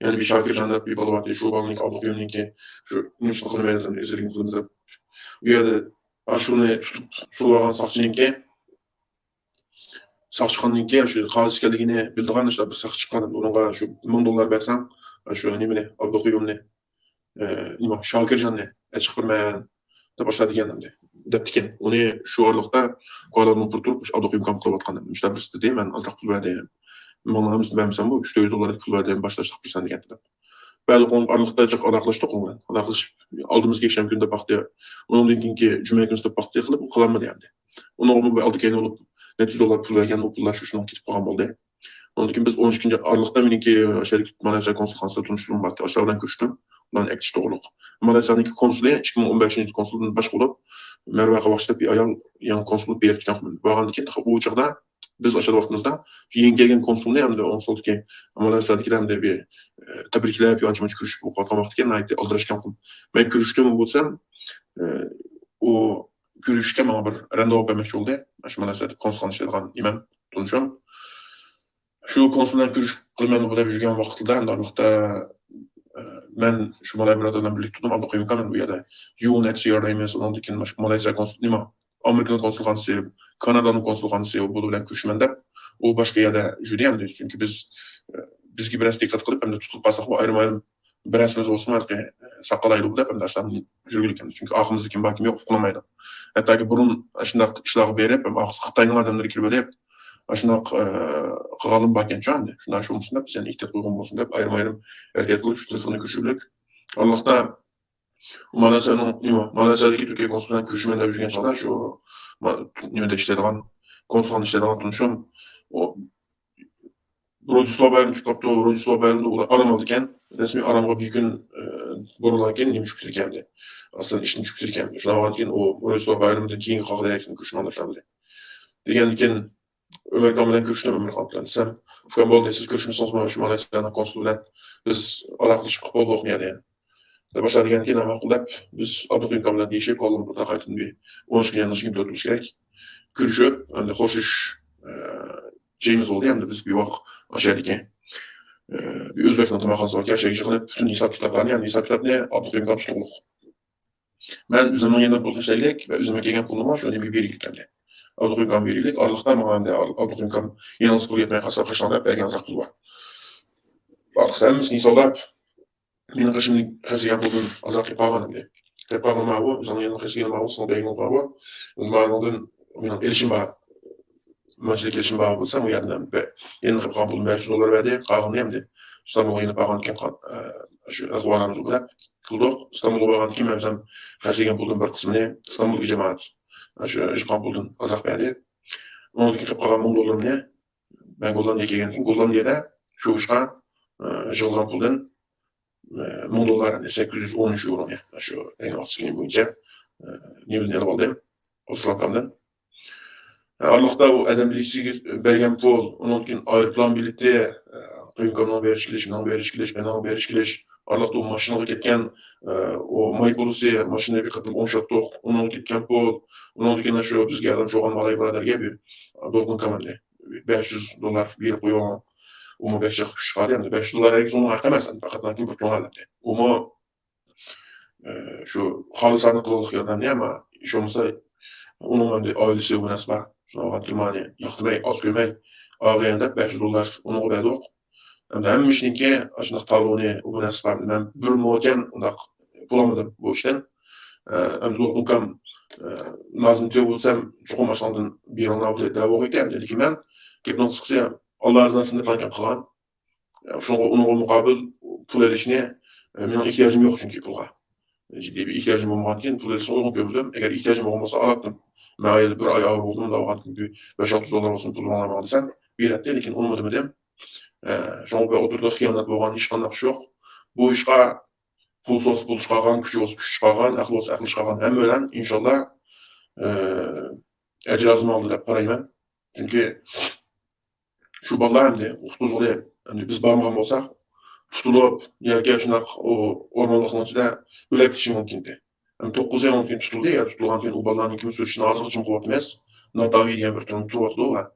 يەنە بىر شاكىرجان دەپ بىر بالا بارتى، شۇ بالىنىڭكى ئابدۇقۇيۇمنىڭكى شۇ نېمىسىنى قىلىمىز، ئىزدىنىش قىلىمىز دەپ ئۇ يەردە ئاشۇنى تۇتۇپ سولىغان ساقچىنىڭكى ساقچىخانىدىن كېيىن شۇ قازى ئىكەنلىكىنى بىلىدىغان ئىشلار بىر ساقچى چىققان. ئۇنىڭغا شۇ مىڭ دوللار بەرسەڭ، شۇ نېمىنى، ئابدۇقۇيۇمنى، ئە، نېمە، شاكىرجاننى ئەچىقىپ بېرىمەن دەپ باشلايدىكەن ئەمدى. دەپتىكەن. ئۇنى شۇ ئارىلىقتا كوالالامپۇر تۇرۇپ، ئابدۇقۇيۇم كامپ قىلىۋاتقان. مۇشۇنداق بىرسى دېدى، مەن ئازراق پۇل بەردىم. مىڭنىڭ ھەممىسىنى بەرمىسەممۇ، ئۈچ تۆت يۈز دوللاردەك پۇل بەردىم، باشلاشلىق بېرىسەن دېگەن دەپ. بەلكى ئۇنىڭ ئارىلىقتا جىق ئالاقىلاشتۇق ئۇنىڭ بىلەن. ئالاقىلىشىپ، ئالدىمىزدىكى يەكشەنبە كۈنى دەپ باقتى. ئۇنىڭدىن كېيىنكى جۈمە كۈنى دەپ باقتى، قىلىپ ئۇ قىلالمىدى ئەمدى. ئۇنىڭغىمۇ بىر ئالدى كەينى بولۇپ، نەچچە يۈز دوللار پۇل بەرگەن، ئۇ پۇللار شۇ شۇنىڭغا كېتىپ قالغان بولدى. ئۇنىڭدىن كېيىن بىز ئون ئىككىنچى ئارىلىقتا مېنىڭكى ئاشۇ يەردىكى مالايزىيە كونسۇلخانىسىدا تونۇشتۇرۇم بارتى. ئاشۇلار بىلەن كۆرۈشتۈم. ئۇلارنى ئەكتىش توغرۇلۇق. مالايزىيەنىڭكى كونسۇلى ئىككى مىڭ ئون بەشىنچى كونسۇلدىن باشقا بولۇپ، مەرۋە قاۋاقچى دەپ بىر ئايال يېڭى كونسۇل بولۇپ بېرىپتىكەن. بارغاندىن كېيىن تېخى ئۇ چاغدا بىز ئاشۇ ۋاقتىمىزدا شۇ يېڭى كەلگەن كونسۇلنى ئەمدى ئوڭسولدىكى مالايزىيەدىكىلەر ئەمدى بىر، ئە، تەبرىكلەپ، يانچە مۇنچە كۆرۈشۈپ ئولتۇرغان ۋاقتىكەن، ناھايىتى ئالدىراشكەن. مەن كۆرۈشتۈم بولسام، ئە، ئۇ كۆرۈشۈشكە ماڭا بىر رەندىۋال بەرمەكچى بولدى. ئاشۇ مالايزىيەدە كونسۇلخانا ئىشلەيدىغان ئىمام تونۇشۇم. شۇ كونسۇل بىلەن كۆرۈشۈپ قىلىمەن دەپ يۈرگەن ۋاقتىدا، ئەمدى ئارىلىقتا، ئە، مەن شۇ مالاي بۇرادەر بىلەن بىرلىكتە تۇردۇم، ئابدۇقۇيۇم ئاكام بۇ يەردە يۇ ئېن ئېچ سى ئار دەيمىز، ئۇنىڭدىن كېيىن مالايزىيە كونسۇل، نېمە، ئامېرىكىنىڭ كونسۇلخانىسى، كانادانىڭ كونسۇلخانىسى بۇ بىلەن كۆرۈشىمەن دەپ، ئۇ باشقا يەردە يۈردى ئەمدى. چۈنكى بىز، ئە، بىزگە بىرەرسى دىققەت قىلىپ، ئەمدى تۇتۇپ قالساقمۇ ئايرىم-ئايرىم بىرەرسىمىز بولسىمۇ ھېلىقى ساقالايدۇ دەپ ئەمدى ئاشۇنداق يۈرگۈلۈك ئەمدى. چۈنكى ئارقىمىزدا كىم بار، كىم يوق ئۇقۇلمايدۇ. ھەتتاكى بۇرۇن ئاشۇنداق ئىشلارغا بېرىپ، ئارقىسىغا خىتاينىڭ ئادەملىرى كىرىۋېلىپ، ئاشۇنداق، ئە، قىلغانلىرىمۇ باركەنچۇ ئەمدى. شۇنداق شۇ بولسۇن دەپ، بىز يەنە ئېھتىيات قىلغان بولسۇن دەپ ئايرىم-ئايرىم ھەرىكەت قىلىپ، شۇ تېلېفوننى كۆچۈرۈپ، ئارىلىقتا مالايزىيەنىڭ، نېمە، مالايزىيەدىكى تۈركىيە كونسۇلى بىلەن كۆرۈشىمەن دەپ يۈرگەن چاغدا شۇ ما-، نېمىدە ئىشلەيدىغان، كونسۇلخانىدا ئىشلەيدىغان تونۇشۇم، ئۇ روجېستۋو بايرىمى كېلىپ قاپتۇ، روجېستۋو بايرىمىدا ئۇلار ئارام ئالىدىكەن، رەسمىي ئارامغا بىر كۈن، ئە، بۇرۇنلا كېيىن نېمە چۈشۈپ كېتىدىكەن ئەمدى. ئاستىدىن ئىشتىن چۈشۈپ كېتىدىكەن. شۇنداق بولغاندىن كېيىن ئۇ روجېستۋو بايرىمىدىن كېيىنگە قالغان ھەرىكىتىنى كۆرۈشۈپ ماڭدۇرۇشامدى. دېگەندىن كېيىن ئۆمەر ئاكام بىلەن كۆرۈشتۈم، ئۆمەر خان بىلەن دېسەم، ئۇكام بولدى، سىز كۆرۈشمىسىڭىزمۇ شۇ مالايزىيەنىڭ كونسۇلى بىلەن بىز ئالاقىلىشىپ قالدۇق يەنى. دەپ باشلاپ دېگەندىن كېيىن ماقۇل دەپ، بىز ئابدۇقۇيۇم ئاكام بىلەن دېيىشىپ، كوالالامپۇردا قايتىدىن بىر ئون ئۈچ كۈن يەنە يىگىرمە تۆت بولۇشى كېرەك. كۆرۈشۈپ، ئەمدى خوشلىشىش، ئە، جېيىمىز بولدى. ئەمدى بىز بىر ۋاق ئاشۇ يەردىكى، ئە، بىر ئۆزبەكنىڭ تاماقخانىسى باركەن، ئاشۇ يەرگە يىغىلىپ، پۈتۈن ھېساب كىتابلارنى، يەنى ھېساب كىتابنى ئابدۇقۇيۇم ئاكام تۇتقۇلۇق. مەن ئۆزۈمنىڭ يېنىدا پۇل خەجلەيلىك ۋە ئۆزۈمگە كەلگەن پۇلنىمۇ شۇ نېمىگە بېرىگلىك ئەمدى. ئابدۇقۇيۇم ئاكام بېرىگلىك. ئارىلىقتا ماڭا ئەمدى ئابدۇقۇيۇم ئاكام يېنىڭىزدا پۇل يەتمەي قالسا قاچىلاڭ دەپ بەرگەن ئازراق پۇل بار. بارسا ھەممىسىنى ھېسابلاپ، مېنىڭ قېشىمدىن خەجلىگەن پۇلدىن ئازراق كېلىپ قالغان ئىدى. كېلىپ قالغىنى ماۋۇ، ئۆزۈڭنىڭ يېنىغا خەجلىگىنى ماۋۇ، سېنىڭ بەرگىنىڭ ماۋۇ. مانىڭدىن مېنىڭ ئېلىشىم بار. مانچىلىك ئېلىشىم بار بولسا، ئۇ يەردىن بە-، يەنە قېلىپ قالغان پۇلدىن بەش يۈز دوللار بەردى. قالغىنى ئەمدى ئىستانبۇلغا يېنىپ بارغاندىكىن قا-، ئە، شۇ ئەزۋارىمىز بىلەن قىلدۇق. ئىستانبۇلغا بارغاندىن كېيىن مەن ئۆزۈم خەجلىگەن پۇلدىن بىر قىسمىنى ئىستانبۇلدىكى جامائەت، ئە، شۇ يىغقان پۇلدىن ئازراق بەردى. ئۇنىڭدىن كېيىن قېلىپ قالغان مىڭ دوللىرىمنى مەن گوللاندىيەگە كەلگەندىن كېيىن گوللاندىيەدە شۇ ئىشقا، ئە، يىغىلغان پۇلدىن ئە، مىڭ دوللار، يەنى سەككىز يۈز ئون ئۈچ يېۋرونى، شۇ ئەينى ۋاقىتتىكى بويىچە، ئە، نېمىدىن ئېلىپ ئالدىم. ئابدۇسالام ئاكامدىن. ئارىلىقتا ئۇ ئادەم بېلىتىگە بەرگەن پۇل، ئۇنىڭدىن كېيىن ئايروپىلان بېلىتى، قېيۇمكامنىڭ بېرىش كېلىش، مېنىڭ بېرىش كېلىش، مېنىڭ بېرىش كېلىش. ئارىلىقتا ئۇ ماشىنىغا كەتكەن، ئۇ ماي پۇلىسى، ماشىنىنى بىر قېتىم ئوڭشاتتۇق، ئۇنىڭغا كەتكەن پۇل، ئۇنىڭدىن كېيىن شۇ بىزگە ياردەمچى بولغان بالاي بۇرادەرگە بىر دولقۇن كامىلنى بەش يۈز دوللار بېرىپ قويۇڭ. ئۇمۇ بەك جىق كۈچ چىقاردى. ئەمدى بەش يۈز دوللار ھەرگىز ئۇنىڭ ھەققى ئەمەس، ئەمدى پەقەتلا بىر كۆڭۈل ئەمدى. ئۇمۇ ئە، شۇ خالىسانە قىلغۇلۇق ياردەمنى، ئەمما ھېچ بولمىسا ئۇنىڭ ئەمدى ئائىلىسى ئوبونەنسى بار. شۇنىڭغا تېمانى يىقىتماي، ئاز كۆرمەي، ئاغىنە دەپ بەش يۈز دوللار ئۇنىڭغا بەردۇق. ئەمدى ھەممە ئىشنىڭكى ئاشۇنداق تالونى ئوبونەنسى بار. مەن بىر موچەن ئۇنداق پۇل ئالمىدىم بۇ ئىشتىن. ئە، ئەمدى دولقۇن ئاكام، ئە، نازىنى تۆۋە بولسام، چوقۇم ئاشۇنىڭدىن بېرىڭلار دەپ دەۋا بولغىيتتى. ئەمدى لېكىن مەن گېپىنىڭ قىسقىسى، ئاللا رازى بولسۇن دەپ قىلغان. شۇڭا ئۇنىڭغا مۇقابىل پۇل ئېلىشنى، ئە، مېنىڭ ئېھتىياجىم يوق چۈنكى پۇلغا. جىددىي بىر ئېھتىياجىم بولمىغاندىكىن پۇل ئېلىشنى ئۇيغۇن كۆردۈم. ئەگەر ئېھتىياجىم بولغان بولسا ئالاتتىم. مەن ئايدا بىر ئاي ئاغرىپ بولدۇم، دەۋاتقانتىم، بىر بەش-ئالتە يۈز دوللار بولسۇن پۇل بەرسەڭ دېسەم، بېرەتتى، لېكىن ئۇنىمىدىم. ئە، شۇڭا بۇ ئوتتۇرىدا خىيانەت بولغان ھېچقانداق ئىش يوق. بۇ ئىشقا پۇل بولسا پۇل چىقارغان، كۈچ بولسا كۈچ چىقارغان، ئەقىل بولسا ئەقىل چىقارغان ھەممە بىلەن ئىنشاللا، ئە، ئەجىر ئازمايدۇ دەپ قارايمەن. چۈنكى شۇ بالىلار ئەمدى قۇتقۇزغىلى، ئەمدى بىز بارمىغان بولساق، تۇتۇلۇپ ياكى شۇنداق ئۇ ئورمانلىقنىڭ ئىچىدە ئۆلۈپ كېتىشى مۇمكىن ئىدى. ئەمدى توققۇز ئاي ئۇنىڭ كېيىن تۇتۇلدى، يا تۇتۇلغاندىن كېيىن ئۇ بالىلارنىڭ كىم سۈرۈشىنى ھازىرغىچە قىلىۋاتىمىز. ناتاۋى دېگەن بىر تۈرمىدە تۇرۇۋاتىدۇ ئۇلار.